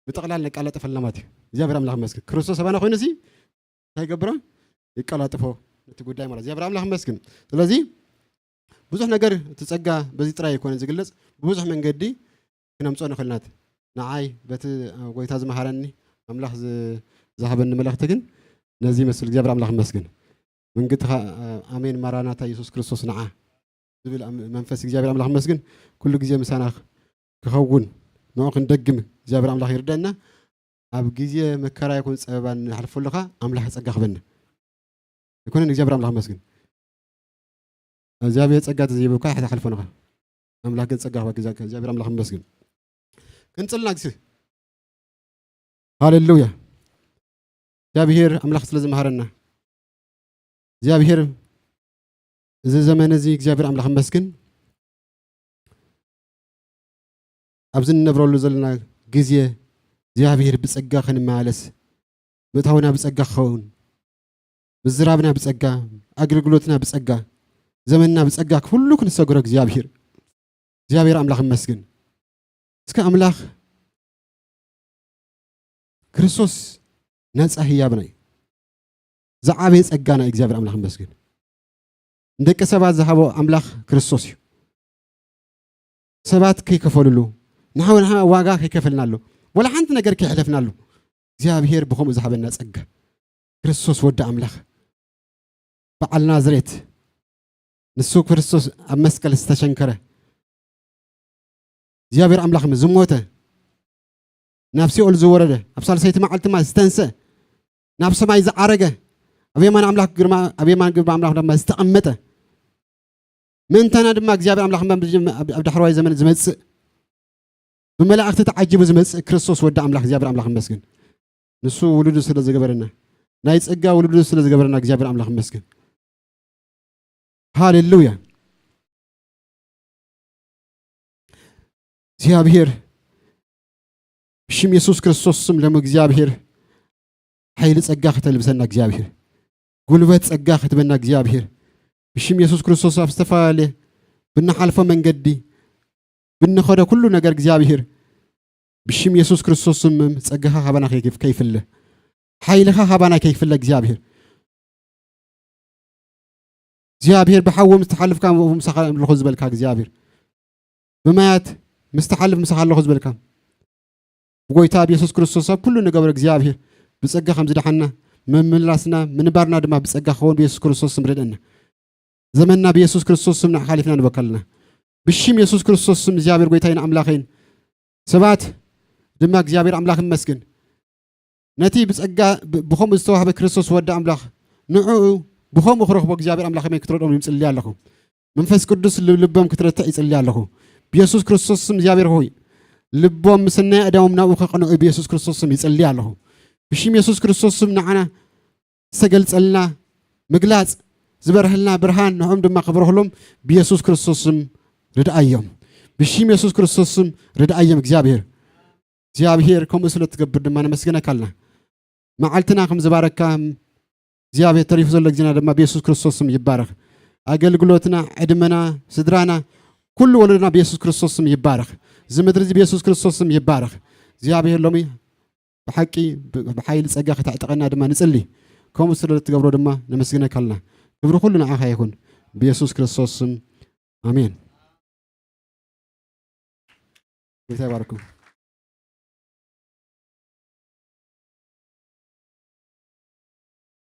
ምጥቕላል ነቃላጥፈልና ማለት እዩ። እግዚኣብሔር ኣምላኽ ይመስገን። ክርስቶስ ኣባና ኮይኑ ሲ እንታይ ይገብሮ? ይቀላጥፎ ነቲ ጉዳይ ማለት። እግዚኣብሔር ኣምላኽ ይመስገን። ስለዚ ብዙሕ ነገር እቲ ጸጋ በዚ ጥራይ ኣይኮነን ዝግለጽ፣ ብብዙሕ መንገዲ ክነምጾ ንኽእል ኢና። ንዓይ በቲ ጎይታ ዝመሃረኒ ኣምላኽ ዝ-፣ ዝሃበኒ መልእኽቲ ግን ነዚ ይመስል። እግዚኣብሔር ኣምላኽ ይመስገን። መንገድኻ፣ ኣሜን፣ ማራናታ፣ ኢየሱስ ክርስቶስ ንዓ ዝብል ኣም-፣ መንፈስ እግዚኣብሔር ኣምላኽ ይመስገን። ኩሉ ግዜ ምሳና ክኸውን ንዑ ክንደግም እግዚኣብሔር ኣምላኽ ይርደና። ኣብ ግዜ መከራ ይኹን ጸበባ ንሓልፈሉ ኸኣ ኣምላኽ ጸጋ ክበና። ኣይኮነን እግዚኣብሔር ኣምላኽ ይመስገን። እግዚኣብሔር ጸጋ ተዘይህበካ ኣይትሓልፎን ኢኻ። ኣምላኽ ግን ጸጋ ክባክ ዛካ እግዚኣብሔር ኣምላኽ ይመስገን። ክንጽልና ግሲ። ሃሌሉያ። እግዚኣብሔር ኣምላኽ ስለ ዝመሃረና፣ እግዚኣብሔር እዚ ዘመን እዚ እግዚኣብሔር ኣምላኽ ይመስገን። ኣብዚ እንነብረሉ ዘለና ግዜ እግዚኣብሔር ብጸጋ ክንመላለስ፣ ምእታውና ብጸጋ ክኸውን፣ ምዝራብና ብጸጋ፣ ኣገልግሎትና ብጸጋ፣ ዘመንና ብጸጋ፣ ኩሉ ክንሰግሮ እግዚኣብሔር፣ እግዚኣብሔር ኣምላኽ ይመስገን። እስከ ኣምላኽ ክርስቶስ ነጻ ህያብና እዩ። ዝዓበየ ጸጋና እዩ እግዚኣብሔር ኣምላኽ ይመስገን። ንደቂ ሰባት ዝሃቦ ኣምላኽ ክርስቶስ እዩ። ሰባት ከይከፈልሉ፣ ንሓው ንሓ ዋጋ ከይከፈልናሉ፣ ወላ ሓንቲ ነገር ከይሕለፍናሉ፣ እግዚኣብሔር ብኸምኡ ዝሃበና ጸጋ፣ ክርስቶስ ወዲ ኣምላኽ፣ በዓል ናዝሬት፣ ንሱ ክርስቶስ ኣብ መስቀል ዝተሸንከረ፣ እግዚኣብሔር ኣምላኽ ዝሞተ፣ ናብ ሲኦል ዝወረደ፣ ኣብ ሳልሰይቲ መዓልቲ ድማ ዝተንሰ፣ ናብ ሰማይ ዝዓረገ፣ ኣብ የማን ኣምላኽ ግርማ፣ ኣብ የማን ግርማ ኣምላኽ ድማ ዝተቐመጠ፣ ምእንታና ድማ እግዚኣብሔር ኣምላኽ ኣብ፣ ኣብ ዳሕረዋይ ዘመን ዝመጽእ፣ ብመላእኽቲ ተዓጂቡ ዝመጽእ ክርስቶስ ወዲ ኣምላኽ እግዚኣብሔር ኣምላኽ ይመስገን። ንሱ ውሉዱ ስለ ዝገበረና፣ ናይ ጸጋ ውሉዱ ስለ ዝገበረና እግዚኣብሔር ኣምላኽ ይመስገን። ሃሌሉያ። እግዚኣብሔር ብሽም የሱስ ክርስቶስ ስም ሎም እግዚኣብሔር ሓይሊ ጸጋ ከተልብሰና እግዚኣብሔር፣ ጉልበት ጸጋ ክትበና እግዚኣብሔር፣ ብሽም የሱስ ክርስቶስ ኣብ ዝተፈላለየ ብንሓልፎ መንገዲ፣ ብንኸዶ ኩሉ ነገር እግዚኣብሔር፣ ብሽም የሱስ ክርስቶስ ስም ጸጋኻ ካባና ከይፍ-፣ ከይፍለ፣ ሓይልኻ ካባና ከይፍለ እግዚኣብሔር፣ እግዚኣብሔር ብሓዊ ምስ ተሓልፍካ ምሳኻ ኣለኹ ዝበልካ እግዚኣብሔር፣ ብማያት ምስ ተሓልፍ ምሳኻ ኣለኹ ዝበልካ፣ ብጎይታ ብየሱስ ክርስቶስ ኣብ ኩሉ ንገብሮ እግዚኣብሔር ብጸጋ ከም ዝደሓና፣ ምምላስና ምንባርና ድማ ብጸጋ ክኸውን ብየሱስ ክርስቶስ ስም ርድእና። ዘመንና ብየሱስ ክርስቶስ ስም ንዓኻ ሓሊፍና ንበካ ኣለና። ብሽም የሱስ ክርስቶስ ስም እግዚኣብሔር ጎይታይን ኣምላኸይን፣ ሰባት ድማ እግዚኣብሔር ኣምላኽ ይመስገን። ነቲ ብጸጋ ብ-፣ ብኸምኡ ዝተዋህበ ክርስቶስ ወዲ ኣምላኽ፣ ንዕኡ ብኸምኡ ክረኽቦ እግዚኣብሔር ኣምላኽ ከመይ ክትረድኦም ይጽሊ ኣለኹ። መንፈስ ቅዱስ ል-፣ ልቦም ክትረትዕ ይጽሊ ኣለኹ። ብየሱስ ክርስቶስ ስም እግዚኣብሔር ሆይ፣ ልቦም ምስናይ ኣእዳዎም ናብኡ ከቕንዑ ብየሱስ ክርስቶስ ስም ይጽሊ ኣለኹ። ብሽም የሱስ ክርስቶስ ስም ንዓና ዝተገልጸልና ምግላጽ ዝበርህልና ብርሃን ንዕኦም ድማ ክብረህሎም ብየሱስ ክርስቶስ ስም ርድኣዮም። ብሽም የሱስ ክርስቶስ ስም ርድኣዮም እግዚኣብሔር። እግዚኣብሔር ከምኡ ስለ እትገብር ድማ ነመስግነካ ኣለና። መዓልትና ከም ዝባረካ እግዚኣብሔር ተሪፉ ዘሎ ግዜና ድማ ብየሱስ ክርስቶስ ስም ይባረኽ። ኣገልግሎትና፣ ዕድመና፣ ስድራና፣ ኩሉ ወለዶና ብየሱስ ክርስቶስ ስም ይባረኽ። እዚ ምድሪ እዚ ብየሱስ ክርስቶስ ስም ይባረኽ። እግዚኣብሔር ሎሚ ብሓቂ ብ-፣ ብሓይሊ ጸጋ ከተዕጠቐና ድማ ንጽሊ። ከምኡ ስለ እትገብሮ ድማ ነመስግነካ ኣለና። ክብሪ ኩሉ ንዓኻ ይኹን። ብየሱስ ክርስቶስ ስም ኣሜን። ጎይታ ይባርኩም።